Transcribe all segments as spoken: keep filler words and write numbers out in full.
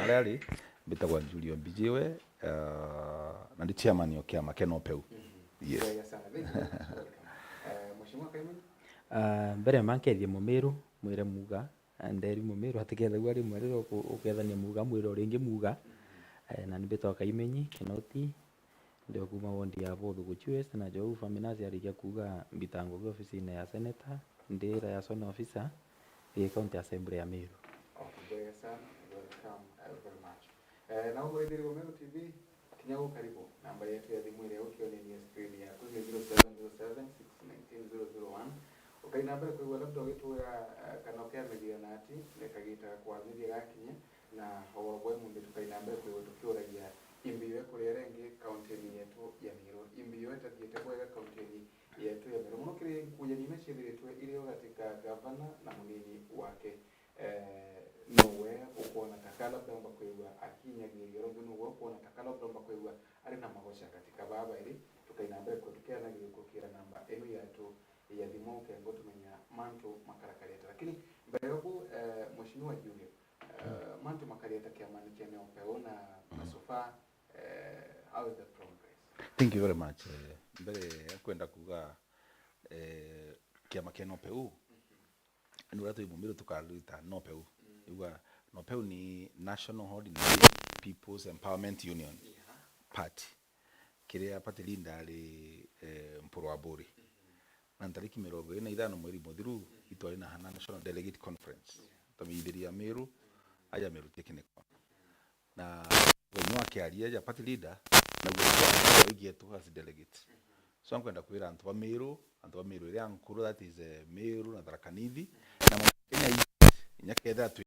aria ari, mbitagwa Julio Mbijiwe, ah, na ndi chairman o kiama kia NOPEU. Mhm. Yes. Wega sana. Thank you very much. Welcome. Eh, Mheshimiwa Kaimenyi? Ah, mbere ma nkethie Mumiru, mwire Muga, ah, nderi Mumiru atikethagua rimwe riria uku-, ukethania Muga, mwire o ringi Muga. Mhm. Eh, na ni mbitagwa Kaimenyi Kinoti, ndi o kuma wondi ya Buthuguchi West, na Joe Faminas arikia kuuga mbita ngugi ofisine ya senator, ndi liaison officer ii County Assembly ya Meru. Okay, bwega sana. Welcome, uh, very much. Eh, na umurithiri wa Meru T V, kinya gukaribu. Namba yetu ya thimu iria ukionenia screen yaku ni zero seven zero seven six nineteen zero zero one. Ukai na mbere kwigua labda ugitwira, eh, kana ukiaraniria na ati, ni kagita ga kwaraniriria gakinye, na o wabwe munthi tukai na mbere kwigua tukiuragia imbiwe kuria ringi kauntini yetu ya Meru. Imbiwe itathiite bwega kauntini yetu ya Meru. Muno kiri nkujanio iria ciithiritwe iri o gati ka gavana na munini wake. Eh, nowe ukwona ta ka labda omba kwigua akinyagiria, ringi nowe ukwona ta ka labda omba kwigua ari na magoca gati ka baa bairi. Tukai na mbere kwigua tukiaranagiria kurukira namba ino yetu ya thimu ukenga utumenya mantu makarakari ata. Lakini mbere ya ugu, eh, Mheshimiwa Julio, eh, mantu makari ata kiamani kia NOPEU na, na so far, eh, how is the progress? Thank you very much. Eh, mbere ya kwenda kuuga, eh, kiama kia NOPEU, ni uria twi Mumiru tukarwita NOPEU. Mm. Igua, NOPEU ni National Ordinary People's Empowerment Union, yeah, Party, kiria party leader ari, eh, Mpuru Aburi. Mhm. Na ntariki mirongo iri na ithano mweri muthiru, mhm, itwari na hana National Delegate Conference. Yeah. Twamithiria Meru, mhm, aja Meru Technical. Mhm. Na wenyu akiaria ja party leader, na gwe tu as delegate. Mhm. So, nkwenda kwira antu ba Meru, antu ba Meru iria nkuru, that is, eh, Meru na Tharaka Nithi, na Mount Kenya East, inya kethira twi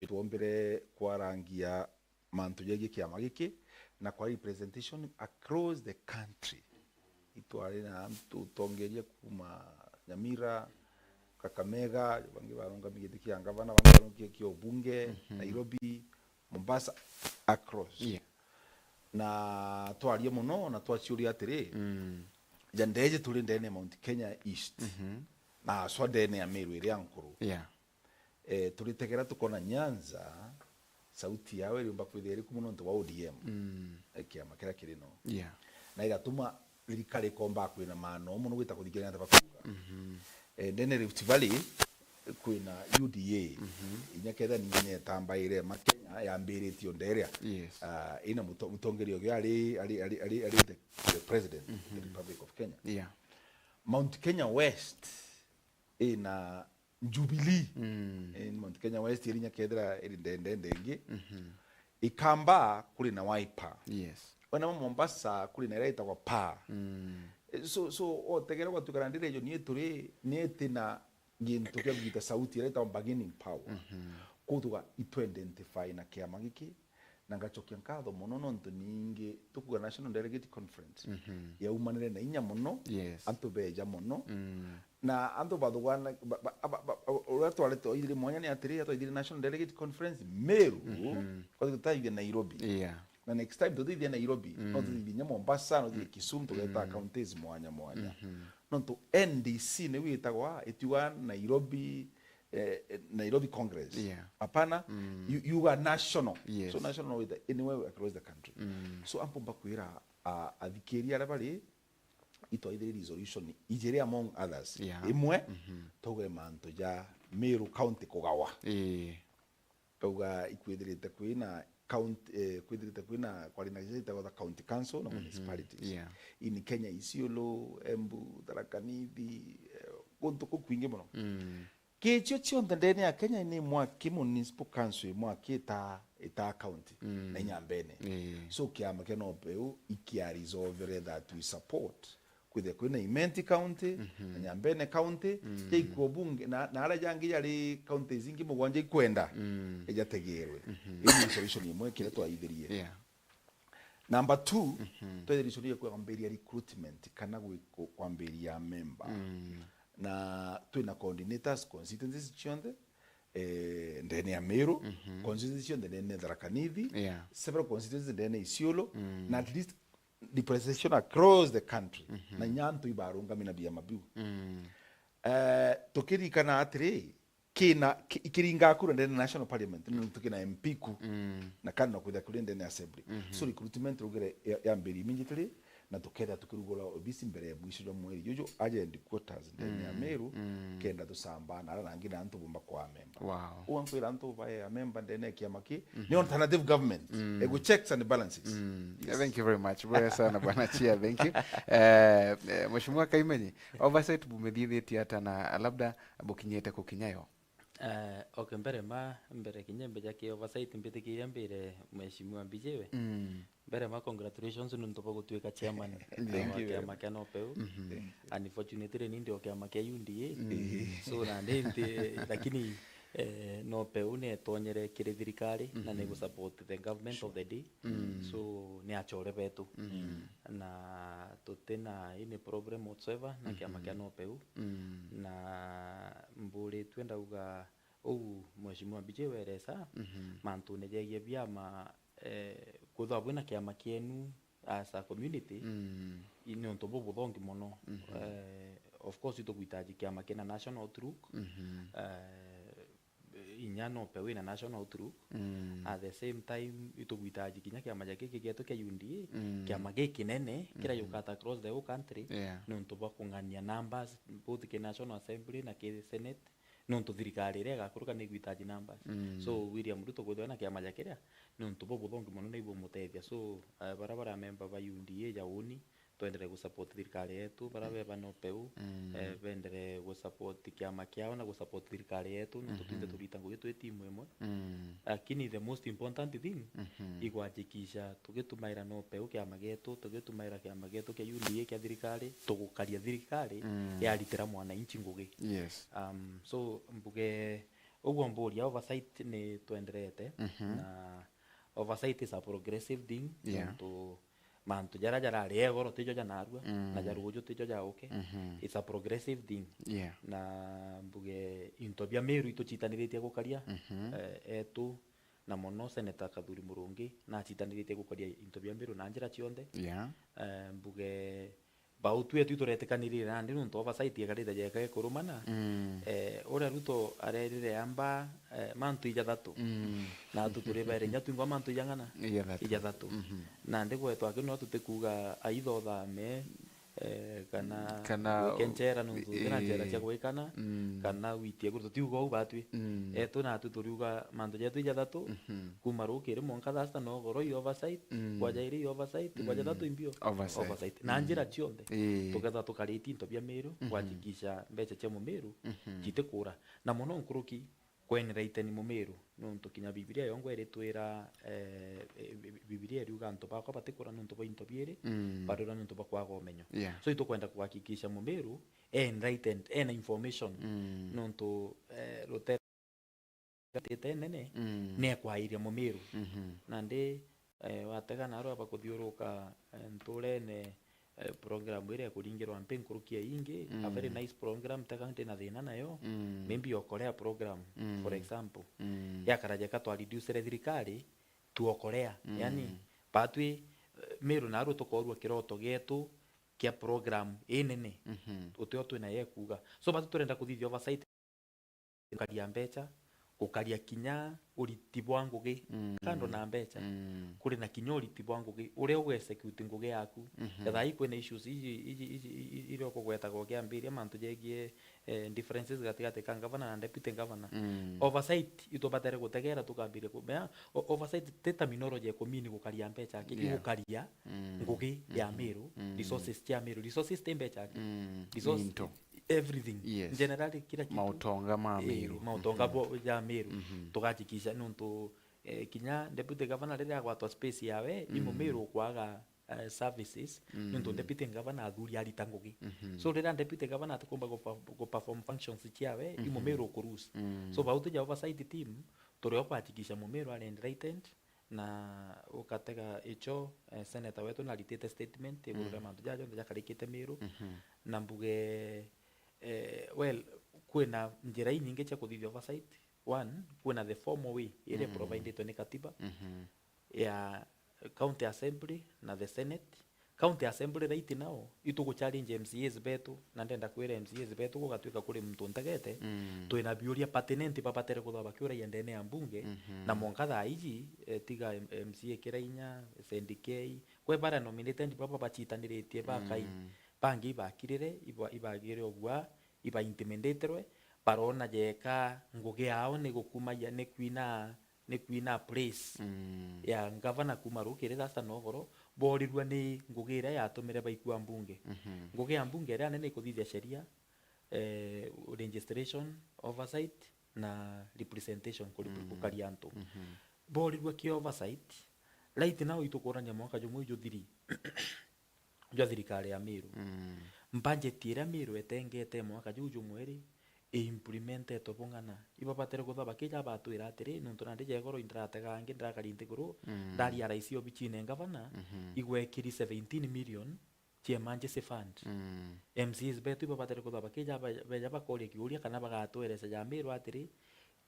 twombire kwarangia mantu jegie kiama giki na kwa representation across the country. Itwari na antu utongeria kuma Nyamira, Kakamega, bangi barungami giti kia ngavana, bangi barungami kia ubunge, mhm, Nairobi, Mombasa, across. Yeah. Na twaria mono na twaciuria atiri, mm, ja ndeje turi ndene ya Mount Kenya East, mhm, na aswa ndene ya Meru iria nkuru. Yeah. Eh, turitegera tukona Nyanza, sauti yao iriumba kwithia iri ku mono nontu wa O D M. Mm. Eh, kiama kiria kiri no. Yeah. Na igatuma thirikari ikomba kwina maana mono gwita kuthikirania antu bakuuga. Mhm. Eh, ndene Rift Valley, kwina U D A. Mhm. Inya kethira ni inya itambaire ma Kenya yambiritie o nderia. Yes. Ah, ina muto-, mutongeria ugi ari, ari, ari, ari, ari the, the president of the, mhm, Republic of Kenya. Yeah. Mount Kenya West ina Jubilee. Mm. Eh, Mount Kenya West iri inya kethira iri ndende ndengi. Mhm. Ikamba kuri na Wiper. Yes. Wena Mombasa kuri na iria itagwa PAA. Mm. Eh, so, so, otegera gwatuika na ndi region yetu ri, ni iti na gintu kia kugita sauti iria itagwa bargaining power. Mhm. Kutuga itwe identify na kiama giki, na ngacokia nkatho mono nontu ningi tukuga National Delegate Conference, mhm, yaumanire na inya mono, yes, antu beja mono. Mm. Na antu bathugana, ba, ba, ba, ba, uria twarite oithire mwanya ni atiri, atwaithire National Delegate Conference Meru, mhm, kwa tutaithia Nairobi. Yeah. Na next time tuthithia Nairobi, mm, no tuthithie inya Mombasa, no tuthithie, mm, Kisumu, tugeta, mm, counties mwanya mwanya. Mhm. Nontu N D C niu itagwa, itiuga Nairobi, eh, eh, Nairobi Congress. Yeah. Hapana, mm, you, you are national. Yes. So national with the, anywhere across the country. Mm. So ambo mbakwira, ah, athikiria aria bari, itwaithire resolution ijiri among others. Yeah. Imwe, mhm, tauge mantu ja Meru County kugawa. Ii. Tauga ikwithirite kwina county, eh, kwithirite kwina kwari na gicagi itagwa county council na, mhm, Municipalities. Yeah. In Kenya, Isiolo, Embu, Tharaka Nithi, eh, guntu kuu kwingi mono. Mm. Kicio cionthe ndene ya Kenya ni mwaki municipal council, mwaki ita, ita county, mm, na inya mbene. Ii. So kiama kia NOPEU ikia resolve that we support. Kwithia kwina Imenti County, mhm, na Nyambene County, mm, jaikwo bunge, na, na aria jangi jari counties ingi mugwanja ikwenda, mm, ijategerwe. Mhm. Iu ni solution imwe kiria twaithirie. Yeah. Number two, mhm, twethira icuri ya kwambiria recruitment kana gwi-, ku-, kwambiria member. Mm. Na twina coordinators constituencies cionthe, eh, ndene ya Meru, mhm, constituencies cionthe ndene ya Tharaka Nithi, yeah, several constituencies ndene ya Isiolo, mm, na at least depreciation across the country. Mhm. Na inya antu ibarungami na biama biu. Mm. Eh, tukiririkana atiri, kina, ki-, ikiringa kura ndene National Parliament, nontu kina M P ku, mm, na kando na kwithira kuri ndene Assembly. Mhm. So recruitment rugire ya-, yambiri immediately, na tukethira tukirugura obisi mbere ya mwisho jwa mweri juju, aja headquarters ndene ya, mm, Meru, mm, kenda tusambana, ara nangi na antu bomba kwa memba. Wow. Uga nkwira antu bae a memba ndene ya kiama ki, mhm, ni alternative government. Mm. Egu checks and balances. Mm. Yes. Thank you very much. Bwega sana, Bwana Chia. Thank you. Eh, eh, Mheshimiwa Kaimenyi, oversight bumithithitie ata na labda bukinyite kukinya yo? Eh, okay, mbere ma, mbere kinya mbeja ki oversight, mbitikiria mbire Mheshimiwa Mbijiwe. Mm. Mbere ma, congratulations nontu bwa gutuika chairman. Thank you. Wa kiama kia NOPEU. Mhm. Unfortunately, ni ndi o kiama kia U D A. Mm. So, na ndi, ndi, lakini, eh, NOPEU ni etonyere kiri thirikari, na ni, mhm, gu support the government of the day. Mm. So, ni achore betu. Mm. Na tutina any problem whatsoever na kiama kia, mhm, NOPEU. Mm. Na mburitue ndauga uu Mheshimiwa Mbijiwe eresa, mhm, mantune jegie biama, eh, kwithirwa bwina kiama kienu as a community, mm, i-, ni untu bubuthongi mono. Mhm. Eh, of course, itukwitaji kiama kina national outlook, mhm, eh, inya NOPEU ina national outlook. Mm. At the same time, itugwitaji kinya kiama ja giki gietu kia U D A, mm, kiama gikinene, kiria, mhm, giukata across the whole country, yeah, nontu bwa kung'ania numbers, both ki National Assembly na ki Senate, nontu thirikari iria igakuruka ni igwitaji numbers. Mm. So, William Ruto kwithirwa na kiama ja kiria, nontu bubuthongi mono na ibumutethia. So, eh, baria bari a memba ba U D A ja uni, twendere gu support thirikari yetu, baria, mm, be ba NOPEU, mm, eh, bendere gu support kiama kiao na gu support thirikari yetu, nontu, mhm, twinthe turita ngugi twi timu imwe. Mm. Lakini the most important thing, mhm, i kuhakikisha tugitumaira NOPEU kiama gietu, tugitumaira kiama gietu kia U D A kia thirikari, tugukaria thirikari, mm, yaritira mwananchi ngugi. Yes. Um, so, mbuge, uguo mburia oversight ni twenderete, mhm, na oversight is a progressive thing, yeah, nontu mantu jaria jarari ya igoro tijo janarua, mm, na ja ruuju tijo jauke. Mhm. It's a progressive thing. Yeah. Na mbuge into bia Meru ituchitaniritie gukaria, mhm, eh, etu, na mono Senator Kathuri Murungi, nachitaniritie gukaria into bia Meru na njira cionthe. Yeah. Eh, mbuge bau tu etu ituretikanirie nandi nontu oversight ikarite jeka ikurumana. Mm. Eh, uria Ruto arerire amba, eh, mantu ijathatu. Mm. Na tu turi baire inya twingwa mantu ijang'ana? Ijathatu. Ijathatu. Mhm. Nandi gwetwa aki no tutikuga aitha uthame, eh, kana, kana wike nchera nontu utina nchera cia, ii, gwikana, mm, kana witie kuru, tutiuga uu batwi. Mm. Etu natu turiuga mantu jetu ijathatu, mhm, kuma rukiri mwanka thaa sita na ugoro i oversight, mm, kwaja iri i oversight, kwaja, mm, thatu imbio. Oversight. Oversight. Na, mm, njira cionthe, ii, tuketha tukaritie into bia Meru, mhm, kuhakikisha mbeca cia Mumeru, mhm, citikura. Na mono nkuruki, kwenera iteni Mumeru, nontu kinya Bibilia yongwa iritwira, eh, eh, Bi-, Bibilia iriuga antu bakwa batikura nontu bwa into biiri, mm, barura nontu bwa kwaga umenyo. Yeah. So itukwenda kuhakikisha Mumeru e enlightened, ena information, mm, nontu, eh, rutere nene, mm, nekwairia Mumeru. Mhm. Nandi, eh, watega narua bakuthiuruka, eh, nturene, eh, program iria ikuringirwa mpi nkuruki ya ingi, a very, mm, nice program, tega ndina thina nayo, mm, maybe okorea program, mm, for example, mm, yakara jeka twa reducere thirikari, tuokorea. Mm. Yani, batwi, eh, Meru narua tukorua kiroto gietu kia program inene, mhm, utio twina ye kuuga. So, batu turenda kuthithia oversight gukaria mbeca, gukaria kinya uriti bwa ngugi. Mm. Kando na mbeca, mm, kuri na kinya uriti bwa ngugi, uria ugu execute ngugi yaku. Mhm. Kethaa i kwina issues iji, iji, iji, iji, iria ukugwetaga ukiambiria mantu jegie, eh, differences gatigati ka governor na deputy governor. Mm. Oversight itubatere gutegera tukambiria kumenya, o-, oversight ti terminology ya kumini gukaria mbeca aki, yeah, igukaria, mm, ngugi ya, mhm, Meru, mm, resources cia Meru. Resources ti mbeca aki. Mm. Resource, into, everything. Yes. Generally, kila kitu. Mautonga ma, eh, Meru. Mautonga, mhm, bo-, ja Meru. Mhm. Tugahakikisha nontu, eh, kinya deputy governor riria agwatwa space yawe, i, mm, Mumeru ukwaga, eh, services, mm, nontu deputy governor athuri arita ngugi. Mhm. So, riria deputy governor atikumba gupa-, guperform functions ciawe, i, mhm, Mumeru ukulose. Mm. So, bau tuja oversight team, turio kuhakikisha Mumeru ari enlightened, na ukatega icho, eh, senator wetu naritite statement iguru ria, mm, mantu jaja jonthe jakarikite Meru. Mhm. Na mbuge, eh, well, kwina njira inyingi cia kuthithia oversight. One, kwina the formal way iria, mm, providetwe ni katiba, mhm, ya county assembly na the senate, County Assembly right now, ituguchallenge M C As betu, na ndenda kwira M C As betu gugatwika kuri muntu ntegete, mm, twina biuria pertinent babatere kuthwa bakiuragia ndene ya mbunge, mhm, na mwanka thaa iji, eh, tiga M-, M C A Kirainya, S N D K, kwe baria nominated baba bachitaniritie bakai, mm, bangi ibakirire, iba-, ibagire obua, iba intimidatirwe, barona jeka ngugi yao ni gukumagia, ni kwina ni kwina praise, mm, ya ngavana kuma rukiri thasa na ugoro, borirua ni ngugi iria yatumire baikua mbunge. Mhm. Ngugi ya mbunge iria nene ikuthithia sheria, eh, registration, oversight na representation kuri-, mm, gukaria antu. Mhm. Borirua ki oversight, right now itukurania mwaka jumwe juthiri jwa thirikari ya Meru. Mm. Budget iria Meru etengete mwaka juu jumwe ri, i implementetwe bung'ana. Ibabatere kuthwa bakija batwira atiri, nontu nandi ja igoro indiratega angi ndirakari nthiguru, mm, ndaria raisi obichine ngavana, mhm, igwekiri seventeen million cia emergency fund. Mm. M C As betu ibabatere kuthwa bakija ba-, beja bakoria kiuria kana bagatwereca ja Meru atiri,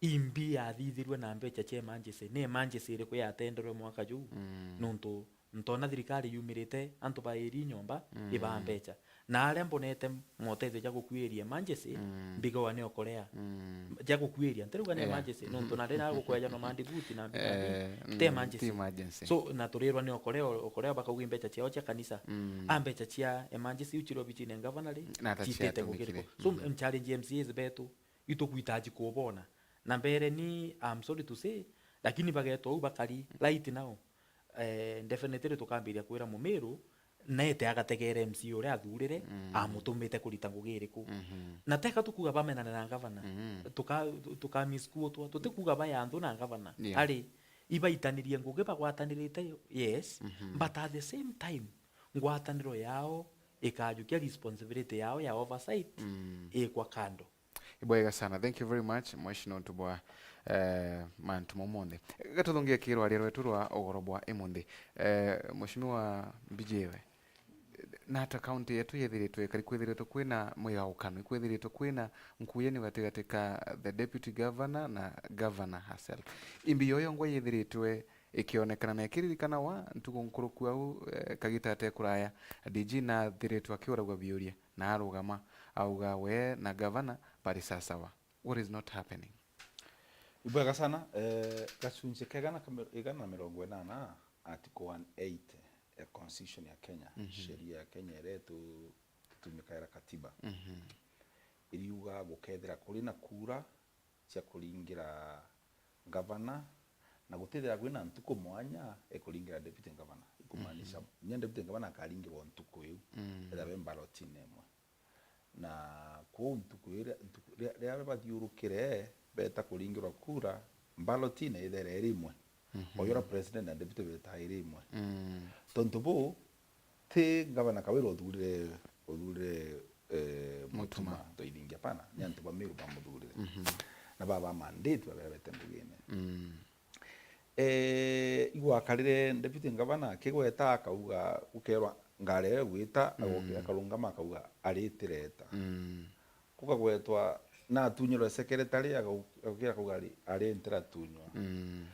imbi yathithirwe na mbecha cia emergency? Ni emergency iriku yatenderwe mwaka juu? Mm. Nontu ntona thirikari yumirite antu ba eri nyomba, mm, ibaa mbecha. Na aria mbonete motethio ja gukuiria emergency, mm, mbigagwa ni okorea. Mm. Ja gukuiria, ntiruga ni, eh, emergency, nontu nandi na gukweja no mandi buti na mbi na mbi, eh, ti, mm, emergency. Ti emergency. So, na turirwa ni okorea, okorea bakauga mbecha ciao cia kanisa. Mm. A mbecha cia emergency iu chiri obichine ngavana ri, na ata chitite ngugi ciatumikire iriku? So, mm, challenge M C As betu, itukwitaji kubona. Na mbere ni, I'm sorry to say, lakini bagetwa u bakari right now, eh, definitely tukambiria kwira Mumiru, naete agategere M C A uria athurire, mm, amutumite kurita ngugi iriku. Mhm. Na teka tukuga bamenane na ngavana, mhm, tuka-, tu-, tuka misquotwa, tutikuga baya anthu na ngavana. Yeah. Ari, ibaitanirie ngugi bagwatanirite, yes, mhm, but at the same time, ngwataniro yao ikajukia responsibility yao ya oversight, mm, ikwa kando. Ibwega sana. Thank you very much, Mheshimiwa, nontu bwa, eh, mantu mau monthe. Gatuthungie kirwaria rwetu rwa ugoro bwa imunthi. Eh, Mheshimiwa Mbijiwe, nata county yetu yethiritwe ikari, kwithiritwe kwina mwigaukano, ikwithiritwe kwina nkuyani gatigati ka the deputy governor na governor herself. Imbi yo yongwa yethiritwe ikionekana na ikiririkana wa ntuku nkuruku au, eh, kagita ate kuraya, D G nathiritwe akiuragwa biuria. Na arugama, auga we na gavana bari sasawa. What is not happening? Ibwega sana, eh, gacunji ka igana ka mi-, igana na mirongo inana, article one eighty ya constitution ya Kenya, mhm, sheria ya Kenya iria itu-, itumikagira katiba, mhm, iriuga gukethira kuri na kura cia kuringira ngavana, na gutithira kwina ntuku mwanya ikuringira deputy governor. Ikumaanisha, mhm, kinya deputy governor akaringirwa ntuku iu, mm, ethira be mbalotine imwe. Na kwou ntuku iria, ntuku, ria-, riria bathiurukire, beta kuringirwa kura, mbalotine ithere iri imwe. Mhm. Oyora president na deputy beta iri imwe. Mm. Tontu buu, ti ngavana Kawira uthurire, uthurire, eh, Mutuma. Mutuma Ntoithingia, pana, ni antu ba Meru bamuthurire. Mhm. Na baba mandate babebete mbugine. Mm. Eh, igwakarire deputy ngavana akigweta akauga, ukerwa ngari ewe gwita, agoke, mm, akarungama akauga, "Aritireta." Mm. Kukagwetwa na atunyirwe secretary, agau-, agukira akauga, "Ari, ari ntiratunywa." Mm.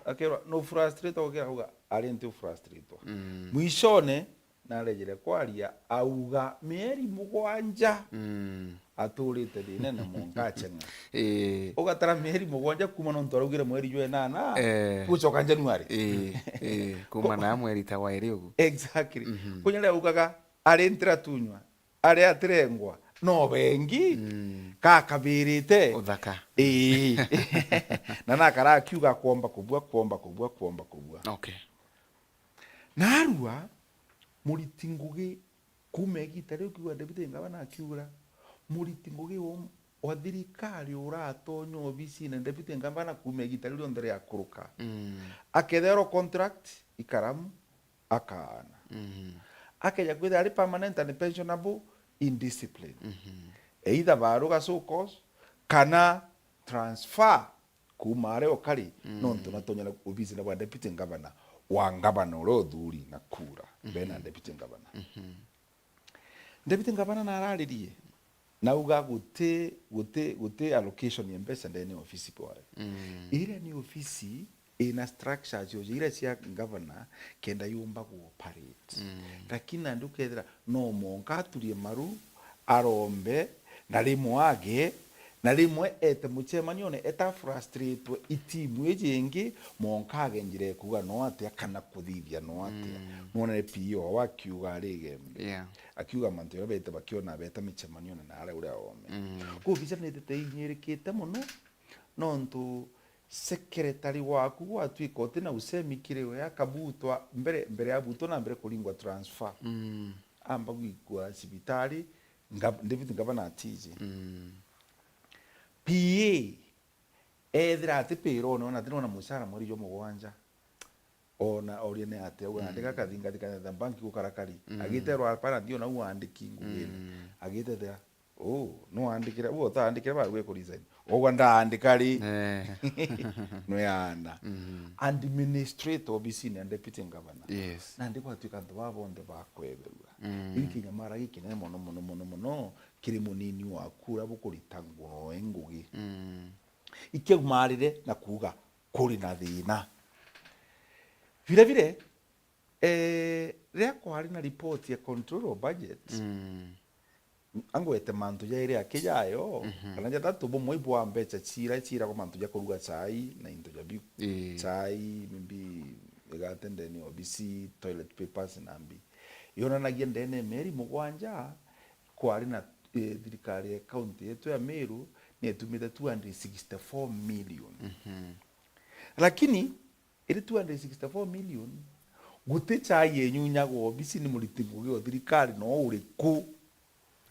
Akerwa, "No frustrate," agukira akauga, "Ari nti frustrate." Mm. Mwishone, narejire kwaria, auga mieri mugwanja, mm, aturite thinene mwanka acheng'a. Ii. Ugatara mieri mugwanja kuma nontu araugire mweri jwa inana, eh, gucoka January. Ii, ii, kuma na mweri ta wairi ugu. Exactly. Mhm. Kunya riria augaga, ari ntira tunywa, ari atirengwa, no bengi, mm, kakabirite. Uthaka. Ii. Na nakara akiuga kwomba kubua, kwomba kubua, kwomba kubua. Okay. Narua, muriti ngugi, kuma igita riu kiuga David Ngabana akiura, muriti ngugi wa, wa thirikari uratonya obisine David Ngabana kuma igita riu rionthe riakuruka. Mm. Aketherwa contract, ikaramu, akaana. Mm. Akeja kwithira ari permanent and pensionable, indiscipline. Mhm. Either baruga show cause, kana transfer. Kuuma aria ukari, mm, nontu natonyere obisine bwa deputy governor, wa ngavana uria uthuri na kura, mhm, bena deputy governor. Mhm. Deputy governor nararirie, nauga guti, guti, guti allocation ya mbeca ndene ya ofisi bwayo. Mm. Iria ni ofisi ina structure cio iria cia governor kenda yumba ku operate. Mm. Lakini nandi ukethira no mwanka aturie maru, arombe, na rimwe age, na rimwe ete mucemanione eta frustratwe i timu iji ingi, mwanka age njira ya kuuga no atia kana kuthithia no atia. Mm. Nwonere P E o akiuga ari Igembe. Yeah. Akiuga mantu jaria bete bakiona beta micemanione na aria uria ome. Mm. Kwou visa nitete inyirikite mono, nontu secretary waku gwatwika uti na usemi kiri we, akabutwa mbere, mbere ya butwa na mbere kuringwa transfer. Mm. Amba gwikua cibitari, nga-, David Ngavana atiji. Mm. P A ethira ati payroll, ona ati nona mucara mweri jwa mugwanja. Ona oria ni atia, auga, mm, andika kathingathi ka the bank gukarakari. Mm. Agiterwa, "Hapana, ndio na uandiki ngugine." Mm. Agitethera, "Oh, no andikire, uo ta andikire ba gwe ku resign." Ogwa ndaandika ri? Eh. No yaana. Mm. Administrator obisini ya deputy governor. Yes. Na ndiko atuika antu ba bonthe ba kweberua. Mm. Iri kinyamara gikinene mono, mono, mono, mono, kiri munini waku uria bukurita nguno e ngugi. Mm. Ikiumarire na kuuga, kuri na thina. Vile vile, eh, riria kwari na report ya control of budget, mm, angwete mantu jairi aki jayo, mhm, kana jatatu, bumwe ibwa mbeca cira, cira kwa mantu ja kuruga chai na into ja biu. Ii. Chai, maybe, igate ndene obisi, toilet papers na mbi. Yonanagia ndene ya mieri mugwanja, kwari na, eh, thirikari ya county yetu ya Meru ni itumite two hundred sixty-four million. Mhm. Lakini, iri two hundred sixty-four million, guti chai yenyunyagwa obisi ni muriti ngugi o thirikari no uriku.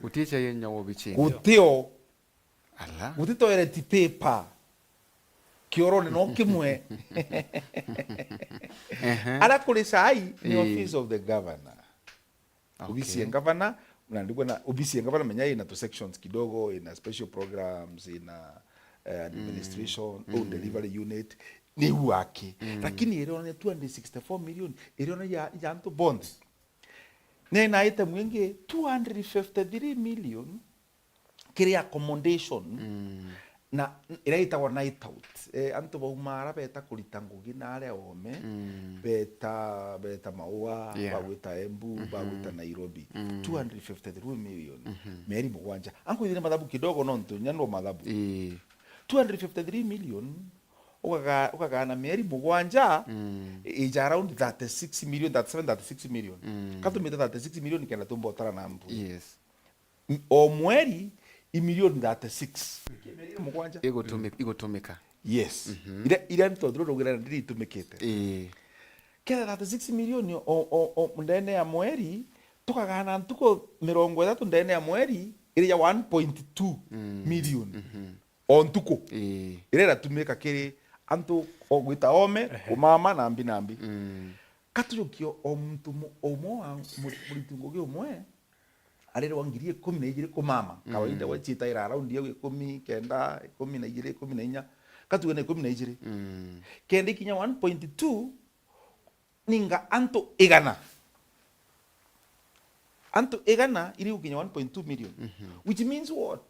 Guti chai yenyunyagwa obisi? Gutio. Ala. Guti toilet paper. Kiorone no kimwe. Ehe. Ara kuri chai ni, ii, office of the governor. Okay. Obisi ya ngavana, na ndiguo na obisi ya ngavana menya ina tu sections kidogo, ina special programs, ina, eh, administration, mm, home, mm, delivery unit, ni wake. Mm. Lakini iriona two hundred sixty-four million, iriona ya, ya antu bonthe. Nena item ingi two hundred fifty-three million, kiri accommodation, mm, na iria itagwa night out. Eh, antu bauma ara beta kurita ngugi na aria ome, mm, beta, beta Maua, yeah, bagwita Embu, mhm, bagwita Nairobi. Mm. Two hundred fifty-three million, mhm, mieri mugwanja. Ankwithire mathabu kidogo nontu nya no mathabu. Ii. Two hundred fifty-three million, ukaga-, ukagana mieri mugwanja, mm, ija around thirty-six million, thirty-seven, thirty-six million. Mm. Katumite thirty-six million kenda tumba utara na mbu. Yes. O mweri, i milioni thirty-six. Mugwanja. Igutumi-, igutumika. Yes. Mhm. Iria, iria ntondu rugira ndiri itumikite. Ii. Ketha thirty-six million o, o, o, ndene ya mweri, tukagana ntuku mirongo ithatu ndene ya mweri, iri ya one point two million. Mhm. O ntuku. Ii. Iria iratumika kiri antu o gwita ome, ehe, kumama na mbi na mbi. Mm. Katujukie o muntu mu-, umwe wa mu-, muriti ngugi umwe, arirwa ngiri ikumi na ijiri kumama. Kawaida, mm, gwachitaira around ya ikumi kenda, ikumi na ijiri, ikumi na inya. Katuge na ikumi na ijiri. Mm. Kenda ikinya one point two, ninga antu igana. Antu igana iri gukinya one point two million. Mhm. Which means what?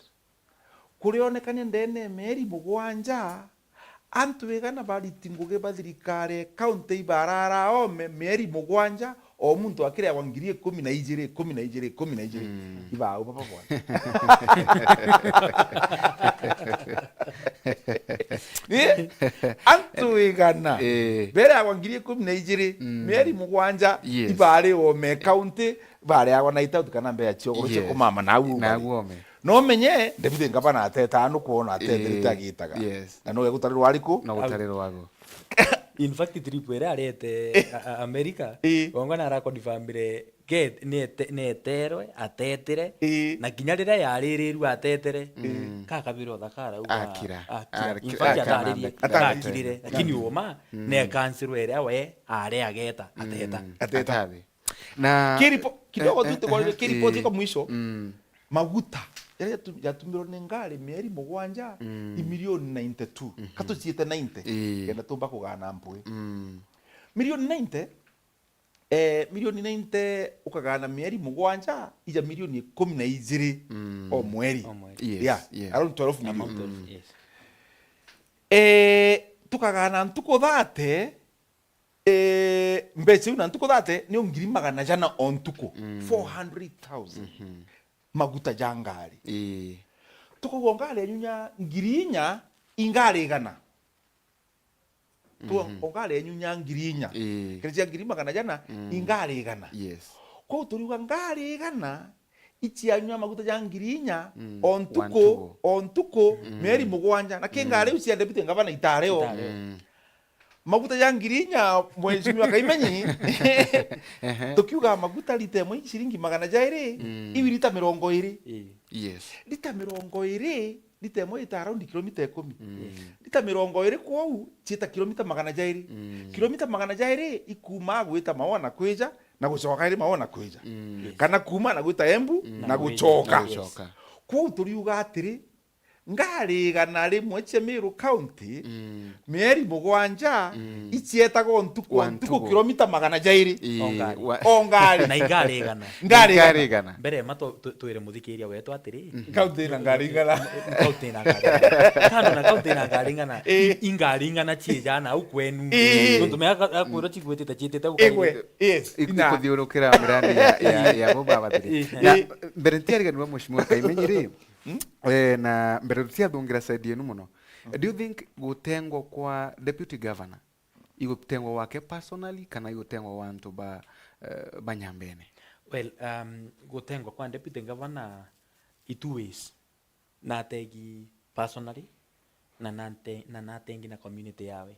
Kurionekania ndene ya mieri mugwanja, antu igana bariti ngugi ba thirikari ya county ibarara ome mieri mugwanja, o muntu akiriagwa ngiri ikumi na ijiri, ikumi na ijiri, ikumi na ijiri. Mm. Ibau baba bwana. Ni antu igana, eh, bere agwa ngiri ikumi na ijiri, mm, mieri mugwanja, yes, ibari ome county, bari agwa na itauti kana mbea ciogoro cia, yes, kumama na agu, na agu ome. No menye, David Ngavana ateta, nukwona ateterete, ii, agitaga. Yes. Na no egutarerwa ariku? Na gutarerwa agu. In fact, trip iria arete a-, a-, America, ii, wongo na arakonfirmire get, ni ete-, ni eterwe, atetire, ii, na kinya riria yaririrwe atetire, mm, ka kabiri o thaka arauga, akira. Akira. Akira. In fact, akana ataririe, ataririe, akirire, lakini, mm, uma, mm, ni cancel iria we ari ageta, ateta. Mm. Ateta. Atabi. Na kiripo-, kidogo, eh, tu, eh, tukorire eh, kiripoti, eh, kwa mwisho, mm, maguta yaria yatu-, yatumirwo ni ngari mieri mugwanja, mm, i milioni ninety-two. Mhm. Katuciite ninety, ii, kenda tumba kugana mpwi. Mm. Milioni ninety, eh, milioni ninety ukagana mieri mugwanja, ija milioni ikumi na ijiri, mm, o mweri. O mweri. Yes, yeah, yes. Around twelve million. Amount of, mm, yes. Eh, tukagana ntuku thate, eh, mbeca iu na ntuku thate ni ngiri magana jana o ntuku. Mm. Four hundred thousand. Mhm. Maguta ja ngari. Ii. Tukauga ngari yenyu nya ngiri inya, ingari igana. Tu-, mhm, o ngari yenyu nya ngiri inya. Ii. Kiri cia ngiri magana jana, mm, ingari igana. Yes. Kwou turiuga ngari igana, icianyua maguta ja ngiri inya, mm, o ntuku, o ntuku, mm, mieri mugwanja. Na ki, mm, ngari iu cia deputy governor itari o. Itari o. Mm. Maguta ja ngiri inya, Mheshimiwa Kaimenyi, ehe, tukiuga maguta lita imwe ciringi magana jairi, mm, iu lita mirongo iri. Ii. Yes. Lita mirongo iri, lita imwe ita around kilomita ikumi. Mm. Lita mirongo iri kwou, ciita kilomita magana jairi. Mm. Kilomita magana jairi ikuuma gwita Maua na kwija, na gucoka iri Maua na kwija. Mm. Kana kuuma na gwita Embu, mm, na gucoka. Na gucoka. Kwou turiuga atiri, ngari igana rimwe cia Meru County, mm, mieri mugwanja, mm, icietaga o ntuku, o ntuku, kilomita magana jairi. Ii, o ngari. Wa- o ngari. Na ingari igana. Ngari igana. Ngari igana. Mbere ma tu-, tu-, twire muthikiria wetu atiri, mhm, county ina ngari igana. County ina ngari igana. Kando na county ina ngari igana. Ii. I-, ingari igana ciijana au kwenu. Ii. Nontu mea ka-, akwirwo cigwitite ciitite au. Igwe. Kairi. Yes. Iku-, ikuthiurukira mirandi ya, ya, ya bo babathiri. Ii. Na mbere ntiariganirwa Mheshimiwa Kaimenyi ri, mm? Eh, na mbere tutiathungira side yenu muno. Mm. Do you think gutengwa kwa deputy governor igutengwa wake personally kana igutengwa wa antu ba, eh, ba Nyambene? Well, um, gutengwa kwa deputy governor i two ways. Nategi personally, na nante-, na natengi na community yawe.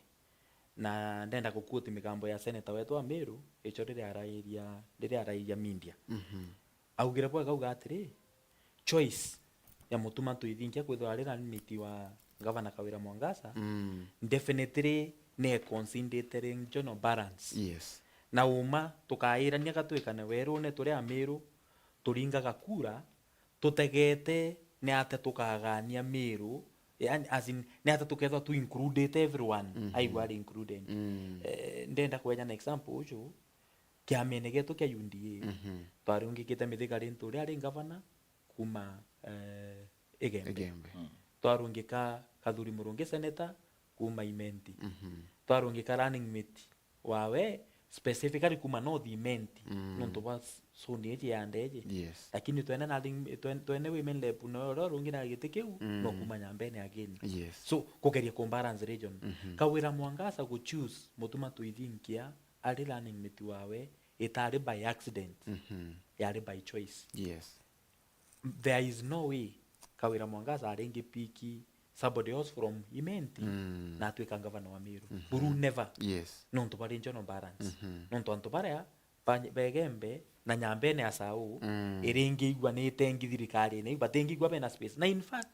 Na ndenda guquote migambo ya senator wetu wa Meru, icho riria arairia, riria arairia media. Mhm. Augire bwega, auga atiri, choice ya Mutuma Ntuithinkia kwithirwa ari running mate wa Gavana Kawira Mwangaza, mm, definitely ni considering regional balance. Yes. Na uma tukairania gatwikane werune turi Amiru, turingaga kura, tutegete ni atia tukagania Miru, yani, as in, ni atia tukethwa tu included everyone, mhm, aigua ari included. Mm. Eh, ndenda kwenya na example uju, kiamene gietu kia U D A, mhm, twarungikite Mithika Linturi ari ngavana kuma, eh, Igembe. Igembe. Mm. Twarungika Kathuri Murungi senator kuma Imenti. Mhm. Twarungika running mate wawe specifically kuma North Imenti. Mm. Nontu bwa s-, zone iji ya Ndeje. Yes. Lakini twene na ring-, twen-, twene women rep no ro rungi na giti kiu, mm, no kuma Nyambene again. Yes. So, kugeria ku balance region. Mhm. Kawira Mwangaza gu choose Mutuma Ntuithinkia ari running mate wawe, itari by accident. Mhm. Yari by choice. Yes. There is no way Kawira Mwangaza aringi pick somebody else from Imenti, mm, na atwika ngavana wa Miru. Mhm. Buru never. Yes. Nontu bari regional balance. Mhm. Nontu antu baria ba, ba Igembe na Nyambene ya Sau, mm, iringi igua ni itengi thirikarine iu, batingi igua bena space. Na in fact,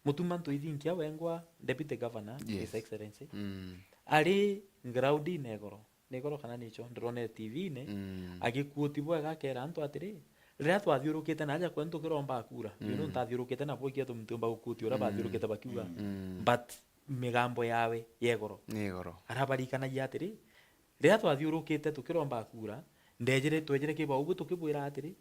Mutuma Ntuithinkia wengwa deputy governor, yes, His Excellency, mm, ari ground-ine igoro. Ni igoro kana nicho, ndirone T V-ine, mm, agikuoti bwega akera antu atiri, riria twathiurukite na aja kwentu tukiromba kura, you know, mm, ntathiurukite na bwikia tu mtiumba gukuoti uria, mm, bathiurukite bakiuga, mm, but migambo yawe ya igoro. Ni igoro. Arabarikanagia atiri, riria twathiurukite tukiromba kura, ndejire, twejire kibao uguo tukibwira atiri,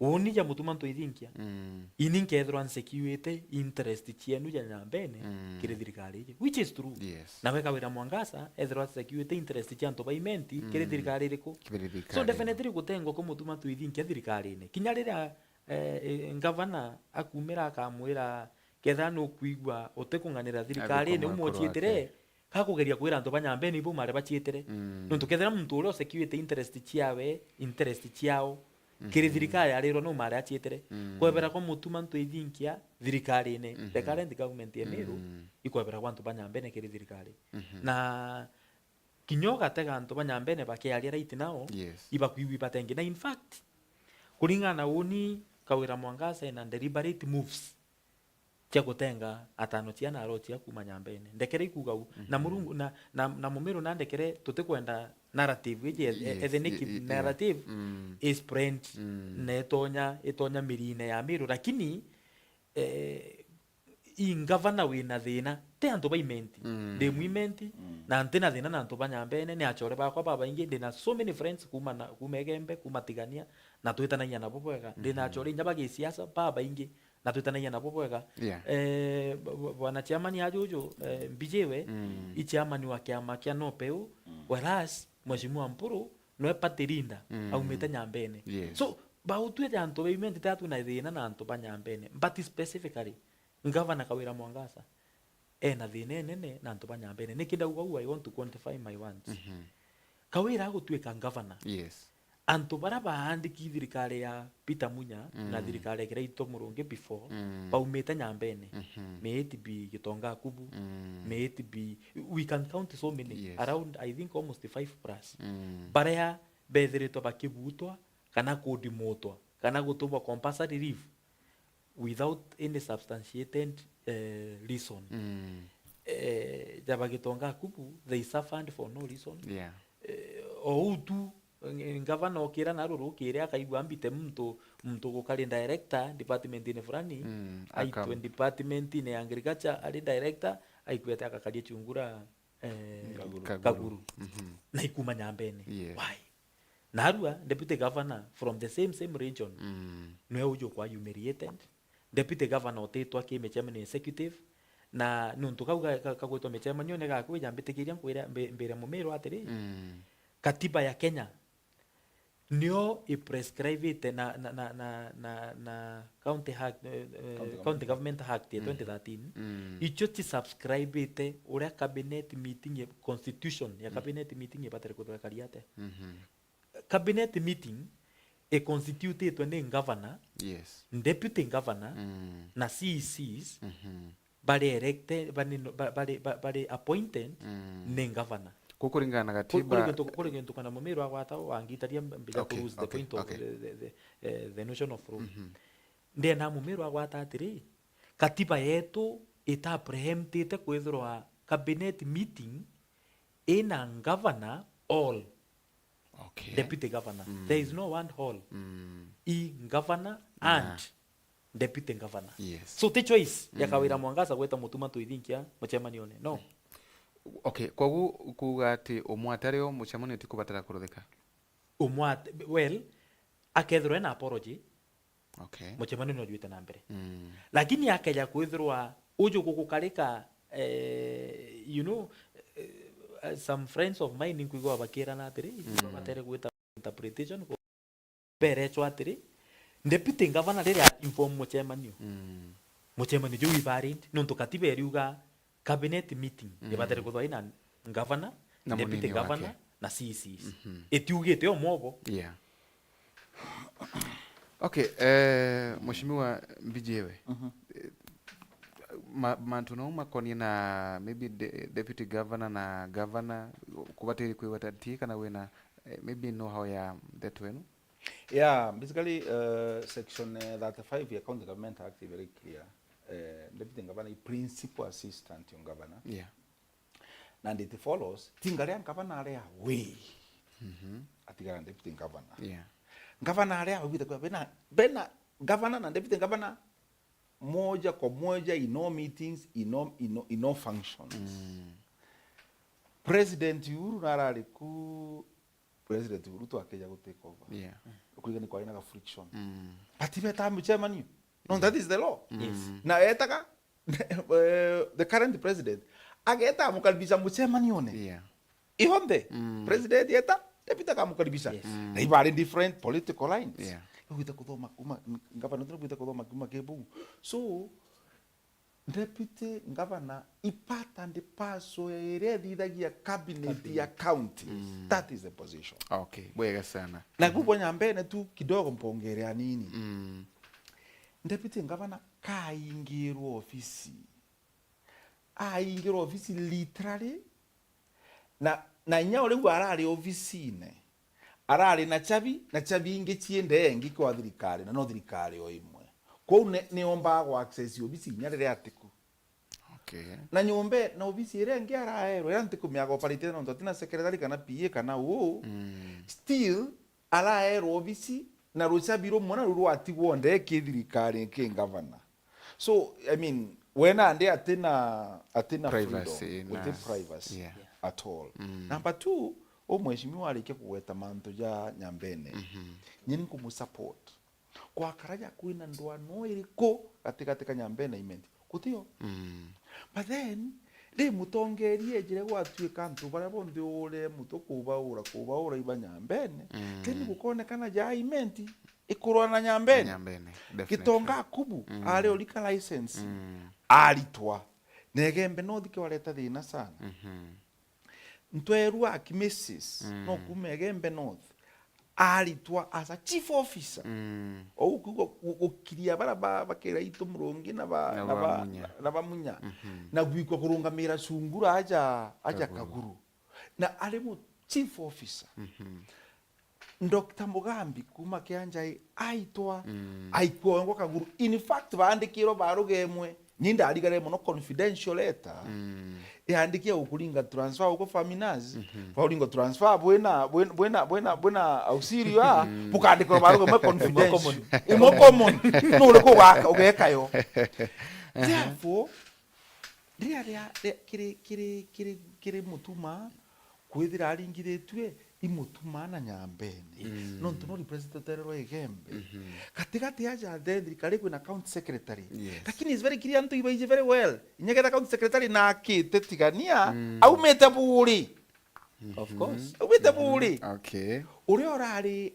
Uuni ja Mutuma Ntuithinkia. Mm. Ini nkethirwa nsecuite interest cienu ja Nyambene, mm, kiri thirikari iji. Which is true. Yes. Nawe Kawira Mwangaza, ethirwa asecuite interest cia antu ba Imenti, kiri, mm, thirikari iriku? Kiri thirikari. So, definitely gutengwa kwa Mutuma Ntuithinkia thirikarine. Kinya riria, eh, eh, ngavana akumira akamwira, kethira nukwigua utikung'anira thirikarine, umwociitire, kakugeria kwira antu ba Nyambene ibo mare baciitire. Mm. Nontu kethira muntu uria usecuite interest ciawe, interest ciao, kiri, mhm, thirikari arirwa no mare aciitire. Mm. Kwebera kwa Mutuma Ntuithinkia thirikarine, mhm, the current government ya Meru, mm, ikwebera kwa antu ba Nyambene kiri thirikari. Mhm. Na kinya ugatega antu ba Nyambene bakiaria right now, yes, ibakwigua ibatengi. Na in fact, kuringana na uni Kawira Mwangaza ena deliberate moves cia gutenga atano ciana arochia kuma Nyambene. Ndekere ikuuga u. Na, mhm, Murungu, na, na, na Mumiru na ndekere tutikwenda narrative iji, e-, e-, yes, ethnic i-, i-, yeah, narrative, mm, is spread, mm, na itonya, itonya mirine ya Miru, lakini, eh, i ngavana wina thina, ti antu ba Imenti. Mm. Ndi mu Imenti, mm, na ntina thina na antu ba Nyambene, ni achore bakwa babaingi, ndina so many friends kuma na, kuma Igembe, kuma Tigania, na twitanagia nabo bwega. Ndina, mhm, achore inya ba gisiasa babaingi, na twitanagia nabo bwega. Yeah. Eh, b-, b-, bwana chairman ajuju, eh, Mbijiwe, Mm. i chairman wa kiama kia NOPEU, Mm. whereas Mheshimiwa Mpuru nwe party leader, Mm. aumite Nyambene. Yes. So, bautwite antu baumite tatu na thina na antu ba Nyambene. But specifically, Governor Kawira Mwangaza ena thina enene na antu ba Nyambene. Niki ndauga uu, I want to quantify my words. Mhm. Kawira agutwika governor. Yes. Antu bara baandiki thirikari ya Peter Munya na Mm. thirikari ya Kiraitu Murungi before, Mm. baumite Nyambene. Mhm. May it be Gitonga Akubu, Mm. may it be, we can count so many, Yes. around, I think, almost five plus. Mm. Baria bethiritwe bakibutwa, kana kudimutwa, kana gutumwa compulsory leave without any substantiated, eh, reason. Mm. Eh, ja ba Gitonga Akubu, they suffered for no reason. Yeah. Eh, o uu tu, ng-, ngavana okira na rurukire akaigua ambite muntu, muntu gukari director department-ini fulani, Mm, aitwe akam- department-ini ya agriculture ari director, aikwete agakaria chungura, eh, Kaguru. Kaguru. Kaguru. Mhm. Na ikuma Nyambene. Yes. Why? Narua, deputy governor from the same, same region, Mm. nwe uju kwa humiliated. Deputy governor utitwa ki micemanio executive, na nuntu kau ga-, ga-, kagwitwa micemanio ni gakwija, mbitikiria nkwire, mbi-, mbire Mumiru atiri, Mm. katiba ya Kenya nio iprescribite na, na, na, na, na, na county act, eh, eh, County County Government. Government Act ya Mm. twenty thirteen, Mm. icio ci subscribite uria cabinet meeting ya, constitution ya Mm. cabinet meeting ibatire kwithirwa ikari atia. Mhm. Cabinet meeting iconstitutitwe ni governor, Yes. deputy governor, Mm. na C E Cs Mhm. bari elected, bari, ba-, bari, ba-, bari appointed Mm. ni governor. Ku-, kuringana na Ku-, kuri katiba. Gintu, kuri gintu kana Mumiru agwata, wangitaria mbija Okay, ku lose the okay, point of okay. the, the, the, eh, the notion of rule. Mhm. Ndena Mumiru agwata atiri, katiba yetu ita preemptite kwithirwa cabinet meeting ina governor all Okay. deputy governor. Mm. There is no one hall. Mm. I governor Na. and deputy governor. Yes. So ti choice ya Mm. Kawira Mwangaza gweta Mutuma Tuithinkia mucemanione. No. Okay, kogu kuuga ati umwe atario mucemanio ti kubatara kuruthika? Umwe at-, well, akethirwa ena apology, Okay. mucemanio no jwite na mbere. Mm. Lakini akeja kwithirwa uju gugukarika, eh, you know, eh, some friends of mine nkwigua bakirana atiri, Mm. batere gwita interpretation ku-, berechwa atiri, deputy governor riria inform mucemanio. Mm. Mucemanio juu ibarindi, nontu katiba iriuga cabinet meeting, Mm. ibatire kuthwa ina governor, Na deputy munini wake. governor, na C E Cs. Mhm. Itiugite o mobo. Yeah. Okay, eh, Mheshimiwa Mbijiwe, Mhm. eh, ma-, mantu no makonie na maybe de-, deputy governor na governor, kubatiri kwigwata ti kana wina, eh, maybe know how ya ndeto enu? Yeah, basically, uh, section, uh, thirty-five ya County Government Act is very clear. Uh, deputy governor is principal assistant to governor. Yeah. And it follows, tinga ria ngavana aria wi, Mhm. atigara deputy governor. Yeah. Ngavana aria wi, bena, bena governor na deputy governor moja kwa moja in all meetings, in all, in all, in all functions. Mm. President Uhuru narari ku, President Ruto akija gu take over. Yeah. Kuringana kwari na ga friction. Mm. But beta mucemanio. No, Mm. that is the law. Yes. Mm. Na etaga, eh, the current president, ageta amukaribisha mucemanione. Yeah. Ihonthe, Mm. president eta, deputy akamukaribisha. Yes. Mm. Na ibari different political lines. Yeah. Ugwita kuthoma kuma, ngavana tu ugwita kuthoma kuma kibu. So, deputy governor i part and parcel ya iria ithithagia cabinet Cabinet. ya counties. Mm. That is the position. Okay, bwega sana. Na Mhm. kubonya mbene tu kidogo mpongere anini. Mm. Deputy governor kaingirwo ofisi. Aingirwo ofisi literally, na, na inya uriu arari ofisine, arari na chabi, na chabi ingi ciende ingi kwa thirikari, na no thirikari o imwe. Kwou ni, ni ombaga gwa access ofisi inya riria atiku. Okay. Na nyombe, na ofisi iria ingi araerwo, iria ntiku miaga operate nontu atina secretary kana P A kana uu, Mm. still araerwo ofisi na ruchabi rumwe na ru rwatigwo nde ki thirikari ki governor. So, I mean, we nandi atina, atina Privacy, freedom, uti na privacy Yeah. at all. Mm. Number two, u mheshimiwa arikia kugweta mantu ja Nyambene, Mhm. nyini nkumusupport. Kwakaraja kwina ndwano iriku gatigati ka Nyambene na Imenti. Gutio. Mm. But then, ri mutongeria ejire gwatuika antu baria bonthe ure muto kubaura, kubaura iba Nyambene, mm, then gukonekana ja Imenti ikurwa na Nyambene. Nyambene, definitely. Gitonga Akubu, mm, ari o liquor license, mm, aritwa. Na Igembe North kiwareta thina sana. Mhm. Ntweru aki Missus, mm, no kuuma Igembe North, aritwa as a chief officer. Mm. Ou kuuga gu-, gukiria baria ba-, bakira itu Murungi na ba-, na na ba-, ba Munya. Na ba Munya. Mhm. Na gwikwa kurungamira Sungura aja, aja Kaguru. Kaguru. Na ari mu chief officer. Mhm. Doctor Mugambi kuuma Kianjai aitwa, mm, aikua wengwa Kaguru. In fact, baandikirwe baruga imwe. Ni ndarigare mono confidential letter. Mm. Iandikia gukuringa transfer uko Faminas. Mhm. Bauringa transfer bwina, bwina, bwina, bwina, bwina auxiliary a, mm, bukandikirwa baruga imwe confidential. Imwe common. Imwe common. No uriku ugaka-, ugeka yo. Aha. Therefore, riria, ria, ria, kiri, kiri, kiri, kiri Mutuma, kwithira aringithitue i Mutuma na Nyambene. Mm. Nontu no representative rwa Igembe. Mhm. Gatigati aja then thirikari kwina county secretary. Yes. Lakini is very clear, antu ibaiji very well. Inya ketha county secretary na akite tigania, mm, aumite Buuri. Of course. Aumite Buuri. Okay. Uria urari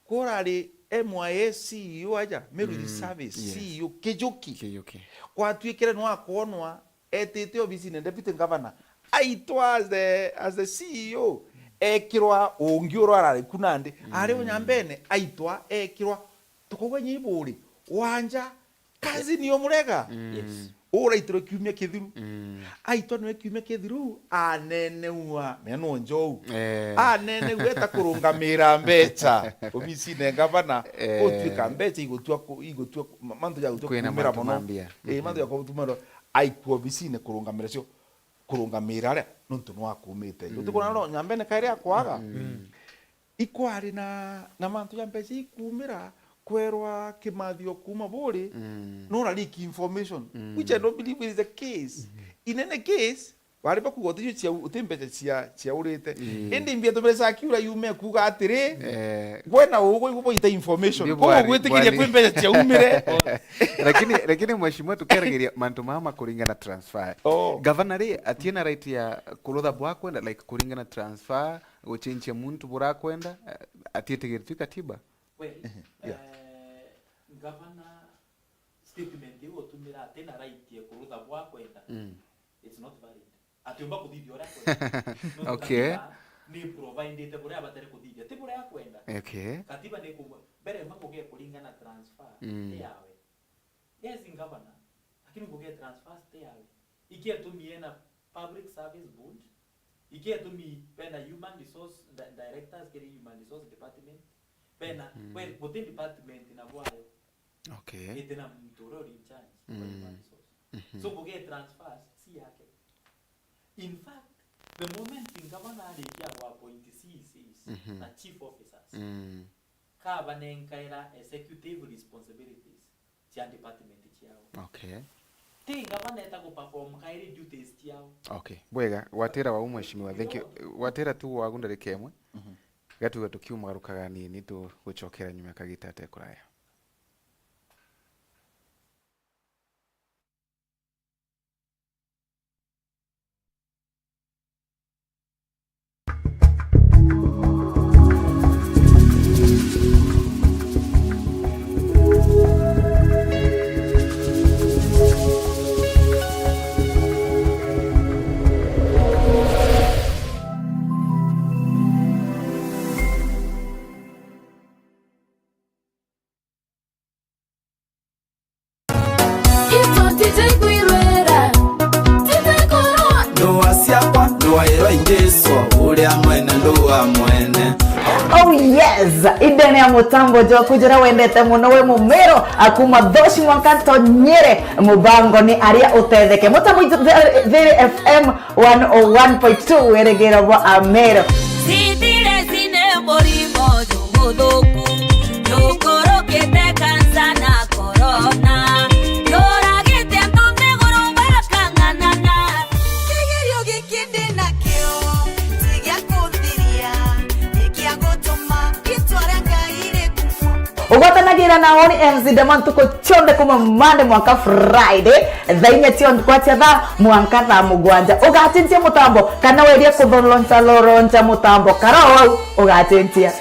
Kurari M Y A C E O aja, Meru, mm, Service, yes, C E O, Kijuki. Kijuki. Gwatuikire no akwonwa etite obisine deputy governor. Aitwa as the, as the C E O, ekirwa ungi uria arari ku nandi. Ari, mm, Nyambene, aitwa ekirwa, tukauga nyi Buuri, wanja, Kazi ni umurega. Mm. Yes. Uraitirwe kiumia kithiru. Mm. Aitwa niwe kiumia kithiru, aneneua, mea no njou. Eh. Aneneua eta kurungamira mbeca obisine ngavana. Eh. Gutuika mbeca igutua ku-, igutua ku-, ma-, mantu ja gutua kumira mono. Kwina mantu ma mbia. Eh, mantu ja kutumira. Aikua obisine kurungamira cio, kurungamira aria, nontu nwakumite. Mm. Gutikona no Nyambene kairi akwaga. Mm. Ikwari na, na mantu ja mbeca ikumira kwerwa Kimathi o kuuma Buuri, mm, no na leak information, mm, which I don't believe is the case. Mm-hmm. In any case, wari bakuga uti cio cia, uti mbeca cia, ciaurite. Mm. Indi mbia tumire circular yume kuuga atiri, eh, gwe na ugwe igwe boita information. Koguo gwitikiria kwi mbeca ciaumire. Lakini, lakini mheshimiwa, tukeragiria mantu mama kuringana transfer. Oh. Gavana ri, atina right ya kurutha bwa kwenda, like, kuringana transfer, guchenjia muntu burakwenda, eh, atietigiritwe i katiba? Well, ehe, yeah, eh, ngavana statement iu utumira atina right ya kurutha bwa kwenda, mm, it's not valid. Atiumba kuthithia uria akwenda. Nontu, okay, katiba ni providete buria abatari kuthithia, ti buria akwenda. Okay. Katiba ni kumwe, mbere ma kuge kuringana transfer, mm, ti yawe. Yes, ngavana, lakini kuge transfer ti yawe. Iki atumi ena public service board, iki atumi bena human resource di-, directors kiri human resource department, bena, mm, we, guti department na bwayo. Okay. Ite na muntu uria uri in charge wa, mm, human resource. Mhm. So kuge transfers si yake. In fact, the moment ngavana arikia gwa appoint C E Cs, mhm, na chief officers, mm, kabanenkaira executive responsibilities cia department ciao. Okay. Ti ngavana eta gu perform kairi duties ciao. Okay. Bwega, gwatira wau mheshimiwa. Thank you. Gwatira tu wagu ndarika imwe. Mhm. Gatuga tukiumagarukaga nini tugucokera nyuma ya kagita ate kuraya. Into tije kwirwera, tije kurwa. Ndua ciakwa, ndua irwa ingiswa, uria mwene ndua mwene. Oh yes! Indene ya mutambo jwaku jura wendete muno wi mumero, akuma thoshi mwanka ntonyere, mubango ni aria utetheke. Mutambo Thiri F M one oh one point two, wirigiro bwa Ameru. Sitire sine murimo jumuthuku, jukurukite kansa na korona, juragite antu nthiguru bakang'ang'ana. Kigerio giki ndi nakio, ti gia kuthiria, ni gia gutuma itwa ria Ngai rikumwa. Ugwatanagira Na uni M C Dema ntuku cionthe kuma Monday mwanka Friday, thaa inya cia ntuku acia thaa mwanka thaa mugwanja. Ugacenjia mutambo kana weria kutholoncha loloncha mutambo, kara o au ugacenjia.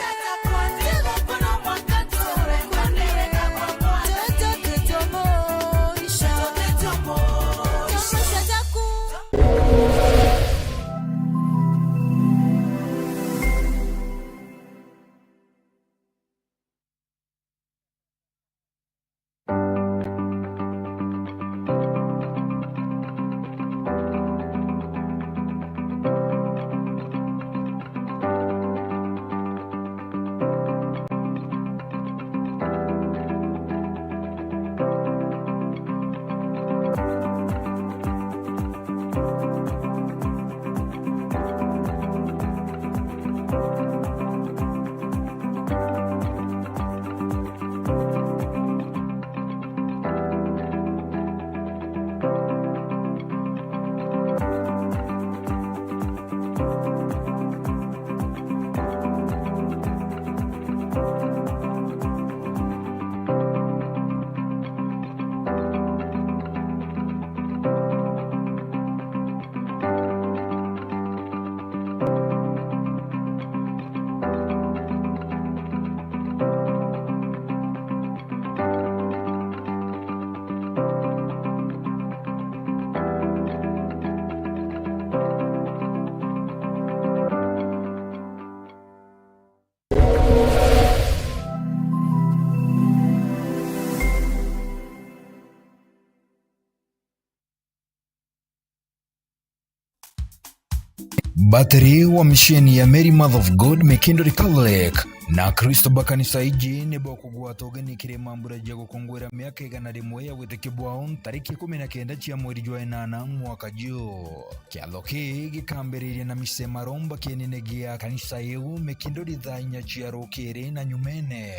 Batiri wa misheni ya Mary Mother of God Mikinduri Catholic na Akristo ba kanisa iji ni bakugwata ugeni kiri mambura ja gukungwira miaka igana rimwe ya witikio bwao ntariki ikumi na kenda cia mweri jwa inana mwaka juu. Kiatho kii gikambiriria na misa ya maromba kienine gia kanisa iu Mikinduri thaa inya cia rukiri, na nyumene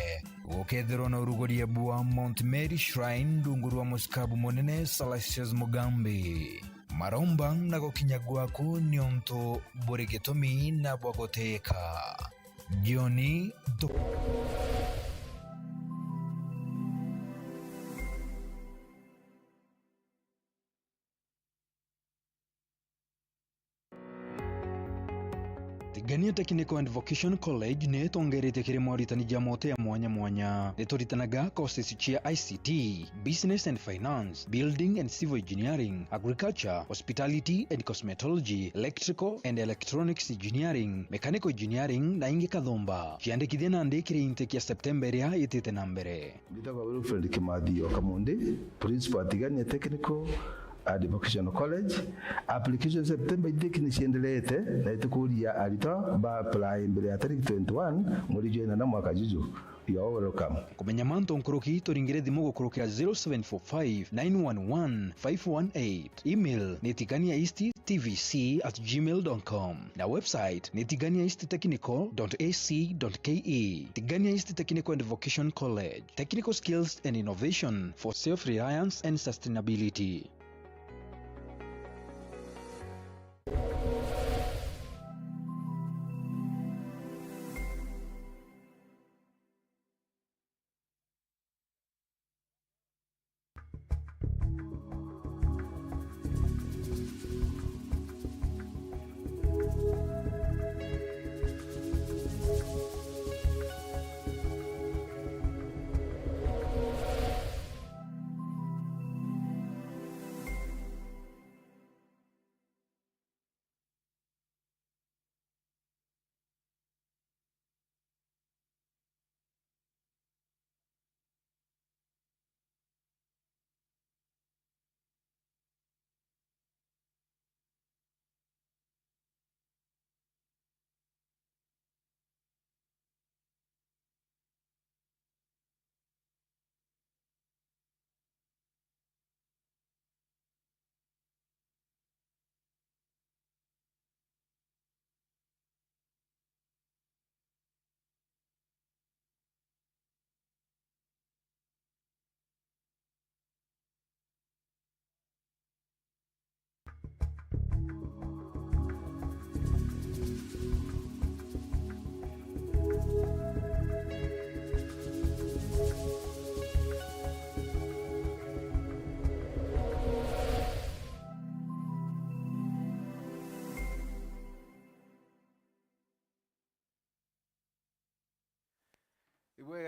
gukethirwa na urugoria bwa Mount Mary Shrine rungu rwa musikabu munene Salasius Mugambi. Maromba na gukinya gwaku ni untu buri gitumi na bwa guteka. Jioni thu- Tigania Technical and Vocation College ni itongeretie kiri moritani ja mote ya mwanya mwanya. Ni turitanaga courses cia I C T, Business and Finance, Building and Civil Engineering, Agriculture, Hospitality and Cosmetology, Electrical and Electronics Engineering, Mechanical Engineering na ingi kathumba. Ciandikithia nandi kiri intake ya September iria itite na mbere. Mbitagwa Wilfred Kimathi o Kamundi, Principal Tigania Technical and Vocational College. Application September intake ni cienderete na itukuria aritwa ba apply mbere ya tariki twenty-one mweri jwa inana mwaka juju. You are welcome. Kumenya mantu nkuruki, turingire thimu gukurukira zero seven four five, nine one one, five one eight. Email ni tigania east T V C at gmail dot com. Na website ni tigania east technical dot A C dot K E. Tigania East Technical and Vocation College. Technical skills and innovation for self-reliance and sustainability.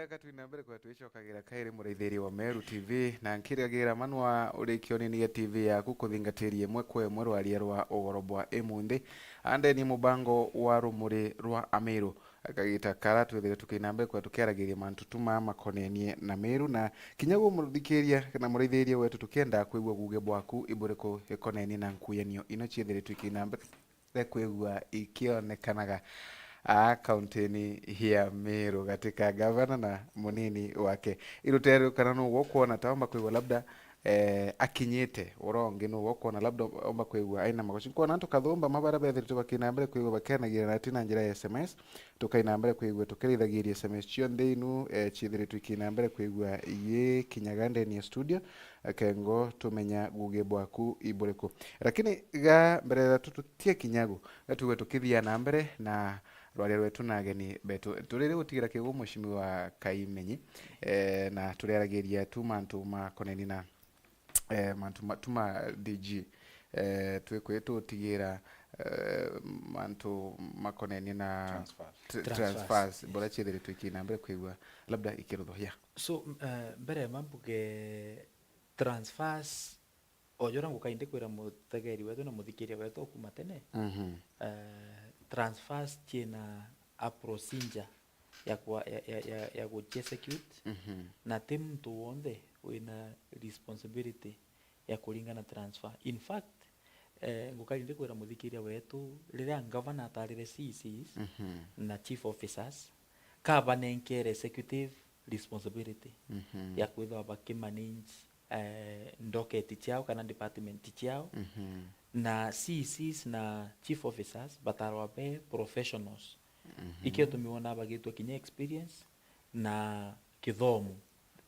Gatwina mbere kwa twicokagira kairi muraithiria wa Meru T V, na nkiriagira manwa uri kionini gia T V yaku kuthingatiria imwe kwa imwe rwaria rwa ugoro bwa imunthi. Andeni mubango wa rumuri rwa Amiru. Akagita kara twithire tukina mbere kwa tukiaragiria mantu tuma makonenie na Miru, na kinya gwo muthikiria kana muraithiria wetu tukienda kwigua guge bwaku iburiku ikonenie na nkuyanio ino ciithire twikina mbere kwigua ikionekanaga aa kauntini ya Meru gati ka gavana na munini wake. Irutere kana nugwo kwona ta omba kwigua labda eh, akinyite ura ungi nugwo kwona labda omba kwigua aina magoci. Kwona antu kathumba mabara bethiritwe bakina mbere kwigua bakenagira na ati na njira ya S M S, tukaina mbere kwigua tukirithagiria S M S cionthe inu eh, ciithiritwe ikina mbere kwigua igikinyaga ndeni ya studio, eh, kengo tumenya guge bwaku iburiku. Lakini ga mbere ya tututie kinyagu, ga tugue tukithia na mbere na rwaria rwetu na ageni betu. Turire gutigira kigu Mheshimiwa Kaimenyi, eh, na turiaragiria tu mantu makoneni na eh, mantu ma, tuma D G, eh, twikwi tutigira eh, mantu makonenie na transfers, tr- Transfers, transfers, yes. Bora ciithiritwe ikina mbere kwigua labda ikirutho ya. So, m- eh, mbere ma mbuge transfers, ojora nguka indi kwira mutegeri wetu na muthikiria wetu okuma tene, Mhm. eh, transfers ciina a procedure ya kwa, ya, ya, ya, ya guci execute, Mhm. na ti muntu wonthe wina responsibility ya kuringana transfer. In fact, eh, nguka indi kwira muthikiria wetu, riria gavana atarire C Cs Mhm. na chief officers, kabanenkere executive responsibility Mhm. ya kwithirwa bakimanage eh, ndoketi ciao kana department ciao, Mhm. na C Cs na chief officers batarwa be professionals. Mhm. Ikio tumi wona bagitwa kinya experience na kithomo.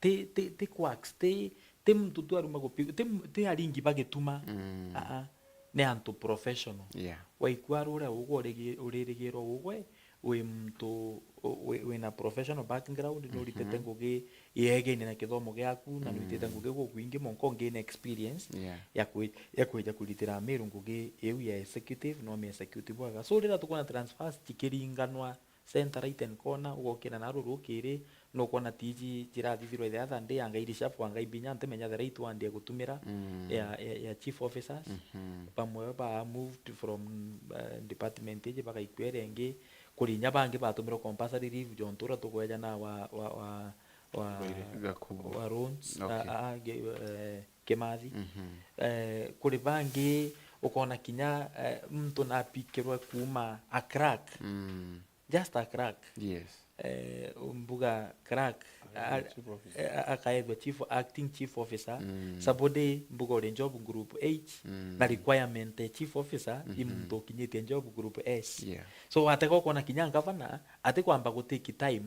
Ti, ti, ti quacks, ti, ti muntu tu aruma gupi-, ti, ti aringi bagituma. Mm. Aa, ni antu professional. Yeah. Waikua ruria ugwe urigi-, uririgirwa ugwe, wi muntu u-, wi, wina professional background, nuritite Mhm. ngugi iegene na kithomo giaku, na nuritite Mhm. ngugi gukwingi monka ungi na experience Yeah. ya kwi-, ya kwija kuritira Amiru ngugi iu ya executive, no mi executive bwega. So, riria tukwona transfers cikiringanwa center right and corner, ugokira naru rukiri, nukwona tiji cirathithirwa the other day, anga iri sharp, anga ibinya, ntimenya the right word ya gutumira Mm. ya, ya, ya chief officers. Mhm. Bamwe ba moved from, uh, department iji bagaikua iria ingi, kuri inya bangi batumirwe compulsory leave, jontu uria tugweja na wa, wa, wa, wa, Gakubu. wa Rons, Okay. a, a, a, ge-, eh, Kimathi. Mhm. Eh, kuri bangi ukona kinya, eh, muntu napikirwe kuuma a clerk. Mm. Just a clerk. Yes. Eh, mbuga clerk, Akaethwa a-, chief officer. eh, a-, akaethwa chief, acting chief officer. Mm. Somebody mbuga uri job group H, Mm. na requirement ya chief officer, i Mhm. muntu ukinyitie job group S. Yeah. So, watega ukona kinya ngavana, ati kwamba gutake time,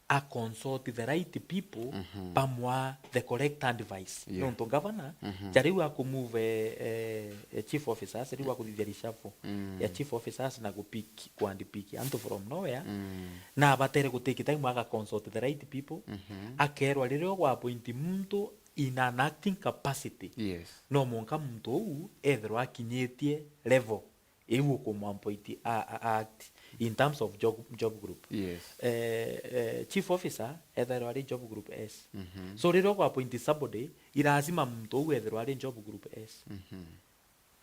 a consult the right people, Mhm. bamwa the correct advice. Yeah. Nontu ngavana, Mhm. ja riu akumove, eh, eh, chief officers, riu akuthithia reshuffle Mm. ya chief officers na gupick, kuandpick antu from nowhere, Mm. na abatere gutake time aga consult the right people, Mhm. akerwa riria ugwa appoint muntu in an acting capacity, Yes. no mwanka muntu uu ethirwa akinyitie level iu ukumwampoint a, a, a act in terms of job, job group. Yes. Eh, eh, chief officer ethairwa ari job group S. Mhm. So riria ugwa appoint somebody, i lazima muntu uu ethirwa ari job group S. Mhm.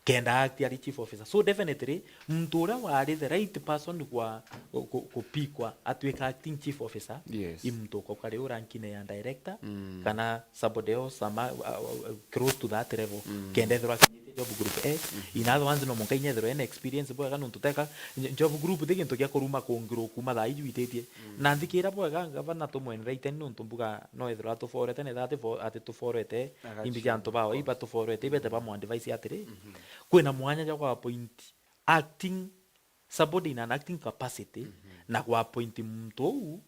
Kenda act ari chief officer. So definitely, muntu uria wari the right person kwa ku, ku, kupikwa atwika acting chief officer, Yes. i muntu ukauka riu rankine ya director, Mm. kana somebody else ama, uh, uh, uh, close to that level. Mm. Kenda ethirwa akinyite job group A. Mhm. In other words, no mwanka inya ethirwa ena experience bwega nontu teka, j-, job group ti gintu gia kuruma kungirwo kuma thaa iji wititie. Mm. Na nthikira bwega, ngavana tumweneraite nontu mbuga no ethirwa atuforete, na ethirwa atifo-, atituforete, Agachiria imbi cia antu bao, course. Iba tuforete, ibete bamu advise atiri, Mhm. kwina mwanya jwa kwa appoint acting somebody in an acting capacity, Mhm. na gwa appoint muntu uu,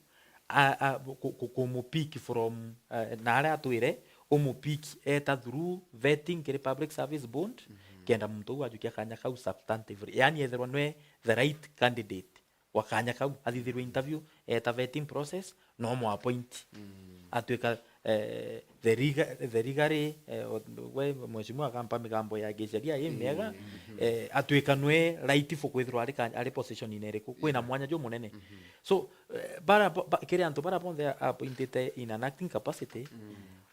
a, a, ku, ku, ku mu pick from, uh, na aria atwire, umu pick eta through vetting kiri Public Service Board, Mhm. kenda muntu uu ajukia kanya kau substantively. Yani ethirwa nwe the right candidate wa kanya kau, athithirwe interview, eta vetting process, no mu appoint. Mm. Atwika eh, the legal, the legally, eh, o-, we mheshimiwa akampa migambo ya kisheria i miega, eh, atwika nwe right for kwithirwa ari ka-, ari position ine iriku. Kwina mwanya jumunene. So, eh, bara bo-, ba-, kiri antu bara bonthe appointite in an acting capacity,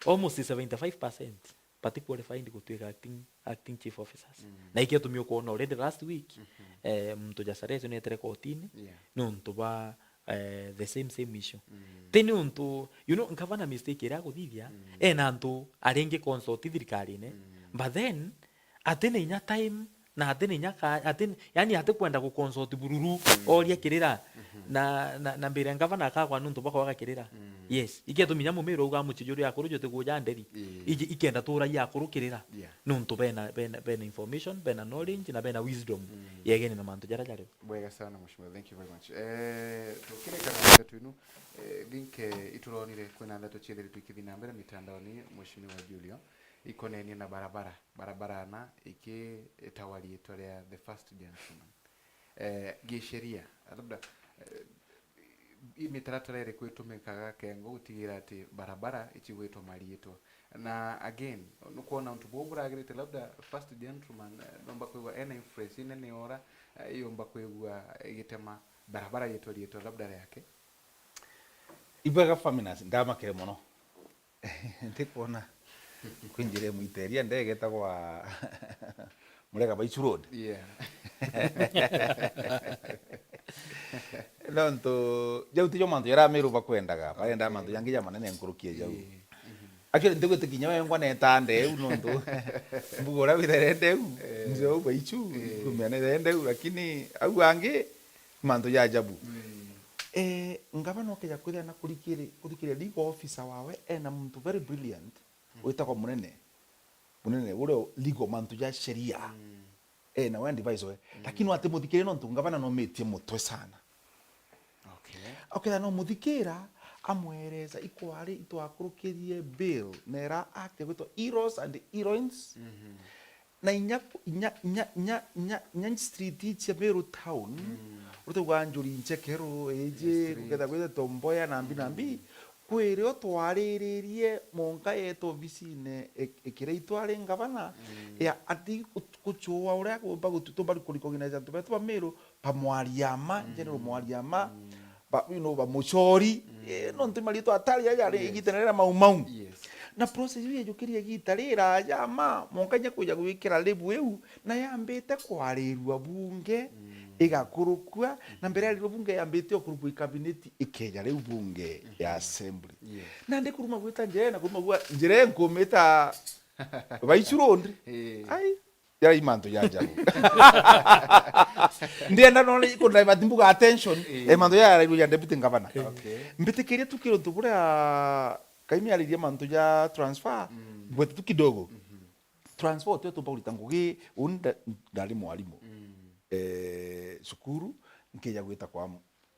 almost seventy-five percent bati qualified gutwika acting, acting chief officers. Na ikio tumio kuona already last week, eh, muntu ja Sareso netire kotini, nontu ba, eh, the same, same issue. Ti ni untu, you know, ngavana mistake iria aguthithia, ena antu aringi consult thirikarine, but then, ati na inya time, na ati na inya ka-, ati, yani ati kwenda gu consult bururu, oria kirira, na, na, na mbere ngavana akagwa nontu bwa kwaga kirira. Yes, ikio tuminya mumiru auga muchijuri akuru juti kuja nderi. Iji ikenda tura ya akuru kirira. Nontu bena, bena, bena information, bena knowledge, na bena wisdom yegene na mantu jara jari. Bwega sana, Mheshimiwa. Thank you very much. Eh, tukirikana ndeto inu, eh, I think, eh, ituronire kwina ndeto ciethire tukithi na mbere mitandaoni, Mheshimiwa Julio, ikonenie na barabara, barabara na iki itawa riitwa ria the first gentleman. Eh, gisheria, labda, eh, i mitaratara iriku itumikaga kengo gutigira ati barabara icigwitwa mariitwa? Na again, nukwona untu buu buragirite, labda first gentleman, eh, nomba kwigua ena influence inene ora, eh, yomba kwigua igitema barabara yitwa riitwa labda riake? Ibwega Faminas, ndamakire mono. Ndikwona kwinjira imwiteria ndegeta gwa Murega Baichu Road. Yeah. Nontu jau tijo mantu jaria Amiru bakwendaga, barenda mantu jangi jamanene nkuruki e jau. Actually, ntigwitikinya wengwa neta ndeu nontu mbuga uria witherende u, mzee u Baichu, kumenya nitherende u, lakini au angi mantu ja ajabu. Eh, ngavana ukeja kwithira na kurikiri-, kurikira legal officer wawe ena muntu very brilliant, witagwa Munene. Munene uria legal mantu ja sheria. Ena we advise we. Lakini watimuthikire nontu ngavana nomitie mutwe sana. Okay. Ukethira nomuthikira, amwereza ikwari itwakurukirie bill, nera act ya gwitwa Heroes and Heroines. Na inya, inya, inya, inya, inya, inya street cia Meru town, urute gwa Njuri Nchekeru, iji, street, guketha gwite Tomboya, nambi, nambi, kwirio twariririe monka yeta obisine ik-, ikira itwari ngavana, ya ati gucua uria gumba gutu-, tumba recognize antu betu ba Meru, ba Mwariama, General Mwariama, ba, you know, ba Muchori, eh, nontu maritwa atari aja ari igita riria Mau Mau. Yes. Na process iu yajukirie igita riraja ma, monka inya kuja gwikira level iu, na yambite kwarirua bunge, igakurukua, na mbere yarirua bunge yambite okurukua i cabinet ikeja riu bunge ya assembly. Yes. Nandi kuruma gwita njira na kuruma gwa njira nkumita Baichu Road. Eh. Ai. Yari mantu ja ajabu. Ndienda none iku divert mbuga attention. Eh. Eh, mantu ja yarairwe ja deputy governor. Okay. Mbitikirie tu kiruntu buria Kaimi aririe mantu ja transfer, ngwete tu kidogo. Transfer utio tumba kurita ngugi, uni nda-, ndari mwarimu. Eh, cukuru, nkija gwita kwa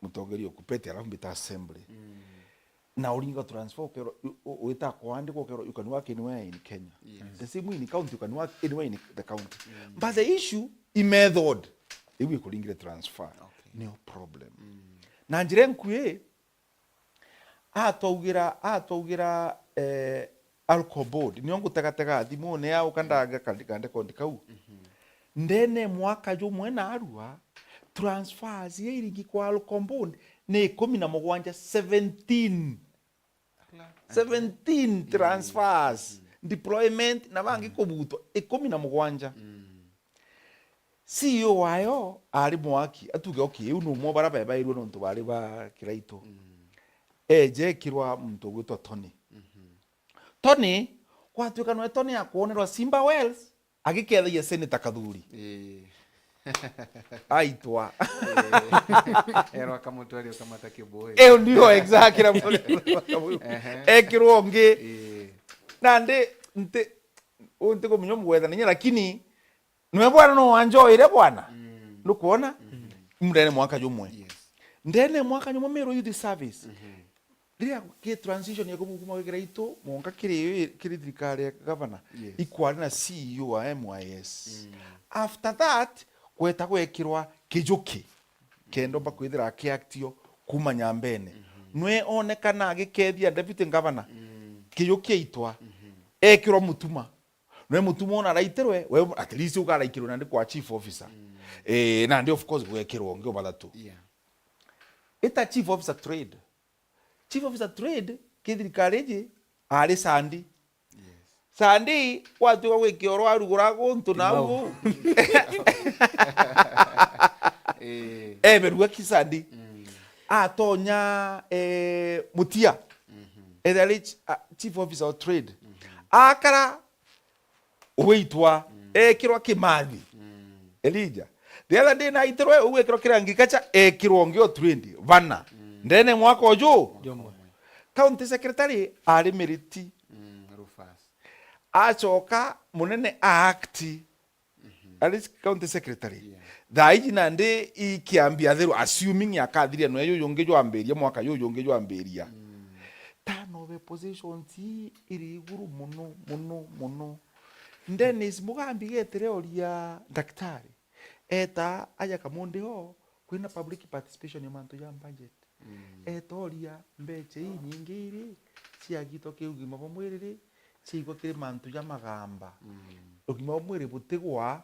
mutongeria o Kupete, alafu mbita assembly. Na uringa transfer, ukerwa, u-, u-, wita kwandikwa, ukerwa, "You can work anywhere in Kenya." Yes. The same way in county, you can work anywhere in the county. But the issue, i method, iu ikuringire transfer. Okay. Nio problem. Na njira nkui, atwaugira, atwaugira, eh, alcohol board. Nio ngutegatega thimune yao, kandaga kandi, kande kondi kau. Ndene mwaka jumwe narua, transfers iria iringi kwa alcohol board ni ikumi na mugwanja, seventeen. Ala. Seventeen transfers, deployment, na bangi kubutwa, ikumi na mugwanja. C E O wayo ari mwaki, atuge, okay, iu ni umwe bara bebairwe nontu bari ba Kiraitu. Eje ekirwa muntu ugwitwa Tony. Tony, gwatuika nwe Tony akwonerwa Simba Wells, agikethagia Senator Kathuri. Ii. Aitwa. Ii. Erwa kamutwari ukamata kiboi. Eyo ndio exactly. Ehe. Ekirwo ungi. Ii. Nandi nti, u ntikumenya umugwetha ninya, lakini nwe bwana no wanjoire bwana. Nukwona? Mundene mwaka jumwe. Yes. Ndene mwaka jumwe Meru Youth Service. Riria ki transition ya kuma, kuma gwikira itu, monka kiri, kiri thirikari ya gavana, yes, ikwari na C E O wa M Y S. After that, gweta gwekirwa Kijuki, kenda omba kwithira akiactio kuma nyambene. Nwe onekana agikethia deputy governor. Kiyu kiaitwa, ekirwa mutuma. Nwe mutuma ona araitirwe, we at least ukaraikirwe nandi kwa chief officer. Eh, nandi of course gwekirwa ungi o bathatu. Yeah. Ita chief officer trade. Chief officer trade, ki thirikari iji, ari Sandi. Yes. Sandi, gwatuika gwikia oro arugura guntu nau. Eh. Eberua ki Sandi. Atonya, eh, Mutia. Ethira ari ch-, a, chief officer of trade. Akara ugwitwa, ekirwa Kimathi. Elijah. The other day naitirwe, ugwikirwa kiri agriculture, ekirwa ungi o trade. Bana. Ndene mwaka uju. Jumwe. County secretary ari Miriti. Rufus. Acoka munene a act. Ari county secretary. Yeah. Thaa iji nandi ikiambi atheru, assuming akathiria noe yuyu ungi jwambiria, mwaka yuyu ungi jwambiria. Turnover positions ii iri iguru muno, muno, muno. Dennis Mugambi getire oria daktari. Eta aja Kamundi ho, kwina public participation ya mantu ja budget. Etoria mbecha inyingi iri ciagitwa ki ugima bwa mwiri ri, ciaigwa kiri mantu ja magamba. Ugima bwa mwiri butigwa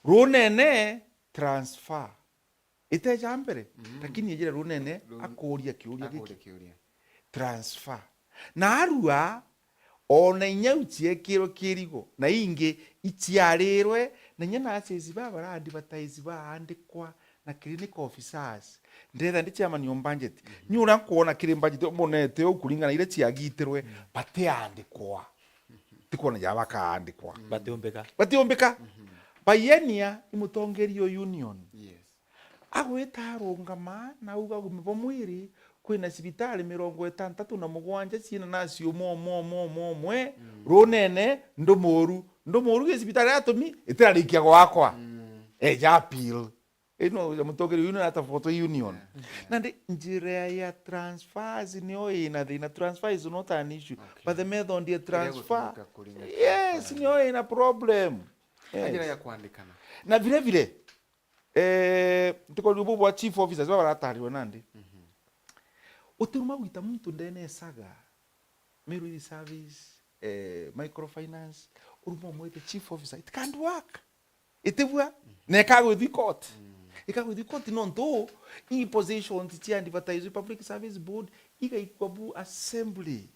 runene transfer. Iteja mbere, lakini ejire runene akuria kiuria giki. Transfer. Na arua, ona inya u ciekirwe kirigo, na ingi iciarirwe, na inya nurses ba bara advertise baandikwa, na clinical officers. Ndetha ndi chairman o budget. Ni uria nkwona kiri budget mbonete u kuringana na iria ciagitirwe, batiandikwa. Tikwona ja bakaandikwa. Batiumbika. Batiumbika. Biennia i mutongeria o union. Yes. Agwita arungama na auga ugima bwa mwiri, kwina cibitari mirongo itantatu na mugwanja ciina nasi umwe, umwe, umwe, umwe, umwe, runene, ndumuru. Ndumuru gi cibitari atumi, itirarikia gwakwa. Eja appeal. Ino ya mutongeria uyu ni ata photo union. Nandi njira ya transfers nio ina thina. Transfer is not an issue. Okay. But the method ya transfer, yes, nio ina problem. Yes. Njira ya kwandikana. Na vile vile, eh, ntikori ubu bwa chief officers baba baratarirwe nandi. Utiruma gwita muntu ndene esaga. Middle service, eh, microfinance, uruma umwite chief officer. It can't work. Itibua, na ikagwithwi court. Ikagwithwi court nontu i positions cia advertise public service board igaikwa bu assembly.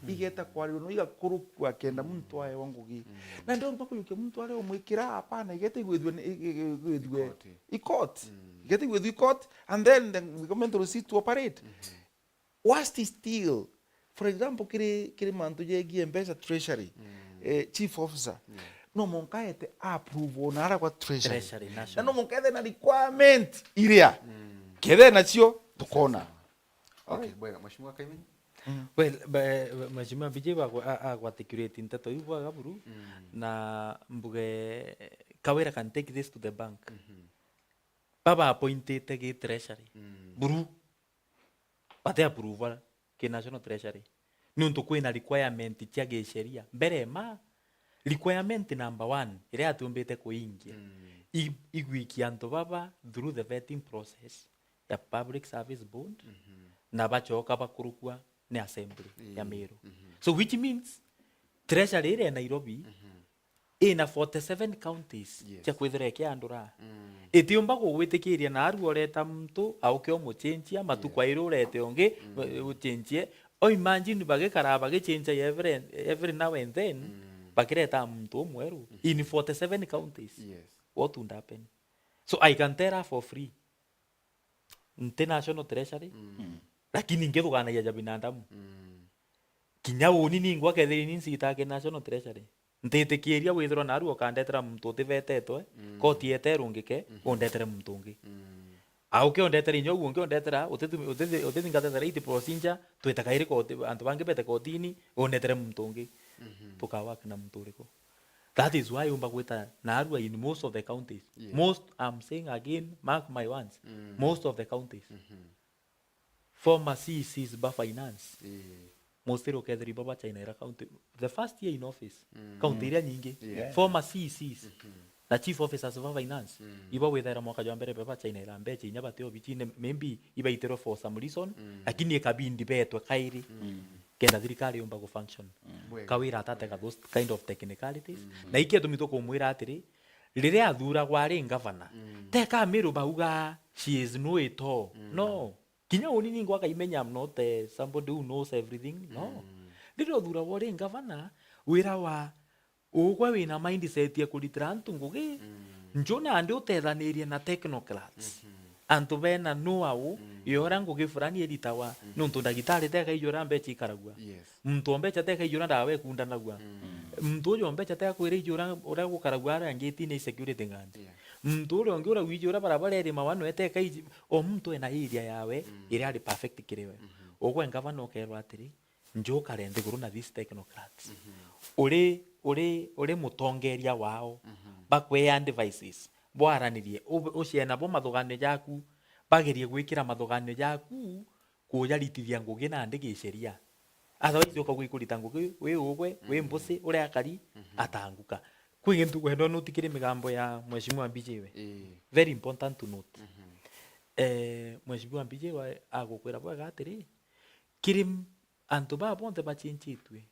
Igeta kwarirwa no igakurukua kenda muntu aewa ngugi. Na ndio bakuyukia muntu aria umwikira, hapana, igeta igwithwe ni, i, i, igwithwe i court. Igeta igwithwe i court, and then the government will cease to operate. Worst still, for example, kiri, kiri mantu jegie mbeca treasury, eh, chief officer, no monka ete approve ona ara kwa treasury. Treasury, na no monka ete na requirement iria. Kethe nacio tukona. Okay, bwega, Mheshimiwa Kaimenyi? Well, ba-, ba-, Mheshimiwa Mbiji bagwa-, a-, agwatikirite nteto iu bwega buru, na mbuge, Kawira can take this to the bank. Baba appointite gi treasury. Buru. Bati approve ki National Treasury. Niuntu kwina requirement cia gisheria. Mbere ma, requirement number one, iria yatumbite kuingia, i-, igwikia antu baba through the vetting process ya Public Service Board, na bacoka bakurukua ni assembly ya Meru. So which means, treasury iria e Nairobi, ina forty seven counties cia kwithira ikiandura. Itiumba kugwitikiria na aru ureta muntu auke umuchenjia, matuku airi urete ungi, uchenjie. O imagine bagikara bagichenja every, every now and then, bakireta muntu umweru in forty seven counties. What would happen? So I can tell her for free. Nti National Treasury, lakini nkithuganagia ja binadamu. Kinya uni ningwa kethira ni ncita ki National Treasury, ntitikiria withirwa naru ukandetera muntu utivetetwe, koti yete irungike, undetere muntu ungi. Au ke undetere inya ugu ungi undetera, utithi-, utithi-, utithingatete right procedure, twite kairi koti, antu bangi bete kotini, undetere muntu ungi. Tukawak na muntu uriku? That is why umba gwita narua in most of the counties. Most, I'm saying again, mark my words, most of the counties, former C E Cs ba finance, mostly ukethira ibo ba China ira county, the first year in office, county iria nyingi, former C E Cs na chief officers ba finance, ibo withaira mwaka jwa mbere beba China ira mbecha inya bati obichine, maybe ibaitirwe for some reason, lakini ikabindi betwe kairi. kenda thirikari yumba ku function. Bwega. Kawira atatega those kind of technicalities. Na ikio tumi tukumwira atiri, riria athuragwa ari ngavana, teka Meru bauga she is know it all. No. Kinya uni ningo akaimenya I'm not, eh, somebody who knows everything. No. Riria uthuragwa uri ngavana, wira wa ugwe wina mindset ya kuritira antu ngugi, nju nandi utethanirie na technocrats. Antu bena know-how ya uria ngugi fulani iritagwa. Nontu ndagitari teka ijua uria mbecha ikaragua. Yes. Muntu o mbecha teka ijua uria ndawa ikundanagua. Muntu uju o mbecha teka kwira ijua uria, uria gukaragua aria ngitine i security guard. Yeah. Muntu uria ungi uria wiji uria barabara iri mawano eteka iji, o muntu ena area yawe iria ari perfect kiri we. Ugwe ngavana ukerwa atiri, nju ukare nthiguru na these technocrats. Uri, uri, uri mutongeria wao. Bakwe advices. Bwaranirie, u-, ucee nabo mathuganio jaku, bagerie gwikira mathuganio jaku kujaritithia ngugi nandi giceria. Otherwise, ukauga ikurita ngugi wi ugwe, wi mbusi, uri akari, atanguka. Kwi gintu kwendwa nutikire migambo ya Mheshimiwa Mbijiwe. Ii. Very important to note. Eh, Mheshimiwa Mbijiwe agukwira bwega atiri, kiri m-, antu baa bonthe bachinchitue,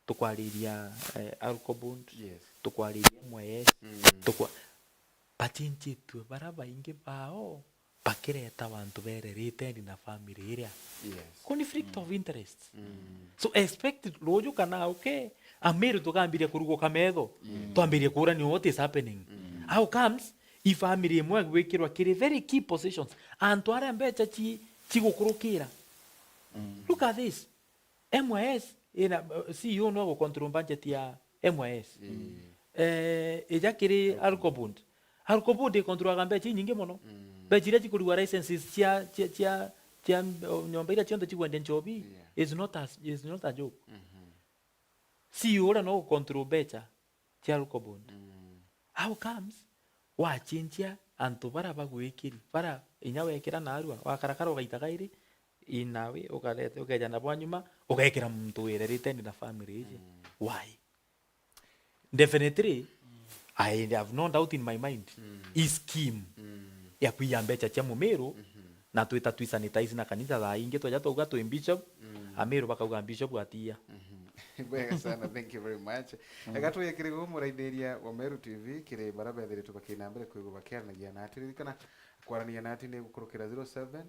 tukwariria, eh, Alcobond, yes, tukwariria M Y S, tukwa-, bachinchitue bara baingi bao bakireta bantu bererite ni na family iria. Yes. Conflict of interest. So expect ruju kana uke, Ameru tukambiria kuruguka metho, twambirie kurania what is happening. How comes i family imwe gwikirwa kiri very key positions, antu aria mbecha chi-, chigukurukira? Look at this. M Y S ina, C E O no gucontrol budget ya M Y S. Eh, ija kiri Alcobond. Alcobond icontrolaga mbecha inyingi mono. Mbecha iria chikurigwa licenses cia, cia, cia, cia, o, nyomba iria cionthe chikwendia nchobi is not a, is not a joke. C E O uria no gucontrol mbecha cia Alcobond. How comes wachinchia antu bara bagwikiri, bara inya wekira narua, wakarakara ugaita kairi, inawe, ukarete, ukeja nabo nyuma, ugekira muntu wirerite ni na family iji. Why? Definitely, I have no doubt in my mind, is scheme ya kwiya mbecha cia Mumiru, na twita twi sanitize na kanitha thaa ingi, tweja twauga twi bishop, Ameru bakauga bishop atiya. Bwega sana, thank you very much. Ega tuye kiri gu muraithiria wa Meru T V, kiri bara bethiritwe bakina mbere kwigua bakiaranagia nati. Ririkana, kwarania nati ni gukurukira zero seven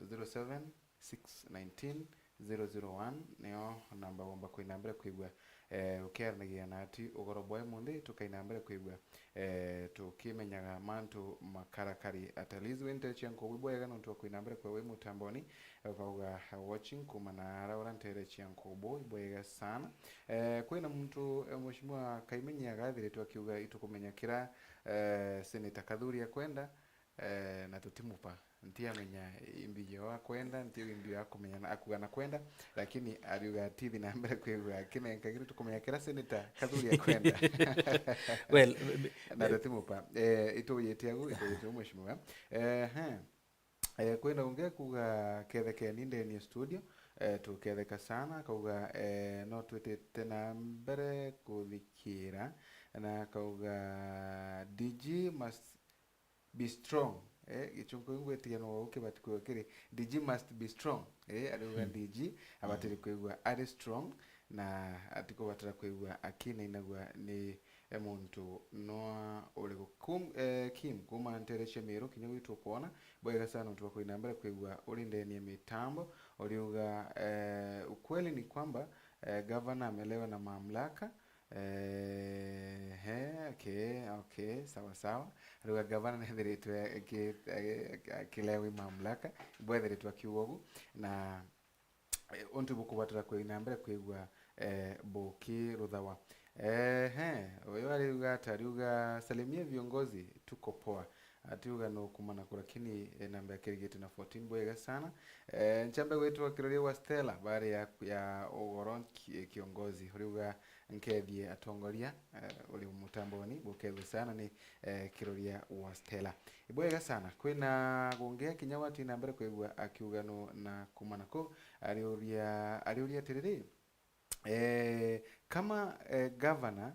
zero seven six nineteen zero zero one, nio namba womba kwina mbere kwigua, eh, ukiaranagia nati ugoro bwa imunthi, tukaina mbere kwigua, eh, tukimenyaga mantu makarakari. At least wi ntere cia nkubu ibwega nontu wa kwina mbere kwa wi mutamboni, eh, ukauga, eh, watching kuma na ara ura ntere cia nkubu ibwega sana. Eh, kwina muntu, eh, Mheshimiwa Kaimenyi agathiritwe akiuga itukumenya kira, eh, Senator Kathuri akwenda, eh, na tutimupa. Ntiamenya imbi yo akwenda, nti imbi yo akumenya na, akuga na kwenda, lakini ariuga atithi na mbere kwigua akinenka kiri tukumenya kira Senator Kathuri akwenda. Well, na tutimupa. Eh, ituyite agu, ituyite agu, Mheshimiwa. Eh, he. Eh, kwina ungi kuga kethekeni ndeni ya studio, eh, tuketheka sana, kauga, eh, no twitite na mbere kuthikira, na kauga D G must be strong. Eh, Gichunku ngwitigia no ukibati kwigua kiri, D G must be strong. Eh, ariuga D G abatiri kwigua ari strong, na atikubatara kwigua akinainagua ni, eh, muntu noa uriku. Kum-, eh, Kim, kuma ntere cia Miru kinya gwitu kwona, bwega sana ntu wa kwina mbere kwigua uri ndeni ya mitambo, uriuga, eh, ukweli ni kwamba, eh, gavana amelewa na mamlaka, Eh, he, okay, okay, sawa, sawa. Riu gavana nethiritwe aki-, aki-, akilewi mamlaka, bwethiritwe akiuga ugu, na, eh, untu bukubatara kwina mbere kwigua, eh, bukiruthawa. Eh, he, uyu ariuga ata? Ariuga, "Salimia viongozi, tuko poa." Atiuga no kumanakura, lakini, eh, namba ya kirigiti na fourteen, bwega sana. Eh, nchambe gwitwa Kiroria wa Stella, bari ya, ya ugoro ki-, kiongozi. Uriuga, nkethie atongoria, eh, uri mutamboni, bukethwe sana ni, eh, Kiroria wa Stella. Ibwega sana. Kwina gungi kinya wati na mbere kwigua akiuga no na kumana ku, ariuria, ariuria atiriri, eh, kama, eh, governor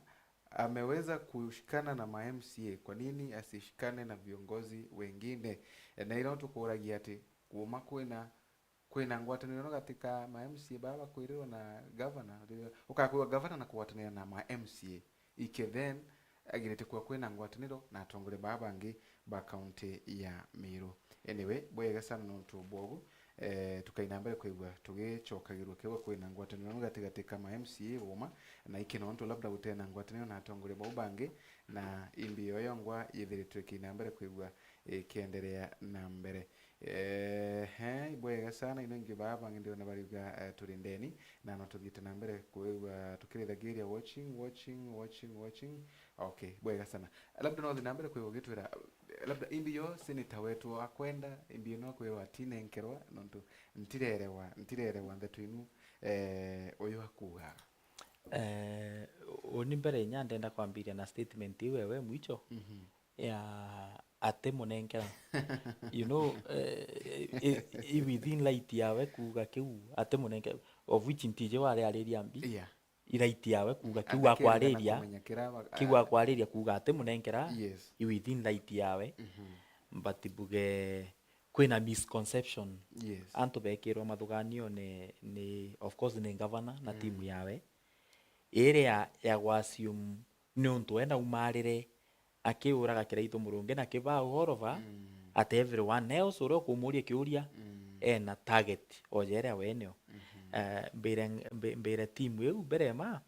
ameweza kushikana na ma M C A, kwa nini asishikane na viongozi wengine? Eh, na ira tukuragia ati kuma kwina kwina ngwataniro no gati ka ma M C A baa bakwirirwa na governor, riria ukakwirwa governor na kugwatanira na ma M C A, ike then agirite kwa kwina ngwataniro na atongoria baa bangi ba kaunti ya Meru. Anyway, bwega sana nontu bwogu, eh, tukaina mbere kwigua tugicokagirwa kegwa kwina ngwataniro no gati gati ka ma M C A boma, na ike nontu labda gutena ngwataniro na atongoria bau bangi, na imbi yo yongwa yithiritwe ikiina mbere kwigua ikienderea na mbere. Ehe, ibwega sana, ino ingi baa bangi ndiona bariuga, eh, turi ndeni, na no tuthiite na mbere kwigua tukirithagiria watching, watching, watching, watching. Okay, bwega sana. Labda no thi na mbere kwigua ugitwira, labda imbi yo senator wetu akwenda, imbi ino akwirwa atinenkerwa, nontu ntirerewa, ntirerewa ndeto inu, eh, uyu akuugaga. Eh, uni mbere inya ndenda kwambiria na statement iu ewe mwicho. Mhm. Ya ati munenkera. You know, eh, i, i, i within right yawe kuuga kiu ati munenkera, of which ntiji wari ariria mbi. Yeah. I right yawe kuuga kiu akwariria, kuuga ati munenkera, yes, i within right yawe. Mhm. But mbuge kwina misconception. Yes. Antu bekirwa mathuganio ni, ni, of course, ni governor na, mm, timu yawe, iria ya, ya gwa assume niuntu we naumarire akiuraga Kiraitu Murungi na Kibau all over, mm, ati everyone else uria ukumuria kiuria, mm, ena target o jeria we nio. Mhm. Eh, mbire, mbi-, mbire timu iu mbere ma,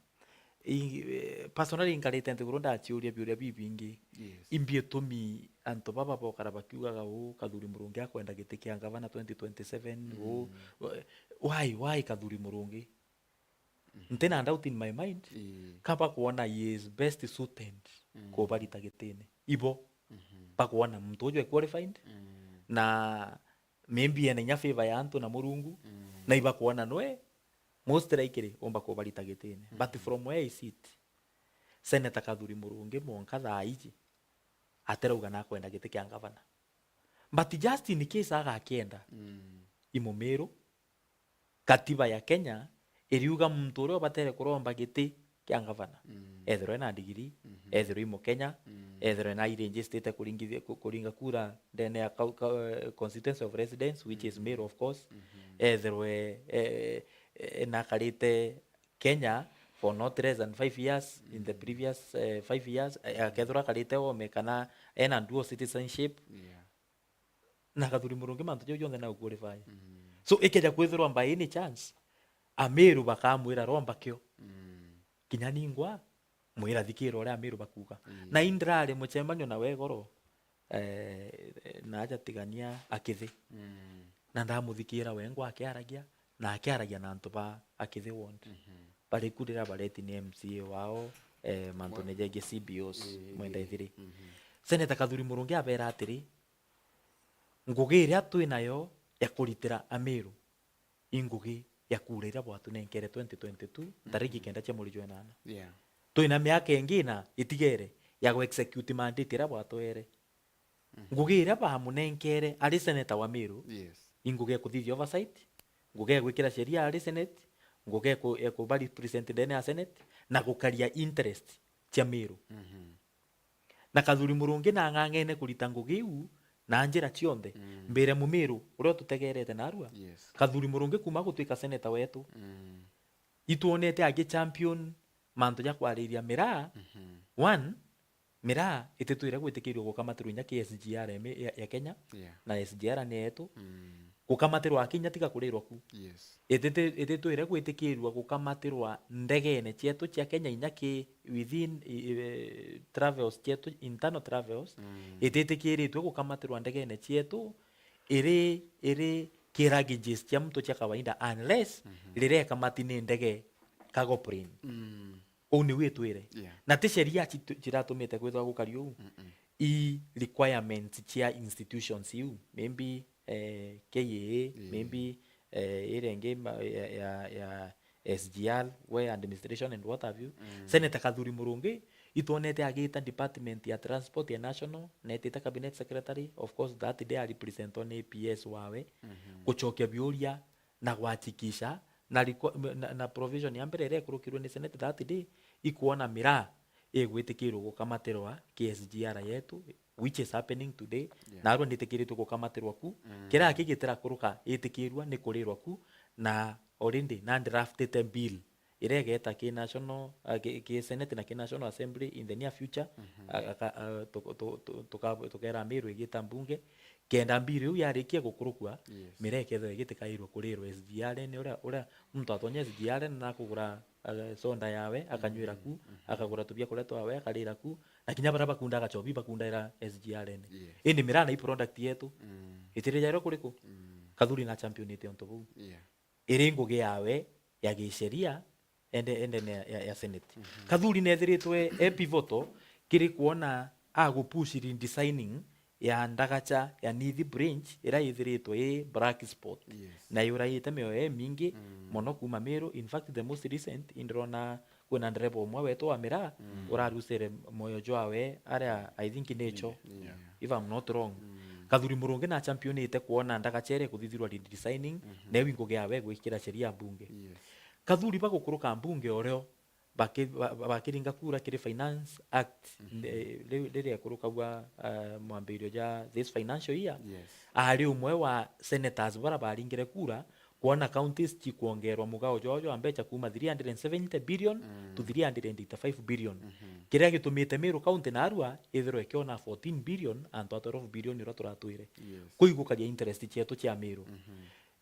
i-, eh, personally nkarite nthiguru ndaciuria biuria bibingi. Yes. Imbi itumi antu baba bokara bakiugaga uu Kathuri Murungi akwenda giti kia ngavana twenty twenty-seven, uu, mm, why, why Kathuri Murungi? Mhm. Ntina doubt in my mind. Ii. Ka bakwona he is best suited, mm, kubarita gitine. Ibo. Mhm. Bakwona muntu uju e qualified, mm, na maybe ena inya favor ya antu na Murungu, mm, na ibakwona nwe most likely umba kubarita gitine. But, mhm, from where I sit, Senator Kathuri Murungi mwanka thaa iji atirauga nakwenda giti kia ngavana. But just in case agakienda, mm, i Mumiru, katiba ya Kenya iriuga muntu uria ubatere kuromba giti kia ngavana, mm, ethirwe ena ndigiri, mhm, ethirwe i Mukenya, mm, ethirwe na iregistered kuringithia-, ku-, kuringa kura ndene ya kau-, ka-, eh, constituency of residence, which is, mhm, Meru, of course, mhm, ethirwe, eh, eh, nakarite Kenya for not less than five years, in the, mm, previous, eh, five years, eh, akethirwa akarite ome kana ena dual citizenship. Yeah. Na Kathuri Murungi mantu jau jonthe na qualify. Mm. So, ikeja kwithirwa by any chance, Amiru bakamwira romba kio. Mm. Kinya ningwa, mwira thikira uria Amiru bakuuga. Mm. Na indrari mucemanio na wegoro, eh, na aja tigania akithi. Mm. Na ndamuthikira wengwa akiaragia, na akiaragia na antu ba akithi ward. Mhm. Bariku riria bareti ni M C A wao, eh, mantune jegie C B Os, ii, mwenda ithiri. Mhm. Senator Kathuri Murungi abera atiri, ngugi iria twi nayo ya kuritira Amiru, i ngugi ya kura iria bwatunenkere twenty twenty-two, ntariki, mhm, kenda cia mweri jwa inana. Yeah. Twina miaka ingi ina itigere ya gu execute mandate iria bwatwere. Mhm. Ngugi iria bamunenkere ari senator wa Meru, yes, i ngugi ya kuthithia oversight, ngugi ya gwikira sheria ari Senate, ngugi ya ku-, ya kuba represent ndene ya Senate, na gukaria interest cia Meru. Mhm. Na Kathuri Murungi nang'ang'ene kurita ngugi iu na njira cionthe. Mm. Mbire Mumiru uria ututegerete narua. Yes. Kathuri Murungi kuma gutwika senator wetu. Mm. Itwonete agi champion mantu ja kwariria miraa. Mhm. One, miraa ititwire gwitikirua gukamatirwa inya ki S G R ya, ya Kenya. Yeah. Na S G R ni yetu. Mm. Gukamatirwa aki inya tiga kurirwa ku. Yes. Ititi-, ititwire gwitikirua gukamatirwa ndegene cietu cia Kenya inya ki within, i-, i-, travels cietu, internal travels. Mm. Ititikiritue gukamatirwa ndegene cietu iri, iri ki luggages cia muntu cia kawaida unless, mhm, riria ikamati ni ndege cargo plane. Mm. Uu niu itwire. Yeah. Na ti sheria citu-, ciratumite kwithirwa gukari uu. Mm-mm. I requirements cia institutions iu, maybe, eh, K A A, ii, maybe, eh, iria ingi ma-, ya, ya, ya S G R, we administration and what have you. Mm. Senator Kathuri Murungi, itwonete agita department ya transport ya national, na etite cabinet secretary, of course that day a representwa ni P S wawe, mhm, gucokia biuria na gwachikisha na requ-, na, na provision ya mbere iria ikurukirwe ni Senate that day, ikwona miraa igwitikirwo gukamatirwa K S G R yetu, which is happening today. Yeah. Narua nitikiritwe gukamatirwa ku. Mm. Kiria kigitira kuruka itikirua ni kurirwa ku, na already na draftite bill iria igeta ki national, uh, ki, ki Senate na ki National Assembly in the near future. Mhm. A, aka, a, tu, tu, tu, tuka-, tukera Miru igita mbunge, kenda bill iu yarikia gukurukua, yes, miraa ikethirwa igitikairwe kurirwa S G R N, uria, uria muntu atonya S G R N na kugura, uh, soda yawe, akanywira ku, mhm, akagura tubia kuria twawe, akarira ku, na kinya baria bakunda agachobi bakundaira S G R N. Yes. Indi miraa na i product yetu, mm, itirijairwe kuriku? Mm. Kathuri na championite untu buu. Yeah. Iri ngugi yawe ya gisheria ende, ende ne, ya, ya Senate. Mhm. Kathuri nethiritwe e pivotal kiri kwona agupush redesigning ya ndagacha ya Nithi Bridge, ira ithiritwe i black spot. Yes. Na yuraite mioyo imingi, mm, mono kuma Miru. In fact, the most recent, indirona kwina ndereba umwe wetu wa miraa, mm, urarusire moyo jwawe aria, I think, nature. Yeah. If I'm not wrong. Mm. Kathuri Murungi na championite kwona ndagacha iria ikuthithirwa redesigning, mhm, na iu ngugi yawe gwikira sheria mbunge. Yes. Kathuri bagukuruka mbunge orio baki-, ba-, ba-, bakiringa kura kiri Finance Act, mhm, eh, ri-, riria ikurukagua, ah, mwambirio ja this financial year, yes, ari umwe wa senators bara baringire kura kwona counties chikwongerwa mugao jwao jwa mbecha kuma three hundred and seventy billion, mm, to three hundred and eighty-five billion. Mhm. Kiria gitumite Meru County narua ithirwe ikiona fourteen billion antu a twelve billion uria turatwire. Yes. Kuu igukaria interest cietu cia Meru. Mhm.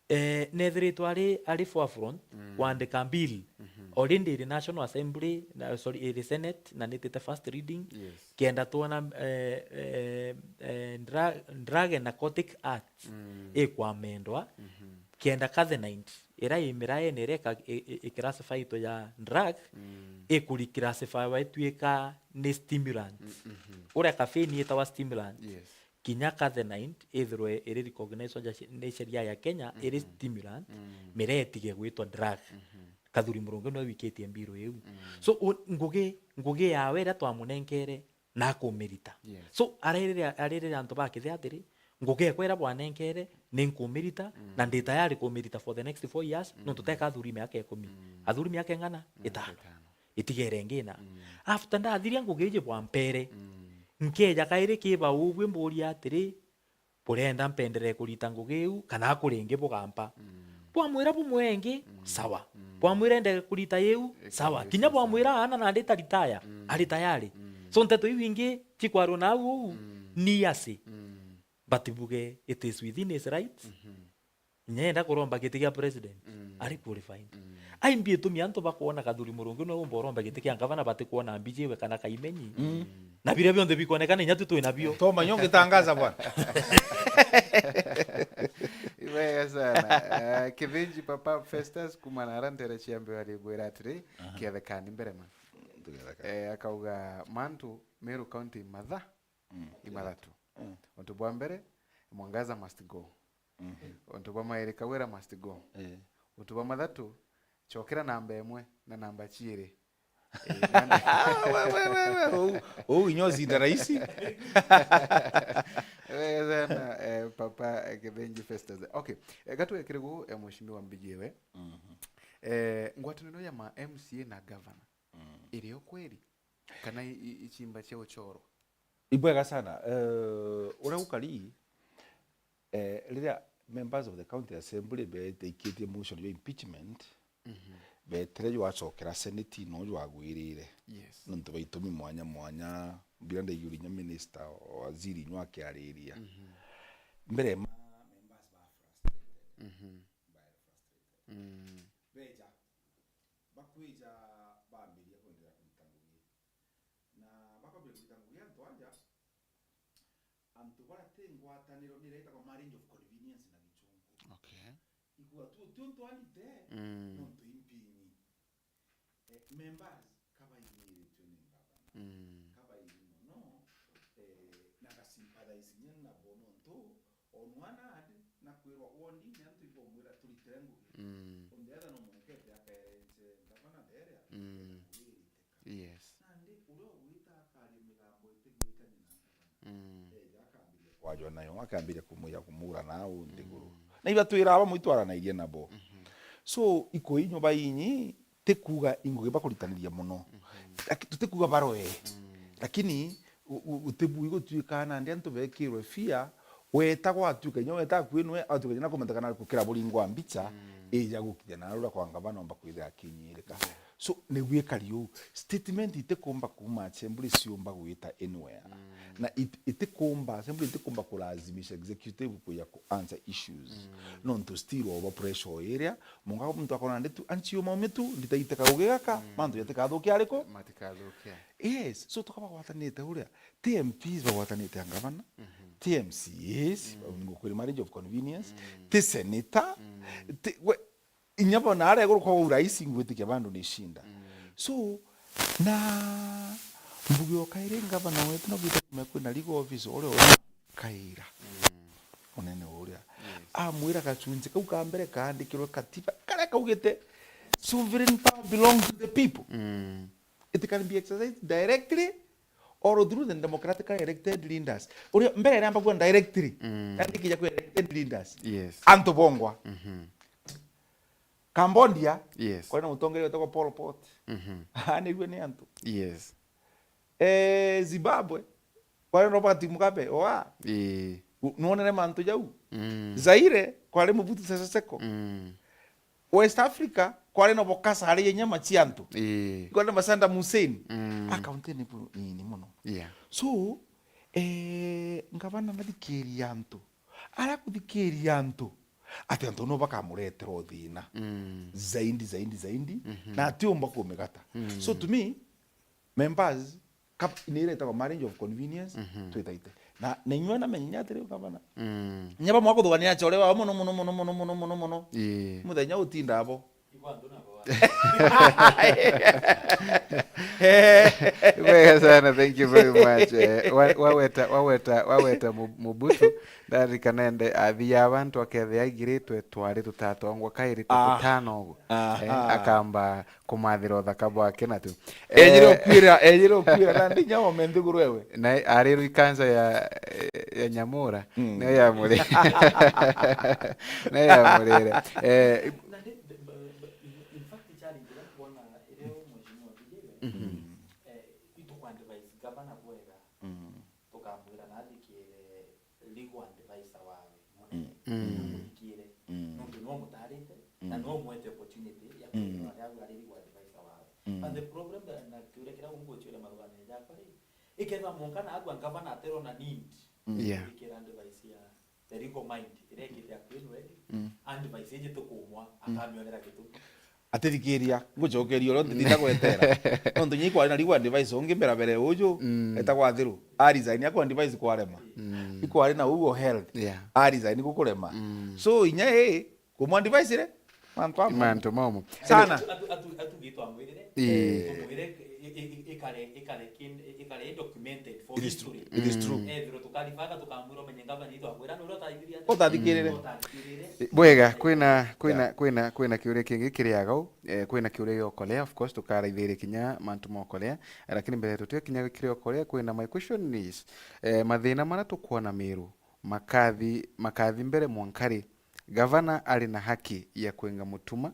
Eh, nethiritwe ari, ari forefront, mm, kwandika bill. Mhm. Already iri National Assembly, na, sorry, iri Senate, na nitite first reading. Yes. Kenda twona, eh, eh, eh, Dra-, Drug and Narcotic Act, mm, ikwamendwa, mhm, kenda cathinite, ira i miraene iria ika-, i-, i-, iclassifyitwe ya drug, mm, ikureclassifywa ituika ni stimulant. Mm, mhm. Uria caffeine itawa stimulant. Yes. Kinya cathinite ithirwe iri recognized ja shi-, ni sheria ya Kenya, iri, mhm, stimulant, mm, miraa itige gwitwa drug. Mhm. Kathuri Murungi niwe wikitie mbiru iu. Mm. So, u-, ngugi, ngugi yawe iria twamunenkere na akumirita. Yes. So, arerire, arerire antu ba Kithi atiri, ngugi ekwa iria bwanenkere ni nkumirita, mm, na ndi tayari kumirita for the next four years, mm, nontu teka athuri miaka ikumi. Mm. Athuri miaka ing'ana? Miaka itano. Itano. Itigere ngina. Mm. After ndathiria ngugi iji bwampere, mm, nkeja kairi kiba ubwi mburia atiri, burenda mpenderee kurita ngugi iu, kana kuri ingi bugampa? Mm. Bwamwira bumwe ingi, mm, sawa. Mm. Bwamwira ende kurita iu, ikathithia, sawa. Kinya bwamwira aana nandi taritaya, mm, ari tayari. Mm. So nteto iu ingi chikwarwa na au uu, mm, ni asi. Mm. But buge it is within his rights. Mhm. Nyenda kuromba giti gia president. Mm. Ari qualified. Mm. Ai mbi itumi antu bakwona Kathuri Murungi no umba uromba giti kia ngavana batikwona mbijiwe kana kaimenyi. Mm. Na biria bionthe bikonekana inya tu twi nabio. Toma nyo ngitangaza bwana. Ibega sana. Eh, Kithinji Papa Festus kuma na ara ntere cia mbere arigwira atiri, aha, kethekani mbere ma. Tugetheka. Eh, akauga mantu Meru County matha, mm, imathatu. Mm. Untu bwa mbere, Mwangaza must go. Mhm. Untu bwa mairi, Kawira must go. Eh. Untu bwa mathatu, chokera namba imwe na namba chiiri. Eh, nani? Ah, we, we, we, we. Ou, ou inyo zinda raisi. Wega sana, eh, Papa, eh, Kithinji Festus. Okay, eh, gatwekire gu, eh, mheshimiwa Mbijiwe. Mhm. Eh, ngwataniro ya ma M C A na governor, mm, iri o kweli? Kana i, i, ichimba cia uchoro? Ibwega sana. Eh, uria gukari, eh, riria members of the county assembly betaikitie motion ya impeachment, mhm, betire jwacokera senate no jwagwirire. Yes. Nontu ba itumi mwanya mwanya, mbira ndaiguru inya minister, waziri inywa akiariria. Mhm. Mbere ma members ba frustrated. Mhm. Ba frustrated. Mm. Beja, bakwija bambiria kwenderea kurita ngugi. Na bakwambia kurita ngugi antu aja, antu baria ti ngwataniro ni iria itagwa marriage of convenience na gichungu. Okay. Igua tu, ti untu arite, mm, nontu impini. Eh, members kabainyiritie ni ngavana. Mm. Kabairi mono, eh, na gasympathize inya nabo nontu on one hand, nakwirwa wondine antu ibomwira turitire ngugi. Mm. On the other, no mwanka ete akaerenche ngavana nderia, mm, ngugi iriteka. Yes. Nandi uria ugwita akaria migambo itigwikania na ngavana. Mm. Eja akambiria kwajwa nayo, akambiria kumwira kumura nau ndiguru. Mm. Na ibatwira aba mwitwaranairie nabo. Mhm. So, iko inyo bainyi, ti kuuga ingugi bakuritaniria mono. Mhm. Laki-, tutikuuga baroe. Mm. Lakini gu-, gu-, gutibui gutuikaa nandi antu bekirwe fear, weta gwatuika inya weta akui nwe, atuika inya na kumenyeka na gukira buringwa mbicha, ija gukinya na rura kwa ngavana omba kwithira akinyirika. So, niguo ikari uu. Statement itikumba kuuma assembly ciumba gwita anywhere. Na it-, itikumba, assembly itikumba kulazimisha executive kuja ku answer issues. Nontu still obo pressure iria, munga muntu akona ndetu, anchi uma umitu, nditaite kaugi gaka, mantu jatikathukia ariku? Matikathukia. Yes, so tukaba gwatanite uria, ti M Ps bagwatanite a ngavana, ti M C As, ngukwira marriage of convenience, ti senator, ti, we, inya bona aria iguru kwa urahisi ngwitikia bandu ni shinda. So, na mbuge o kairi ngavana wetu na gwita kumenya kwina legal officer uria uri kaira. Unene uria. Amwira gachunji kau ka mbere kaandikirwe katiba, karia kaugite, "Sovereign power belongs to the people." It can be exercised directly or through the democratically elected leaders. Uria mbere iriambagua directly, yandikija kwi elected leaders. Yes. Antu bongwa. Cambodia, yes, kwari na mutongeria wetagwa Pol Pot. Aanirue ni antu. Yes. Eh, Zimbabwe, kwari na Robert Mugabe, oa. Ii. U-, nwonere mantu jau? Zaire, kwari Mobutu Sese Seko. West Africa, kwari na Bokasa, ari inya maciantu. Ii. Kwari na Saddam Hussein. Akaunti ni bu-, nini muno. Yeah. So, eh, ngavana nathikiria antu. Aria kuthikiria antu, ati antu no bakamuretera uthina. Zaidi, zaidi, zaidi. Na atiumba kumigata. So to me, members, kap-, ni iria itagwa marriage of convenience, twitaite. Na, na inywe na menya atiri, gavana. Nyaba mwakuthuganira achore bao muno, muno, muno. Ii. Muthenya utinda abo. Ibwega sana, thank you very much. Eh, wa-, waweta, waweta, waweta Mu-, Mubutu, ndarikana ende athia abantu akethia aigiritwe twari tutatongwa kairi tutano uguo. Eh, akamba kumathira uthaka bwake na tu. Ejire ukwira, ejire ukwira, na ndinya ome nthiguru ewe. Na arirwe ikanza ya, ya Nyamura, niyo yamuri-, niyo yamurire. Eh, na ndi-, ndi-, b-, b-, in, in fact, challenge iria tuona iria mheshimiwa athithirwe, eh, ituku advise gavana bwega, tukamwira na athikiire legal advisor wawe munene, amuthikiire, nontu niwe umutarite, na niwe umwete opportunity ya kwithirwa ari au ari legal advisor wawe. And the problem that, na kiuria kiria unguchiuria marugane jakwa ri, ikethirwa mwanka na agwa gavana atirona need, yeah, kuthikira advice ya the legal mind, iria ikite akui nwe ri, advice iji tukumwa, akamionera gitumi. Atithikiria, ngucokeria uria nditita gwetera. Nontu nyii kwari na legal advisor ungi mbere mbere uju, etagwa Athiru. A resign, akwa advice kwarema. Ikwari na uguo health. Yeah. A resign gukurema. So, inya ii, kumwa advice ri, mantu amwe. Mantu momo. Sana. Atu-, atu-, atu-, atugitwe amwirire. Ii. Tumwire i-, i-, i-, ikare, ikare kin-, i-, ikare documented for history. It is true. It is true. Ethirwe tukaribaga tukamwira umenye ngavana itwakwira ni uria utaithiria atia? Utathikirire. Utathikirire. Bwega, kwina, kwina, yeah, kwina, kwina kiuria kingi kiri agau. Eh, kwina kiuria gia Okolea, of course, tukaraithiria kinya mantu ma Okolea. Eh, lakini mbere tutikinya kiria Okolea, kwina my question is, eh, mathina maria tukwona Meru makathi, makathi mbere mwanka ri? Gavana ari na haki ya kwinga Mutuma.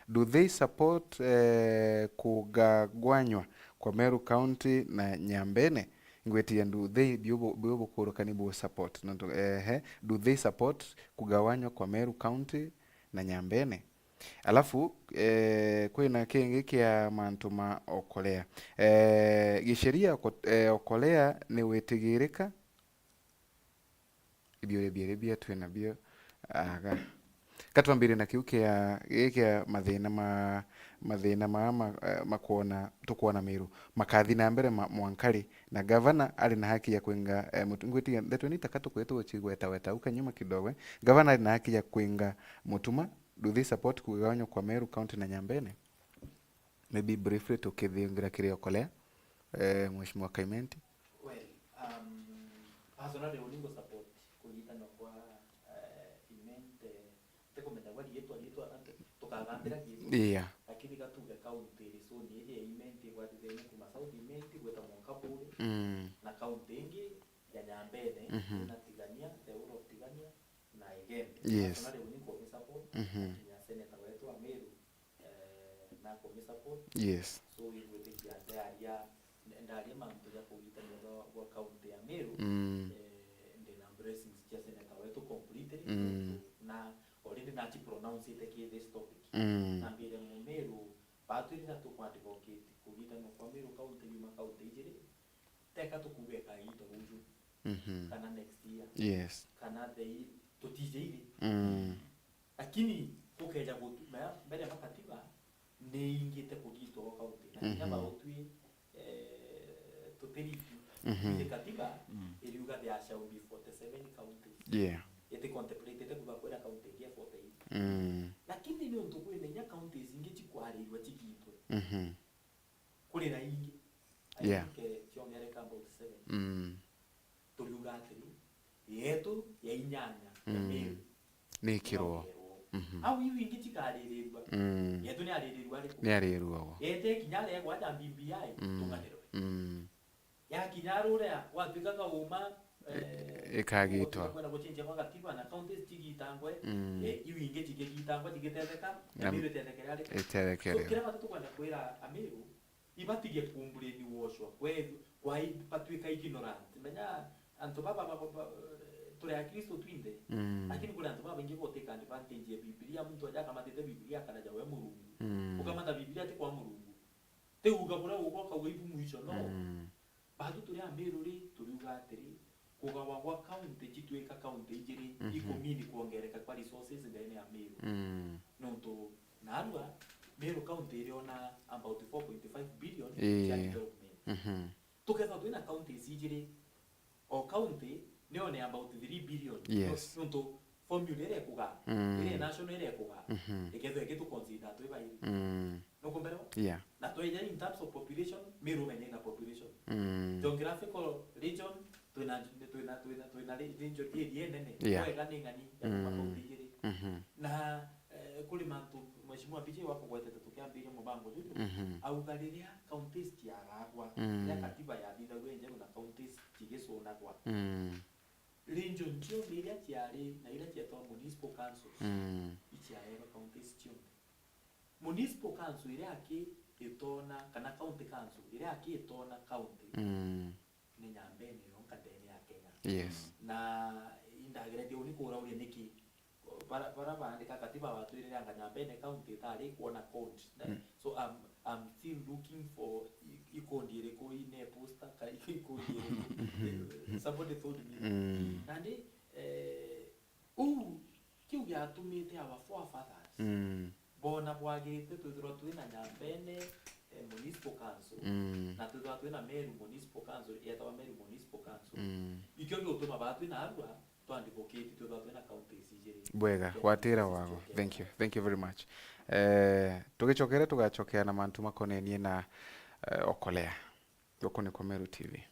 Do they support, eh, kugagwanywa kwa Meru County na Nyambene? Ngwitiria do they, biu bu-, biu bukurukani bu support. Nontu, ehe, do they support kugawanywa kwa Meru County na Nyambene? Alafu, eh, kwina kingi kia mantu ma Okolea. Eh, gisheria Oko-, eh, Okolea ni witigirika? Ibiuria biiri bia twina bio. Aga. Katwambirie na kiu kia, giki kia mathina ma, mathina ma, ma, eh, makwona, tukwona Meru makathi na mbere ma, mwanka ri, na gavana ari na haki ya kwinga, eh, mutu-, ngwitiria ndeto ni taka tukwitwo gucigweta weta au kanyuma kidogo, eh. Gavana ari na haki ya kwinga Mutuma, do they support kugawanywa kwa Meru County na Nyambene? Maybe briefly tukithingira kiri Okolea, eh, Mheshimiwa Kaimenti. Well, um, personally, uni ngu support kunyitanwa kwa, eh, Imenti, eh, tikumenya gwa riitwa, riitwa, tukagambira riitwa. Yeah. Lakini gatuge county iri zone iri ya Imenti, igwatithenie kuma South Imenti gwita mwanka Buri, na county ingi ya Nyambene, na Tigania, the whole of Tigania, na Igembe. Yes. Personally, uni nkuumi support, akinya senator wetu wa Meru, eh, na kumi support. Yes. So, igwitikia ndaria, ndaria mantu ja Kugitania gwa, gwa county ya Meru, mm, eh, ndina blessings cia senator wetu completely, mm, na already nachi pronounce ite ki this topic. Mm. Nambire Mumeru, batwirira tuku advocate kugitania kwa Meru county yuma county ijiri, teka tukuge kagito ruju, mhm, kana next year, yes, kana the, tutije iri. Mm. Lakini kukeja gutu-, mea-, mbere ya makatiba, ni ingite kugitwa gwa county. Na kinya, mhm, bautwi, eh, tutiriki. Mhm. Ithe katiba, mm, iriuga there shall be forty-seven counties. Yeah. Iti contemplated kuga kwina county ingi ya forty-eight. Mm. Lakini ni untu kwina inya counties ingi cikwarirua cigitwe. Mhm. Kuri na ingi. I, yeah, think, eh, ciongereka about seven. Mm. Turiuga atiri, yetu ya inyanya ya, mm, Meru ni ikirwo. Yongerwo. Mhm. Au iu ingi cikaririrua. Mm. Yetu ni aririrua ariku? Ni aririrua o. Yete kinya aregwa aja B B I, mm, tunganirwe. Mm. Yakinya ruria, gwatuika kauma, eh, ikagitwa, kwenda gucenjia kwa katiba na counties cigitangwe, mm, eh, iu ingi cigigitangwa, cigitetheka, na, na Meru itethekere ariku? Itethekere. So, kiria batu tukwenda kwira Ameru, ibatige kubrainwashwa, kwe-, kwai-, batwika ignorant. Menya, antu baba ba, ba, turi Akristo twinthe, mm, lakini kuri antu babaingi gutake advantage ya Biblia, muntu aja akamatite Biblia akaraja we Murungu. Mm. Ukamata Biblia ti kwa Murungu. Ti uga buria ugwa ukauga ibu mwisho, no. Mm. Batu turi Ameru ri, turiuga atiri, kugawa gwa county citwika county ijiri, mhm, ikumini kwongereka kwa resources ndene ya Meru. Mm. Nontu narua, Meru county iriona about four point five billion, ii, cia development. Mhm. Tukethwa twina counties ijiri, o county nione about three billion. Yes. Nontu formula iria ikuga, mm, iria national iria ikuga, mhm, ikethwa igitu consider twi bairi. Mm. Nukumbere? Yeah. Na tweja in terms of population, Meru umenye ina population. Mm. Geographical region, twina, twina, twina, twina re-, region area nene. Yeah. Wega ni ng'ani ya, mm, kuma county ijiri. Mhm. Na, eh, kuri mantu Mheshimiwa B J wakugwetete tukiambiria mubango juju, mhm, auga riria counties ciagagwa, mm, riria katiba yathithagua injeru na counties cigisunagwa. Mm. Region cionthe iria ciari na iria cietagwa municipal councils, mm, iciaerwa counties cionthe. Municipal council iria aki itona, kana county council iria aki itona county, mm, ni Nyambene yonka ndene ya Kenya. Yes. Na indageretie uni kurauria niki, bara, bara baandika katiba batwirire anga Nyambene county itari kwona code. Na, mm, so I'm, I'm still looking for i-, ikondi iriku ine poster, ka ikondi iriku. Somebody told me. Mm. Nandi, eh, uu, kiu giatumite our forefathers, mm, bona bwagirite twithirwa twina Nyambene, eh, Municipal Council, mm, na twithirwa twina Meru Municipal Council, yetawa Meru Municipal Council. Mm. Ikio giutuma baa twina arua, twa advocate twithwa twina counties ijiri. Bwega, cia gwatira counties wago. Cia Kenya. Thank you. Thank you very much. Eh, tugicokere tugacokea na mantu makonenie na, eh, okolea. Guku ni kwa Meru T V.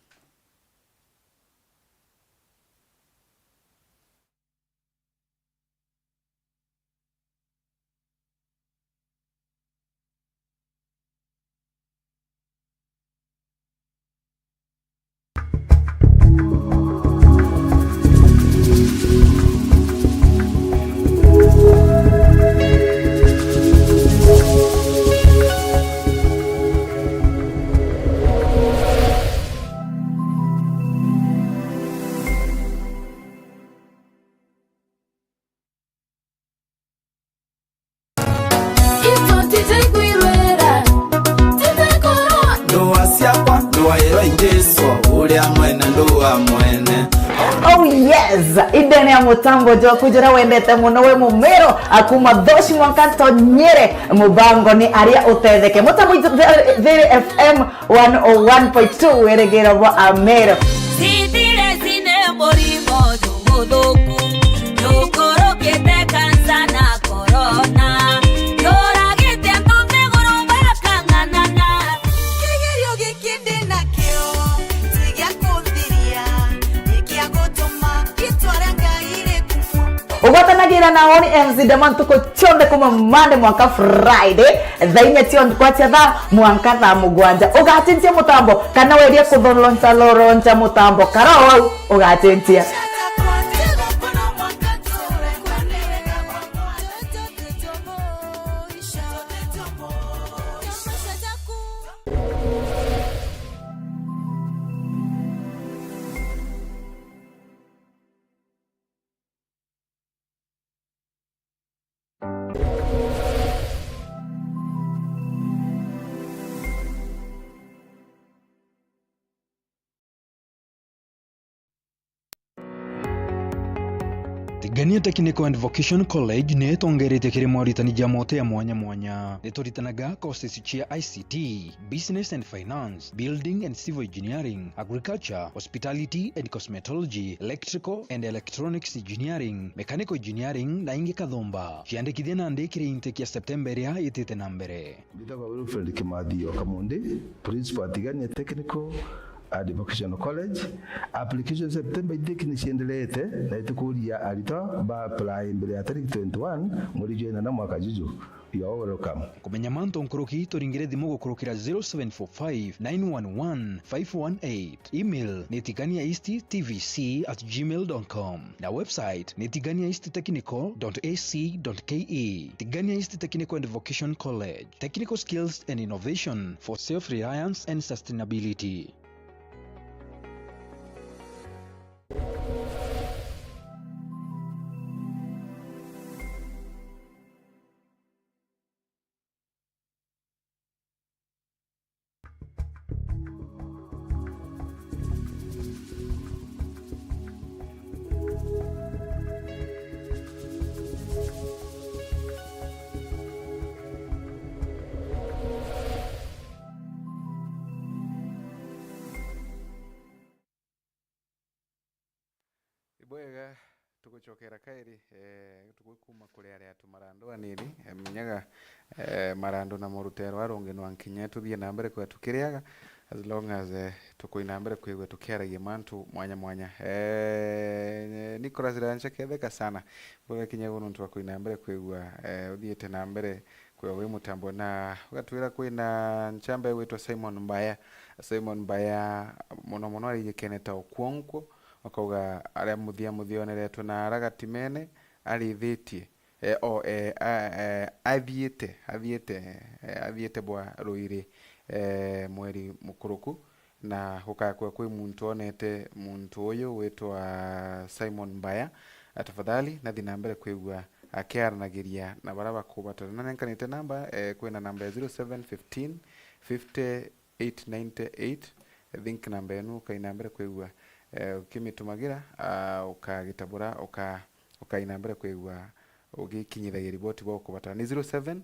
Ndwaa ciakwa, ndwaa irwa Jesu, uria mwene ndwaa mwene. Oh yes! Indene ya mutambo jwaku juria wendete muno wi Mumiru, akuma Thoshi mwanka Ntonyere, mubango ni aria utetheke. Mutambo Thiri F M one oh one point two, wirigiro bwa Ameru. Sitiresi ni murimo jumuthuku, jukurukite kansa na korona, juragite antu miguru bakang'anana. Kigerio giki ndi nakio, ti gia kuthiria, ni gia gutuma ritwa ria Ngai rikumwa. Ugwatanagira na Honi M C Dema ntuku cionthe kuma Monday mwanka Friday, thaa inya cia ntuku cia thaa mwanka thaa mugwanja. Ugacenjia mutambo, kana werie kuthoronca loronca mutambo, kara o au ugacenjia. Ngania Technical and Vocation College ni itongeretie kiri moritani ja mote ya mwanya mwanya. Ni turitanaga courses cia I C T, Business and Finance, Building and Civil Engineering, Agriculture, Hospitality and Cosmetology, Electrical and Electronics Engineering, Mechanical Engineering na ingi kathumba. Ciandikithia nandi kiri intake ya September iria itite na mbere. Mbitagwa Wilfred Kimathi o Kamundi, Principal Tigania Technical and Vocational College. Application September intake ni cienderete na itukuria aritwa ba apply mbere ya tariki twenty-one mweri jwa inana mwaka juju. You are welcome. Kumenya mantu nkuruki, turingire thimu gukurukira zero seven four five nine one one five one eight. Email ni tigania east T V C at gmail dot com. Na website ni tigania east technical dot A C dot K E. Tigania East Technical and Vocation College. Technical skills and innovation for self-reliance and sustainability. Ibwega, tugucokera kairi, eh, tugwikuma kuri aria tu marandu anini, eh, menyaga, eh, marandu na murutero arungi nwa nkinya tuthie na mbere kwa tukiriaga, as long as, eh, tukuina mbere kwigua tukiaragia mantu mwanya mwanya. Eh, Nicholas Rancha, ketheka sana, bwega kinya gu nuntu wa kuina mbere kwigua, eh, uthiite na mbere kwigua wi mutambo, na ugatwira kwina nchamba igwitwa Simon Mbaya. Simon Mbaya, muno muno arijikene ta Okuonkwo, ukauga aria muthia muthia oneretwe na aragatimene arithitie, eh, o, eh, a, eh, athiite, athiite, eh, athiite bwa ruiri, eh, mweri mukuruku, na gukakua kwi muntu onete muntu uyu witwa Simon Mbaya. Ah, tafadhali, nathi na mbere kwigua akiaranagiria na baria bakubatana. Na nenkanite namba, eh, kwina namba ya zero seven fifteen fifty eight ninety eight. I think namba enu ukaina mbere kwigua, eh, ukimitumagira, ah, ukagitabura, uka-, ukaina mbere kwigua ugikinyithagia riboti bwa ukubatana. Ni zero seven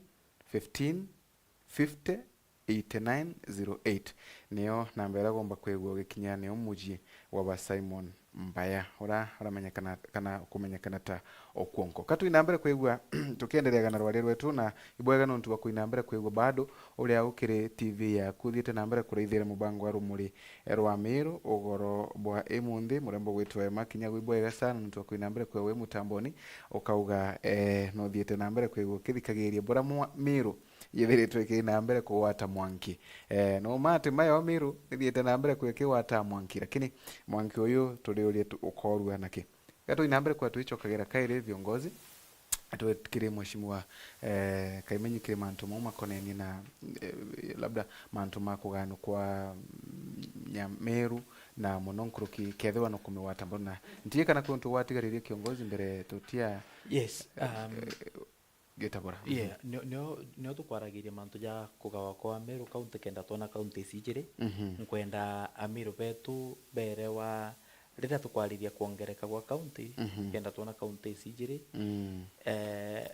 fifteen fifty eighty nine zero eight. Niyo namba iria ugomba kwigua ugikinya niyo muji wa ba Simon Mbaya, ura uramenyekana kana kumenyekana ta Okuonko. Ka tuina mbere kwigua, tukiendereaga na rwaria rwetu, na ibwega nontu bwa kuina mbere kwigua bado uria ukiri T V yaku uthiite na mbere kuraithira mubango wa rumuri rwa Miru ugoro bwa imunthi. Murembo gwitwa Emma Kinyagu, ibwega sana nontu bwa kuina mbere kwigua wi mutamboni, ukauga, eh, nuthiite na mbere kwigua ukithikagiria bura mwa-, Miru yithiritwe ikina mbere kugwata mwanki. Eh, no mati mayo Miru ithiite na mbere kwikigwata mwanki, lakini mwanki uyu turiurie tu-, ukorua naki? Ga tuina mbere kwa twicokagira kairi viongozi, twe kiri mheshimiwa, eh, Kaimenyi kiri mantu mau makonenie na, eh, labda mantu ma kuganukwa, mm, nya Miru na muno nkuruki kethirwa no kumigwata mbona. Ntie kana kwi untu gwatigaririe kiongozi mbere tutia, Yes, eh, um, eh, Gitabora. Yeah, nio, nio, nio tukwaragiria mantu ja kugawa kwa Meru County kenda twona counties ijiri. Mhm. Nkwenda Ameru betu berewa riria tukwariria kwongereka gwa county, Mhm. kenda twona counties ijiri. Mm. Eh,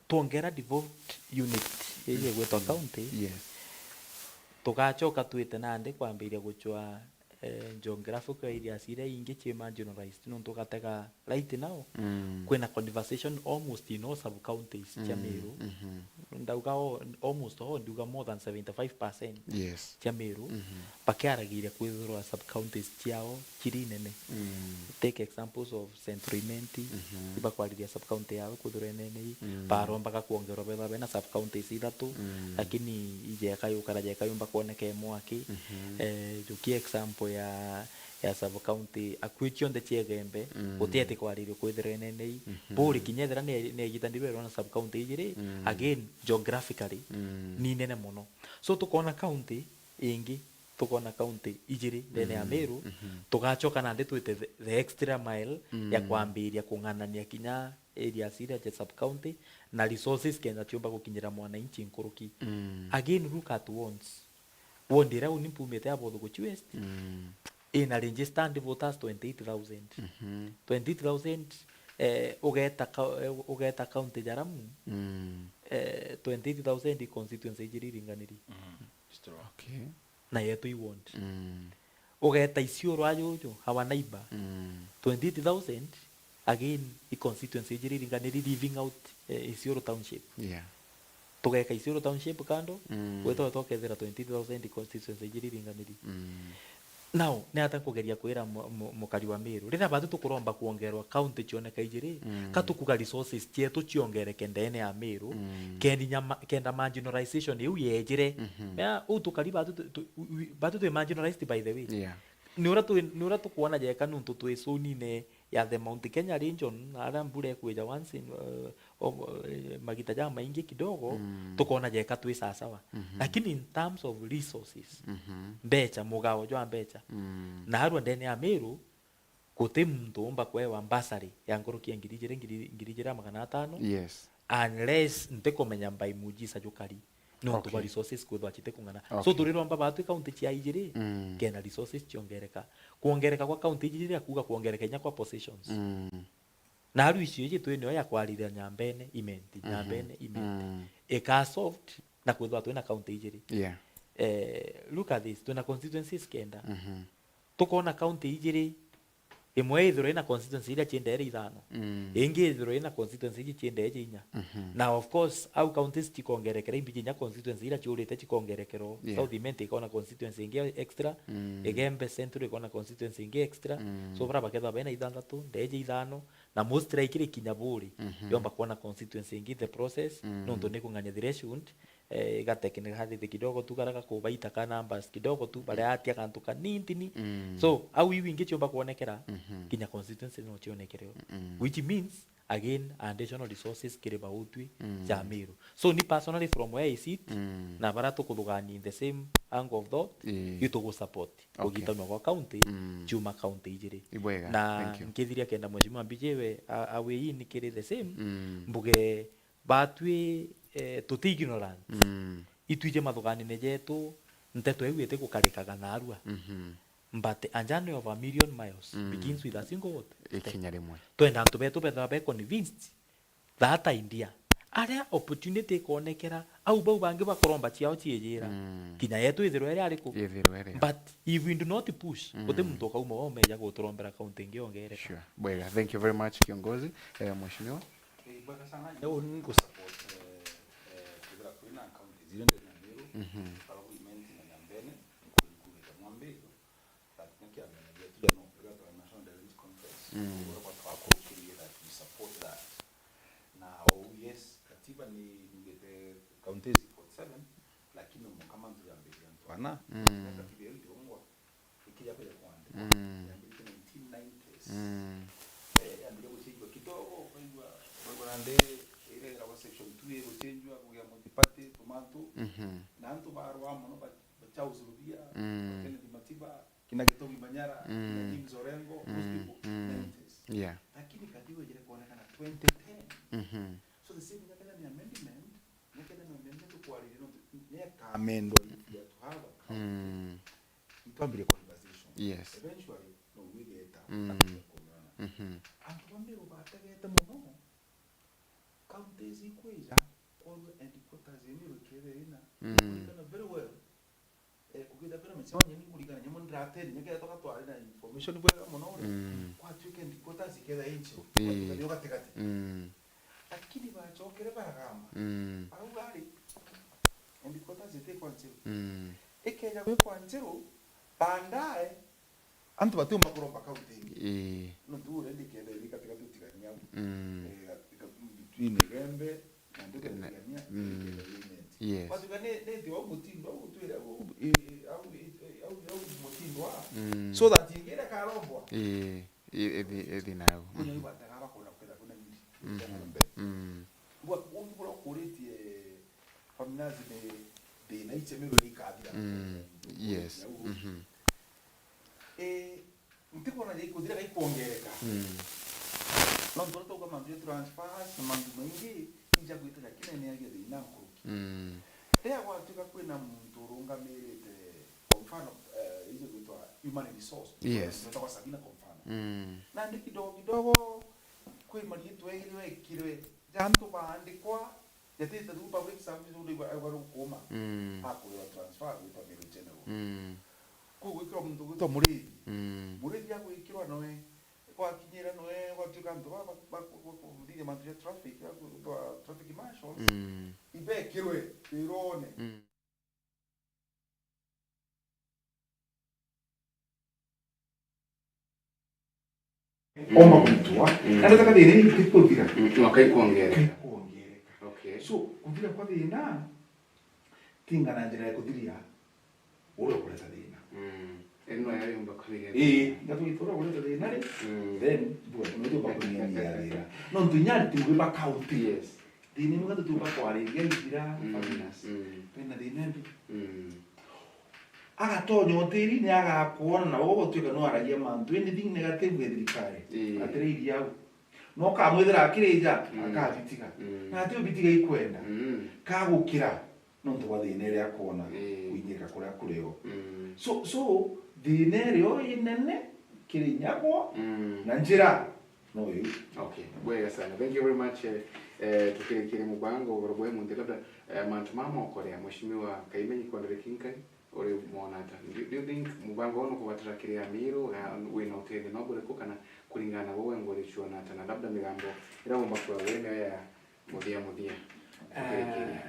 twongera devolved unit iji igwitwa Mm. county, Yes. tugacoka twite nandi kwambiria gucwa eh, geographical areas iria ingi cie marginalized, nontu ugatega right now, Mm. kwina conversation almost in all sub counties cia Mm, Meru. mhm. Ndauga all, almost all, ndiuga more than seventy-five percent Yes. cia Meru, Mhm. bakiaragiria kwithirwa sub counties ciao ciri nene. Mm. Take examples of Central Imenti, Mhm. ibakwariria sub county yao kwithirwa inene, Mm. barombaga kwongerwa bethirwa bena sub counties ithatu, Mm. lakini ijeka yukara jeka yumba kwoneka imwe aki. Mhm. Eh, jukia example ya, ya sub county, akui cionthe cia Igembe, Mm. gutiete kwaririo kwithirwa inene ii. Mhm. Buri kinya ethira ni, ni igitanirwe irona sub county ijiri, Mm. again, geographically, Mm. ni nene muno. So tukona county ingi, tukona county ijiri ndene ya Mm, Meru, mhm. tugacoka nandi twite the, the extra mile ya Mm. kwambiria kung'anania kinya areas iria cia sub county na resources kenda ciumba gukinyira mwananchi nkuruki. Mm. Again, look at wards. Ward iria uni mpumite ya Bothuguchi West, Mm. ina registered voters twenty-eight thousand. Mhm. Twenty-eight thousand eh, ugeta ka-, eh, ugeta county Jaramu, Mm. eh, twenty eight thousand i constituency ijiri iringaniri. Mm. It's true. Okay. Na yetu i ward. Mm. Ugeta Isiolo ajuju, our neighbor. Mm. Twenty eight thousand, again, i constituency ijiri iringaniri, leaving out, eh, Isiolo township. Yeah. Tugeka Isiolo township kando, Mm. gwetwa tukethira twenty eight thousand i constituency ijiri iringaniri. Mm. Now, ni ata nkugeria kwira mu-, mu-, mukari wa Meru? Riria batu tukuromba kwongerwa county cioneka ijiri, Mm. ka tukuga resources cietu ciongereke ndene ya Meru, Mm. kenda inya ma-, kenda marginalization iu yejire. Mhm. Ya, u tukari batu tu-, tu-, wi-, wi-, batu twi marginalized, by the way. Yeah. Ni uria twi-, ni uria tukwona jeka nuntu twi zonine ya the Mount Kenya region, aria mbura ikwija once in, uh, o-, eh, magita jamaingi kidogo, Mm. tukona jeka twi sasawa. Mhm. Lakini in terms of resources, Mhm. mbecha, mugao jwa mbecha, Mm. narua ndene ya Meru, guti muntu umba kwewa bursary ya nkuruki ya ngiri ijiri, ngiri, ngiri ijiri na magana atano, Yes. unless ntikumenya by mujisa jukari. Nontu bwa Okay. resources kwithwa citikung'ana. So Okay. turiromba batwi county cia ijiri, Mm. kena resources ciongereka. Kwongereka kwa county ijiri akuga kwongereka inya kwa positions. Mm. Na aru icio iji twi nio ya kwarithia Nyambene, Imenti, Mhm. Nyambene, Imenti. Mm. Ika solved na kwithwa twina county ijiri. Yeah. Eh, look at this, twina constituencies kenda. Mhm. Tukona county ijiri, imwe ithirwa ina constituency iria ciendeere ithano. Mm. Ingi ithirwa ina constituency iji ciendeere inya. Mhm. Na of course, au counties cikongerekera, imbiji inya constituency iria ciurite cikongerekerwo. Yeah. South Imenti ikona constituency ingi extra, Mm. Igembe Central ikona constituency ingi extra. Mm. So, bara bakethwa bena ithanthatu, ndeeje ithano, na most likely kinya Buuri, Mhm. yomba kwona constituency ingi the process, Mm. nontu ni kung'ania threshold, eh, igatekinikathite kidogo tu, kara gakubaita ka numbers kidogo tu, baria atia kantu kanintini. Mm. So, au iu ingi ciumba kwonekera, Mhm. kinya constituency no cionekere. Mm. Which means, again, additional resources kiri bautwi Mm. ja Meru. So, ni personally from where I sit, Mm. na bara tukuthugania in the same angle of thought, Ii. yu tugusupport Okay. kugitanwa gwa county, Mm. ciuma county ijiri. Ibwega, Na thank you. nkithiria kenda Mheshimiwa Mbijiwe a-, awe in kiri the same, Mm. mbuge batwi, eh, tuti ignorant. Mm. Itwije mathuganine jetu, nteto iu itigukarikaga narua. Mhm. But a journey of a million miles Mm. begins with a single word. Ikinya rimwe. Twenda antu betu bethirwa be convinced that idea. Aria opportunity ikonekera, au bau bangi bakuromba ciao ciijira. Mm. Kinya yetu ithirwe iri ariku. Ithirwe iri. But if we do not push, Mm. guti muntu ukauma wa umeja guturombera county ingi ongereka. Sure. Bwega. Thank you very much, kiongozi. Eh, Mheshimiwa. Eh, bwega sana. Leo ni ku support, eh, eh, kwithira kwina counties iria ndene na Meru, Mhm. Parliament na Nyambene, nkuruki ya Mwambithu, that ni kiama gietu gia no, gitagwa National Delegates Conference. Mm. Uria twakurikirie that we support that. Na, oh yes, katiba ni nugite counties forty seven, lakini mwanka mantu yambiria antu ana, Mm. na katiba iu ndiongwa. Ikija kuja kwandikwa, Mm. yambiritie nineteen nineties. Mm. Eh, yambirie gucenjua kidogo, kwaigua, kwaigua nandi iria iragwa section two igucenjua, kugia multiparty, tumantu, Mhm. na antu barwaa mono ba, ba Charles Rubia, Mm. ba Kennedy Matiba, kina Gitogi Manyara, kina Mm. James Orengo, those Mm. people, Mm. nineties. Yeah. Lakini katiba ijire kuonekana twenty ten. Mhm. So the same, nyakenda ni amendment, nyakenda ni amendment tukwaririe, no, nyeka amendwa if we are to have a county. Mm. Itwambire conversation. Yes. Eventually, no, we get up. Mm. Kumeona. Mhm. Antu ba Meru bategete mono. Counties ikwija, korwa headquarters ya Meru ikethira ina. Mm. Nikuririkana very well. Eh, kugita kwina micemanio, nikuririkana nyamwe ndiratendi, nyakethira twari na information bwega mono ri. Mm. Kwatuika headquarters ikethira inchiro. Ii. Kwatuika niyo gatigati. Mm. Lakini bachokere baragamba. Mm. Barauga ari, headquarters iti kwa Nchiru. Mm. Ikeja gwi kwa Nchiru, baadaye, antu batiumba kuromba county ingi. Ii. Nontu already ikethira iri gatigati utigania au. Mm. Eh, ika-, between Igembe na Nduga Na, itigania, mm. Ikethira iri imenti. Yes. Batuga ni, ni ti au mutindo, au gutwire au, i-, i-, au, i-, i-, au, au mutindo wa. Mm. So that ingi ira karombwa. Ii. I-, ithi, ithi nau. Kuna ibatega bakona kwenda kuna nini. Mhm. Mbere. Mm. Bwa, ungi bura ukuritie Family ni thina icio Meru ni ikathira. Mm, yes. Nyau. Mhm. Eh, ntikwona ja ikuthira ga ikwongereka. Mm. No ntu twauga mantu ja transfers na mantu maingi, ija gwita ja kinene agia thina nkuruki. Mm. Riria gwatuika kwina muntu urungamirite, kwa mfano, eh, icio gwitwa human resource, yes, gwitagwa Sabina kwa mfano. Mm. Nandi kidogo kidogo, Kwi mariitwa eri wekirwe ja antu baandikwa, jatite through public service, uri aigwa rukuma. Mm. Akwirwa transfer gwita Meru General. Mm. Kuu gwikirwa muntu gwitwa Murithi. Mm. Murithi agwikirwa noe, gwakinyira noe, gwatuika antu ba, ba, ba, ba, kuthithia mantu ja traffic, ya kwitwa traffic marshals. Mm. Ibekirwe wirone. Mm. Omba gwitwa. Mm. Na ndetaka thina iu tikuthira. Mm, no, kaikwongereka. Kaikwongereka. Okay. So, kuthira kwa thina, tinga na njira ya kuthiria uria ukureta thina. Mm. Ino yari yumba kuthiria. Ii, ngatwita uria ukureta thina ri, mm, then, bua, no yumba kunyihia thina. No ntu inya ariti ngugi ba county. Yes. Thina imwe tutiumba kwariria ithira, mm, Fabulous. Mm. Twina thina mbi. Mm. Agatonya hotelini agakwona na uguo gutuika no aragia mantu, anything negative ya thirikari. Ii. Atiriirie au. No ukamwithira akirija, mm, akabitiga. Mm. Na ati ubitiga ikwenda. Mm. Kagukira, nontu bwa thina iria akwona, ii, kuinyirika kuria kurio. Mm. So, so, thina irio inene kiri nyagwa, mm, na njira no iu. Okay, bwega sana. Thank you very much. Eh, eh, tukirikire mubango ugoro bwa munthi, labda, eh, mantu ma moko ria Mheshimiwa Kaimenyi Kodere Kinkai, uri mwona ata? Do, do you think mubango uyu nukubatara kiri Amiru, eh, wina utethio no buriku, kana kuringana na wewe nguri chuona ata, na labda migambo ira umba kwa wewe nayo ya muthia muthia? Tukirikiria. Eh,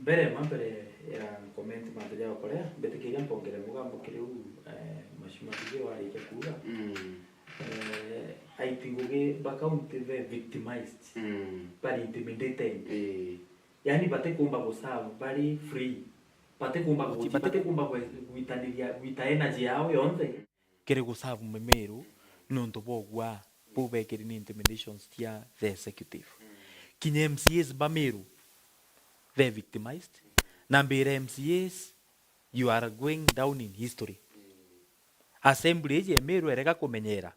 mbere ma mbere ya comment mantu ja ukorea, mbitikiria mpongere mugambo kiri u, eh, Mheshimiwa Tuju warikia kuuga. Mm. Eh, aiti ngugi ba county be victimized, mm, bari intimidated. Ii. Yani batikumba guserve bari free. Batikumba guti-, batikumba gwe-, gwitaniria, gwita energy yao yonthe kiri guserve Mimeru niuntu bwa ugwa buu bekiri ni intimidations cia the executive. Kinya M C As ba Meru, they victimized. Na mbira M C As, you are going down in history. Assembly iji ya Meru erega kumenyera.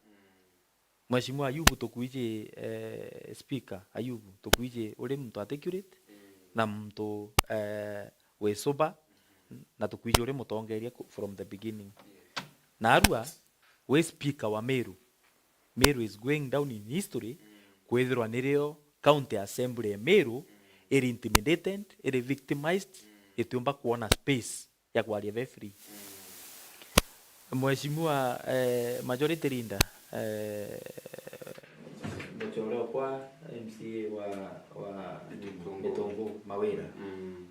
Mheshimiwa Ayubu tukwiji, eh, speaker, Ayubu tukwiji uri muntu articulate, mm, na muntu, eh, wi sober, na tukwiji uri mutongeria ku-, from the beginning. Yes. Narua, wi speaker wa Meru, Meru is going down in history, mm, kwithirwa nirio county assembly ya Meru, mm, iri intimidated, iri victimized, mm, itiumba kwona space ya kwaria be free. Mm. Mheshimiwa, eh, Majority Leader, eh, muchore okwa M C A wa, wa Mitungu. Mitungu Mawira. Mm.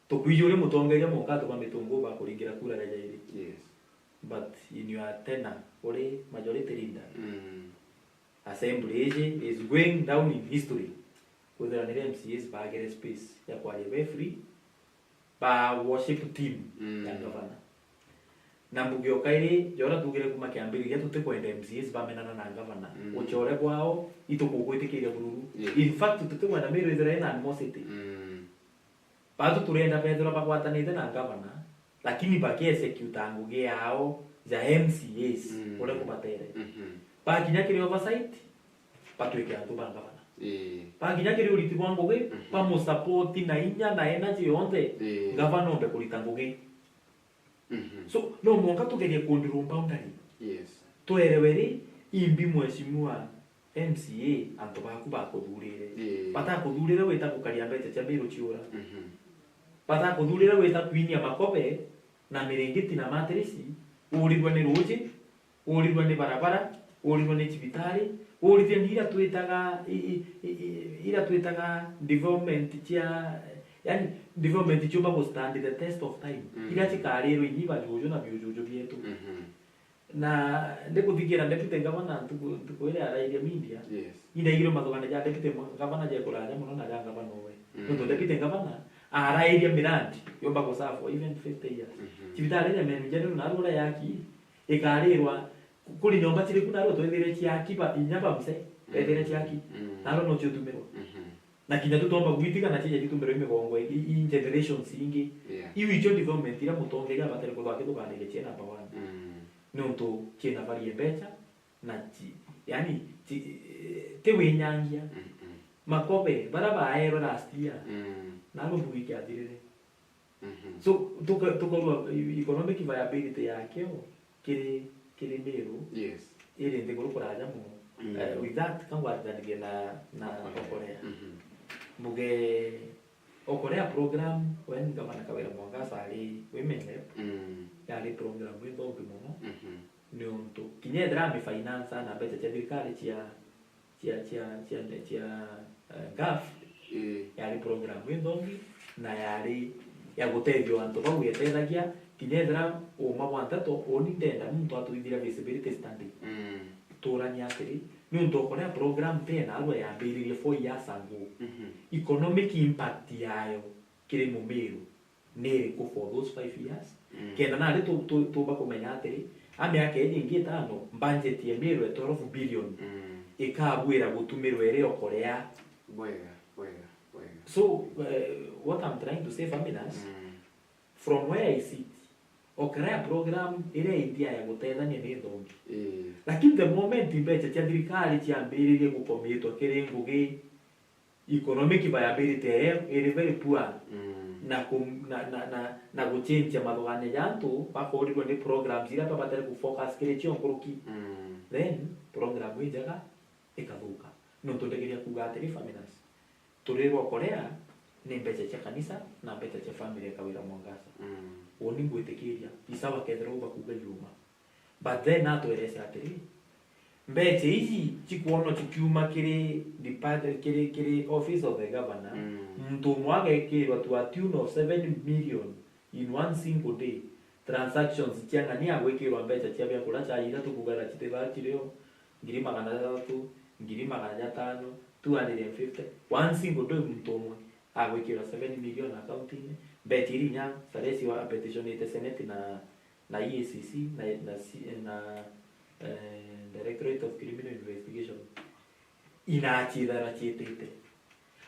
Tukwiji uri mutongeria mwanka antu ba Mitungu bakuringira kura ria jairi. Yes. But in your tenure uri Majority Leader, mm, assembly iji is going down in history. Kwithira nirio M C As bagere space ya kwaria be free, ba worship team, mm, ya governor. Na mbuge o kairi, jora tugire kuma kiambiriria, tutikwenda M C As bamenana na governor. Mm. Uchore kwao, itukugwitikiria bururu. Yes. In fact, tutikwenda Meru ithire ina animosity. Mm. Batu turenda bethirwa bagwatanite na governor, lakini baki execute ngugi yao ja M C As, mm, uria kubatere. Mhm. Bakinya kiri oversight, batwike antu ba governor. Ii. Bakinya kiri uriti bwa ngugi, mhm, bamusupport na inya na energy yonthe, ii, governor ombe kurita ngugi. Mhm. So, no mwanka tugerie kundirwo boundary. Yes. Twerewe ri, imbi mheshimiwa M C A, antu baku bakuthurire. Ii. Batakuthurire wita gukaria mbeca cia Meru ciura. Mhm. Batakuthurire wita kwinia makobe na miringiti na matirisi, urirwe ni ruuji, urirwe ni barabara, urirwe ni cibitari, urirwe ni ira twitaga, i, i, i, i, ira twitaga development cia, yani, development ciumba gu stand the test of time. Mm. Ira cikarirwe inyi bajuju na biujuju bietu. Mhm. Na ndikuthikiira Deputy Governor ntuku, ntuku iria arairie media, yes, indaigirwe mathugano ja Deputy mo-, Governor ja kuraja mono na ja Governor owe. Mm. Nontu Deputy Governor arairie mirandi yumba guserve for even fifty years. Mhm. Cibitari iria Meru General naru uria yaki, ikarirwa ku-, kuri nyomba ciri ku naru twethire ciaki ba, inya ba mse, mm, bethire ciaki. Mm. Naru no ciutumirwa. Mhm. Na kinya tutomba gwitiga na cija gitumbirwa i migongo i, i generations ingi. Yeah. Iu icio development iria mutongeria abatere kuthwa akithuganiria cia number one. Mm. Niuntu ciina varie mbeca na ci, yani, ci, eh, ti winyangia. Mm, mm. Makobe, bara baerwe last year, mm, naro mbugi kiathirire. Mhm. So, tuka-, tukorwa e-, economic viability yakio kiri, kiri Meru, yes, iri nthiguru kuraja mono. Mm. Eh, with that, ka ngwarithanithie na, na Okolea. Mhm. Mbuge, Okolea program, when Gavana Kawira Mwangaza ari women rep, Mm. yari program inthongi mono. Mhm. Niuntu, kinya ethira ami finance na mbeca cia thirikari cia, cia, cia, cia, cia, eh, ngaf, Ii. yari program inthongi, na yari ya gutethia antu bau yetethagia, kinya ethira uma bwa nteto, uni ndenda muntu atwithire feasibility study. Mm. Tuurania atiri, niuntu Okolea program tena arua yambiririe four years ago. Mhm. Economic impact yayo kiri Mumiru ni iriku for those five years? Mm. Kenda nari tu-, tu-, tuumba kumenya atiri, a miaka iji ingi itano, budget ya Miru ya twelve billion Mm. ikabwira gutumirwa iri Okolea. Bwega, bwega, bwega. So, eh, what I'm trying to say, Faminas, Mm. from where I sit, Okolea program iria india ya gutethania ni nthongi. Ii. Lakini the moment mbeca cia thirikari ciambiririe gukomitwa kiri ngugi, economic viability yayo iri very poor. Mm. Na ku-, na, na, na, na guchenjia mathugania ja antu bakorirwe ni programs iria babatire kufocus kiri cio nkuruki. Mm. Then, program injega ikathuka. Nontu ndegeria kuuga atiri, Faminas, turirwa Okolea ni mbeca cia kanisa na mbeca cia family ya Kawira Mwangaza. Mm. Uni ngwitikiria, isawa kethirwa ubakuuga yuma. But then atwerese atiri, mbeca iji cikwonwa cikiuma kiri depart-, kiri, kiri office of the governor, Mm. muntu umwe agekirwa to a tune of seven million in one single day. Transactions cia ng'ania agwikirwa mbeca cia biakura cha ithatu kugaira chitibaa chirio, ngiri magana jathatu, ngiri magana jatano, two hundred and fifty. One single day muntu umwe agwikirwa seven million account-ini. Mbeca iri inya Salesi wa petitionite Senate na na E A C C, na, na, si-, na, eh, Directorate of Criminal Investigation, inachithara chitite.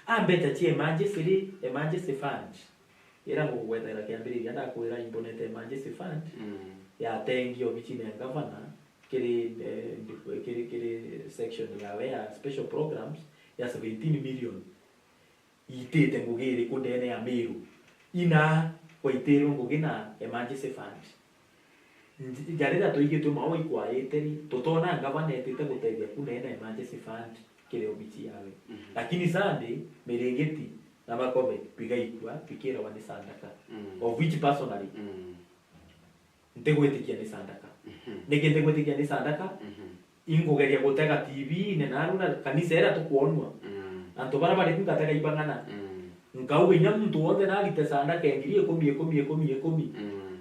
A mbeca cia emergency ri, emergency fund, ira ngugwetera kiambiriria, ndakwira imbonete emergency fund, Mm. yatengi obichine ya governor, kiri, eh, ndi-, kiri, kiri section yawe ya special programs ya seventeen million. Itite ngugi iriku ndene ya Miru? Ina kwaitirwe ngugi na emergency fund. Nj-, ja riria twaigitwe mao ikwaite ri, tutona ngavana etite gutethia ku ndene emergency fund kiri obichi yawe. Mhm. Lakini Sunday, miringiti na makobe bigaikua, bikirawa ni Sandaka. Mm. Of which personally, Mm. ntigwitikia ni Sandaka. Mhm. Niki ntigwitikia ni Sandaka? Mhm. Inkugeria gutega T V-ine naru na kanisa iria tukwonua. Mm. Antu baria bari ku ngatega ibang'ana. Mm. Nkauga inya muntu wonthe narite Sandaka ya ngiri ikumi, ikumi, ikumi, ikumi. Mm.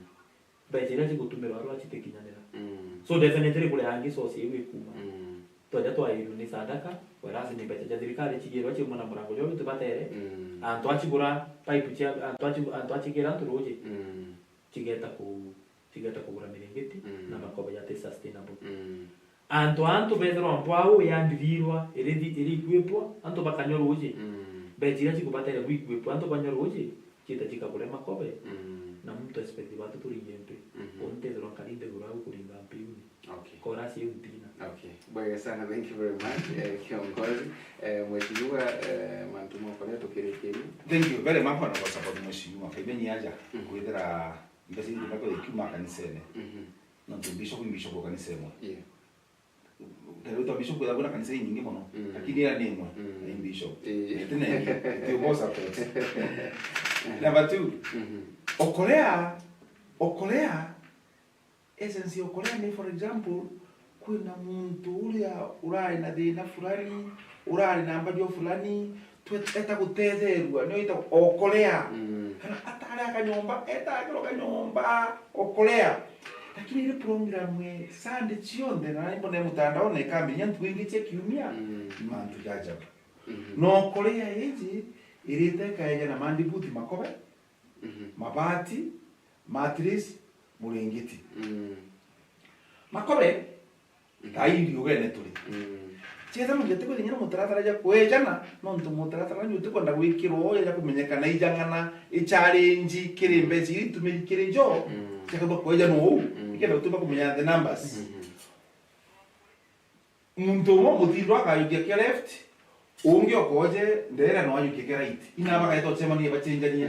Mbeca iria cigutumirwa aru acitikinyanira. Mm. So definitely kuri angi source iu ikuma. Mm. Twaja twairwe ni Sandaka, whereas ni mbeca cia thirikari cigirwa ciuma na murango juu tubatere. Mm. Antu acigura pipe cia, antu aci-, antu acikira antu ruji. Mm. Cigeta ku Cigeta kugura miringiti Mm. na makobe jati sustainable. Mm. Antu a antu bethirwa mbwau yandirirwa, irithi-, irikwipwa, antu bakanywa ruji. Mm. Mbeca iria cikubatere gwikwipwa, antu banywa ruji, ciita cikagure makobe, Mm. na muntu expect batu turinge mpi. Mhm. Uu ntethirwa nkari nthiguru au kuringa mpi uni. Okay. Chorus iu ntina. Okay. Bwega sana, thank you very much, eh, kiongozi. Eh, mheshimiwa, eh, mantu mokoria tukirikiria. Thank you very much, honorable support mheshimiwa. Kaibeni aja, Mm. kwithira Mbeca iria ikiuma kanisene. Mhm. Nontu bishop ni bishop wa kanisa imwe. Yeah. Tarä u ta bishop kwethagwo na kanisa inyingi mono, Mm. lakini ira ni imwe, Mm. na ni bishop. Eh. Na iti na ingi, iti ubosa pet. Number two, Mhm. okolea, okolea, essence ya okolea ni, for example, kwina muntu uria urari na thina fulani, urari na mbario fulani, twe-, eta gutetherua, nio itagwo okolea. Mm. Kana atari akanyomba, eta akirwa kanyomba, okolea. Lakini iri program e Sunday cionthe, na imbone mutandaone ikamenya ntuku ingi cia kiumia, Mm. mantu jajabu. Mm-hmm. Na okolea iji irite ikaeja na mandibuti makobe, Mhm. mabati, mattress, muringiti. Mm. Makobe, Mhm. tai iriugene turi. Mm. Chetha muntu atikwithinya na mutaratara ja kwejana, nontu mutaratara ni utikwenda gwikirwo uja ja kumenyekana ijang'ana, ichallenge kiri mbeca iria itumiri kiri jo, Mm. jakauga kweja no uu, Mm. ikenda gutumba kumenya the numbers. Mhm. Muntu umwe mutindwa akajukia kia left, ungi okoje ndere no ajukie kia right. Ina bakaeta ucemania bachenjanie.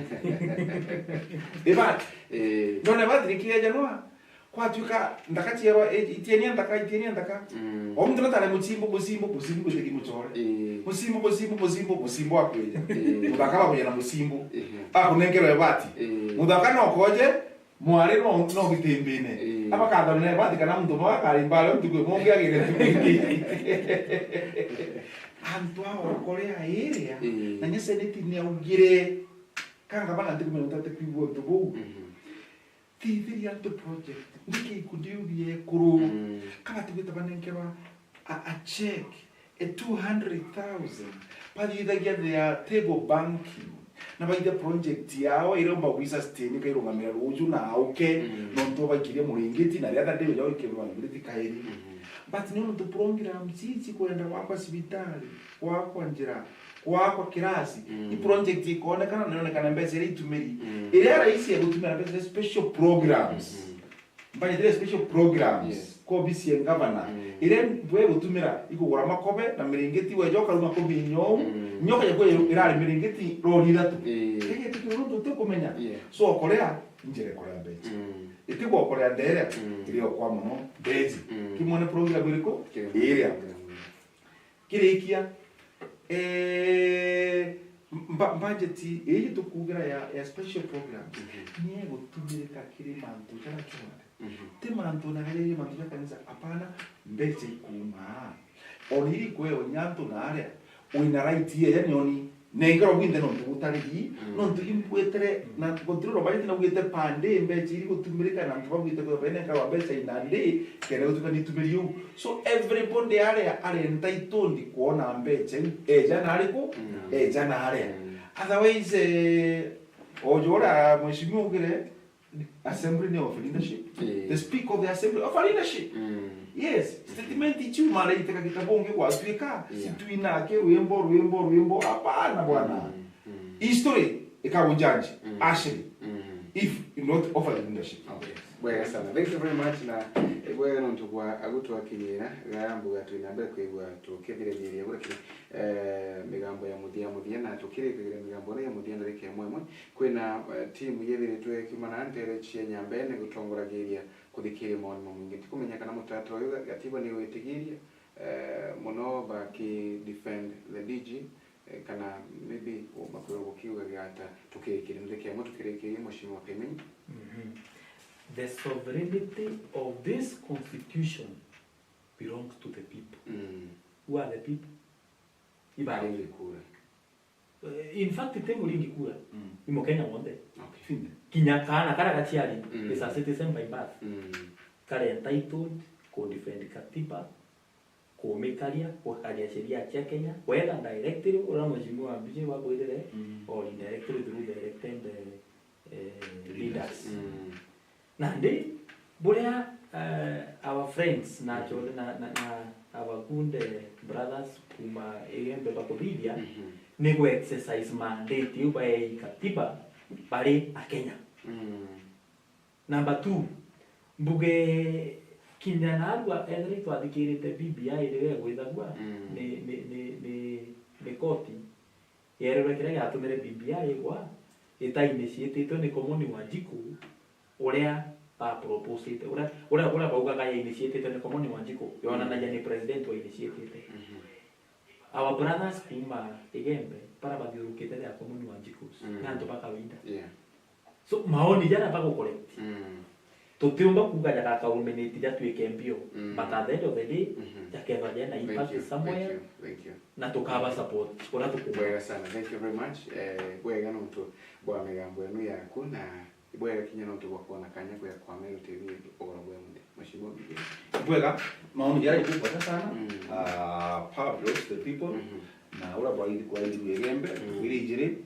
Ibat. Eh. Ndone bat ni kieja nwa. Kwatuika nthaka cierwa, "Eh, itienia nthaka, itienia nthaka." Mm. O muntu natare mucimbu, mucimbu, mucimbu gwitiki mucore. Eh. Mucimbu, mucimbu, mucimbu, mucimbu akwija. Eh. Muthaka bakuja na mucimbu. Ehe. Akunenkerwa ibati. Eh. Muthaka no koje, mwari no, no gitimbine. Eh. Abakathana na ibati kana muntu mwe akari mbale ntuku imwe ungi agire ntuku ingi. Antu aba bakore airia, eh, na nyeseneti ni augire, kanga bana ntikumenya utati kwigua untu buu. Mhm. Thithiria antu project. Niki ikundi iu biekuru? Mm. Kana tugwita banenkerwa a, a check, a two hundred thousand. Bathithagia their table banking. Na baitha project yao, iria umba gwi sustain, kairungamira ruju na auke, mm, nontu baikirie muringiti, na riria ndio ja wikirwa muringiti kairi. Mm-hmm. But ni untu program cici kwenda gwakwa cibitari, gwakwa njira, gwakwa kirasi, mm, i project ikonekana na yonekana mbeca iria itumiri. Mm. Iria rahisi ya gutumira mbeca special programs. Mm-hmm. Mbanyitire special programs, yes, kwa ofisi ya governor. Mm. Iria bwe gutumira ikugura makobe na miringiti weja ukaruma kuminya uu. Mm. Nyoka ya kwe irari miringiti rori ithatu. Eh. Kege tikirundu tukumenya. Yeah. So okorea njire kuria mbeca. Mm. Itigwa okorea ndere, mm, irio kwa muno mbeca. Mm. Kimwone program iriku? Kiri iria program. Kirikia, eh, mba-, budget ii tukugira ya, ya special programs, mhm, ni igutumirika kiri mantu jaria jonthe. Mhm. Ti mantu na gari mantu ja kanisa, apana, mbeca ikuuma. Ona iri kweo nya antu na aria, wina right ye, yani oni, nenkerwa bwinthe nontu butariri, mm, nontu imbwetire, mm, na control of budget na ugite pande mbeca iri gutumirika na antu babwite kwithirwa bainenkerwa mbeca inandi, kenda gutuika nitumiri uu. So everybody aria ari entitled kwona mbeca iu, eja na ariku, mm, eja na aria. Mm. Otherwise, eh, ojo uria mheshimiwa ugire, Assembly ni of leadership. Eh. The speaker of the assembly of a leadership. Mm. Yes, statement ichiu mara iteka gitabu ungi gwatuika, yeah, situina ke rwimbo, rwimbo, rwimbo. Hapana bwana. Mm, mm. History ikagujaji, mm, Ashley, mm, if not of a leadership. Okay. Bwega sana. Thank you very much na, eh, bwega nontu bwa agutwakinyira, gaya mbuga twina mbere kwigua tukithiririria buria kiri, eh, migambo ya muthia muthia na tukirikagira migambo ino ya muthia ndarika imwe imwe. Kwina, eh, timu yithiritwe ikiuma na ntere cia Nyambene gutongoragiria kuthikiria mawoni ma mwingi. Tikumenya kana mutata uyu ga-, gatiba ni witigiria, eh, muno baki defend the D G, eh, kana maybe u-, bakwirwo gukiuga gata tukirikire ntheke imwe tukirikirie Mheshimiwa Kaimenyi. Mhm. The sovereignty of this constitution belongs to the people. Mm. Who are the people? Ibari. Aringi kura. Eh, in fact, ti Muringi kura. Mm. Ni Mukenya wonthe. Okay. Fine. Kinya kaana karia gaciari, mm, is a citizen by birth. Mm. Kari entitled ku defend katiba, kumikaria, gukaria sheria cia Kenya, whether directly, uria mheshimiwa Mbiji wabwirire, mm, or indirectly through the elected, eh, eh, leaders. Leaders. Mm. Nandi, buria, eh, our friends na, mm-hmm, achore na, na, na our good, eh, brothers kuma Igembe bakuthithia, mm-hmm, ni gu exercise mandate iu baei katiba bari Akenya. Mm. Number two, mbuge kinya narua ethira itwathikirite B B I riria igwithagua, mm, ni, ni, ni, ni, ni koti. Yererwe kiria giatumire B B I igwa, ita initiatitwe ni Komoni Wanjiku, uria ba proposite, uria, uria, uria baugaga ya initiatitwe ni Komoni Wanjiku, yonanagia ni president wa initiatite. Mhm. Our brothers kuma Igembe, bara bathiurukite ria Komoni Wanjiku, mm, ni antu ba kawaida. Yeah. So, maoni jaria bagu correct. Mm. Tutiumba kuuga jagaka ruminate jatuike mbio, mm, but at the end of the day, mhm, jakethwa jena impact somewhere, thank you, thank you, na tukaba support uria tukuuga. Bwega sana, thank you very much. Eh, bwega nontu bwa migambo enu yaku, na bwega kinya nontu bwa kwona kanya kuya kwa Meru T V ugoro bwa muthenya. Mheshimiwa Mbiji. Bwega, maoni jaria jikubota sana. Mm. Ah, power belongs to the people. Mhm. Na uria bwaithi kwa ithu Igembe, mm, twire ijiri,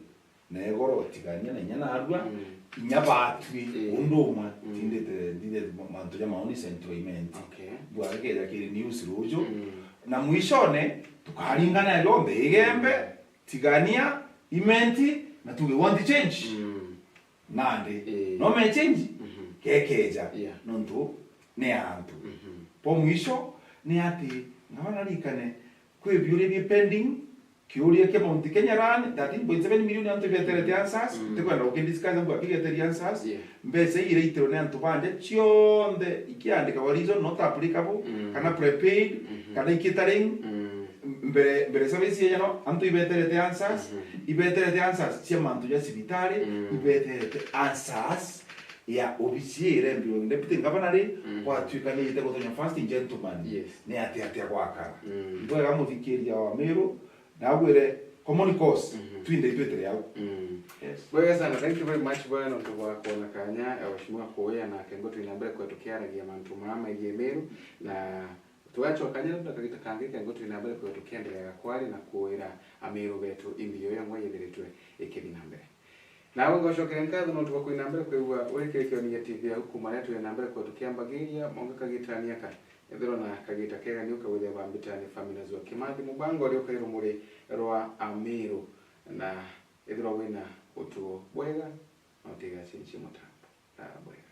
na igoro tigania na inya narua, mm, inya batwi, eh, undu umwe, mm, tindite, ndindite ma-, mantu ja maoni Central Imenti. Okay. Bwage keja kiri news ruju. Mm. Na mwishone, tukaringana jonthe Igembe, tigania, Imenti, na tuge want change. Mm. Nandi, eh, no me change, mhm, gekeja, yeah, nontu ni antu. Mhm. Po mwisho, ni ati, ngabana rikane, kwi biuria bi pending, Kiuria kia Mount Kenya Run, thirteen point seven million antu ibeterete answers, mm, ntikwenda gukidiscuss antu akigeteria answers. Yeah. Mbeca ii iraitirwe ni antu banja cionthe ikiandikagwa reason not applicable, mm, kana prepaid, mm-hmm, kana ikitering, mm, mbere, mbere service yejano, antu ibeterete answers, mm-hmm, ibeterete answers cia mantu ja cibitari, mm, ibeterete answers ya obisi ii irembirwe deputy governor ri, mm, gwatuikanite gutonya first gentleman. Yes. Ni atia atia gwakara. Mm. Mbwega muthikiria wa Miru, nagwire common cause, mhm, twinthe itwitire au. Mm. Yes. Bwega sana, thank you very much bwana nontu bwa kwona kanya, eh, washimwa kuya na kengo twina mbere kwetu kiaragia mantu maa megie Miru, na tugacokania labda kagita kangi kengo twina mbere kwetu kiendelea kwari na kuira Amiru betu imbio ya ngwa yithiritwe ikithi na mbere. Nawe ngocokere nkatho nontu bwa kwina mbere kwigua uri kirikioni gia T V au kuma riria twina mbere kwetu kiambagiria mwanka kagitania ka. Ethirwa na kagita kega ni ukagwithia bambitani Famina Zua Kimathi, mubango uria ukairwo muri rwa Amiru, na ethirwa wina utuo bwega, na utigacenjie mutambo. Rara bwega.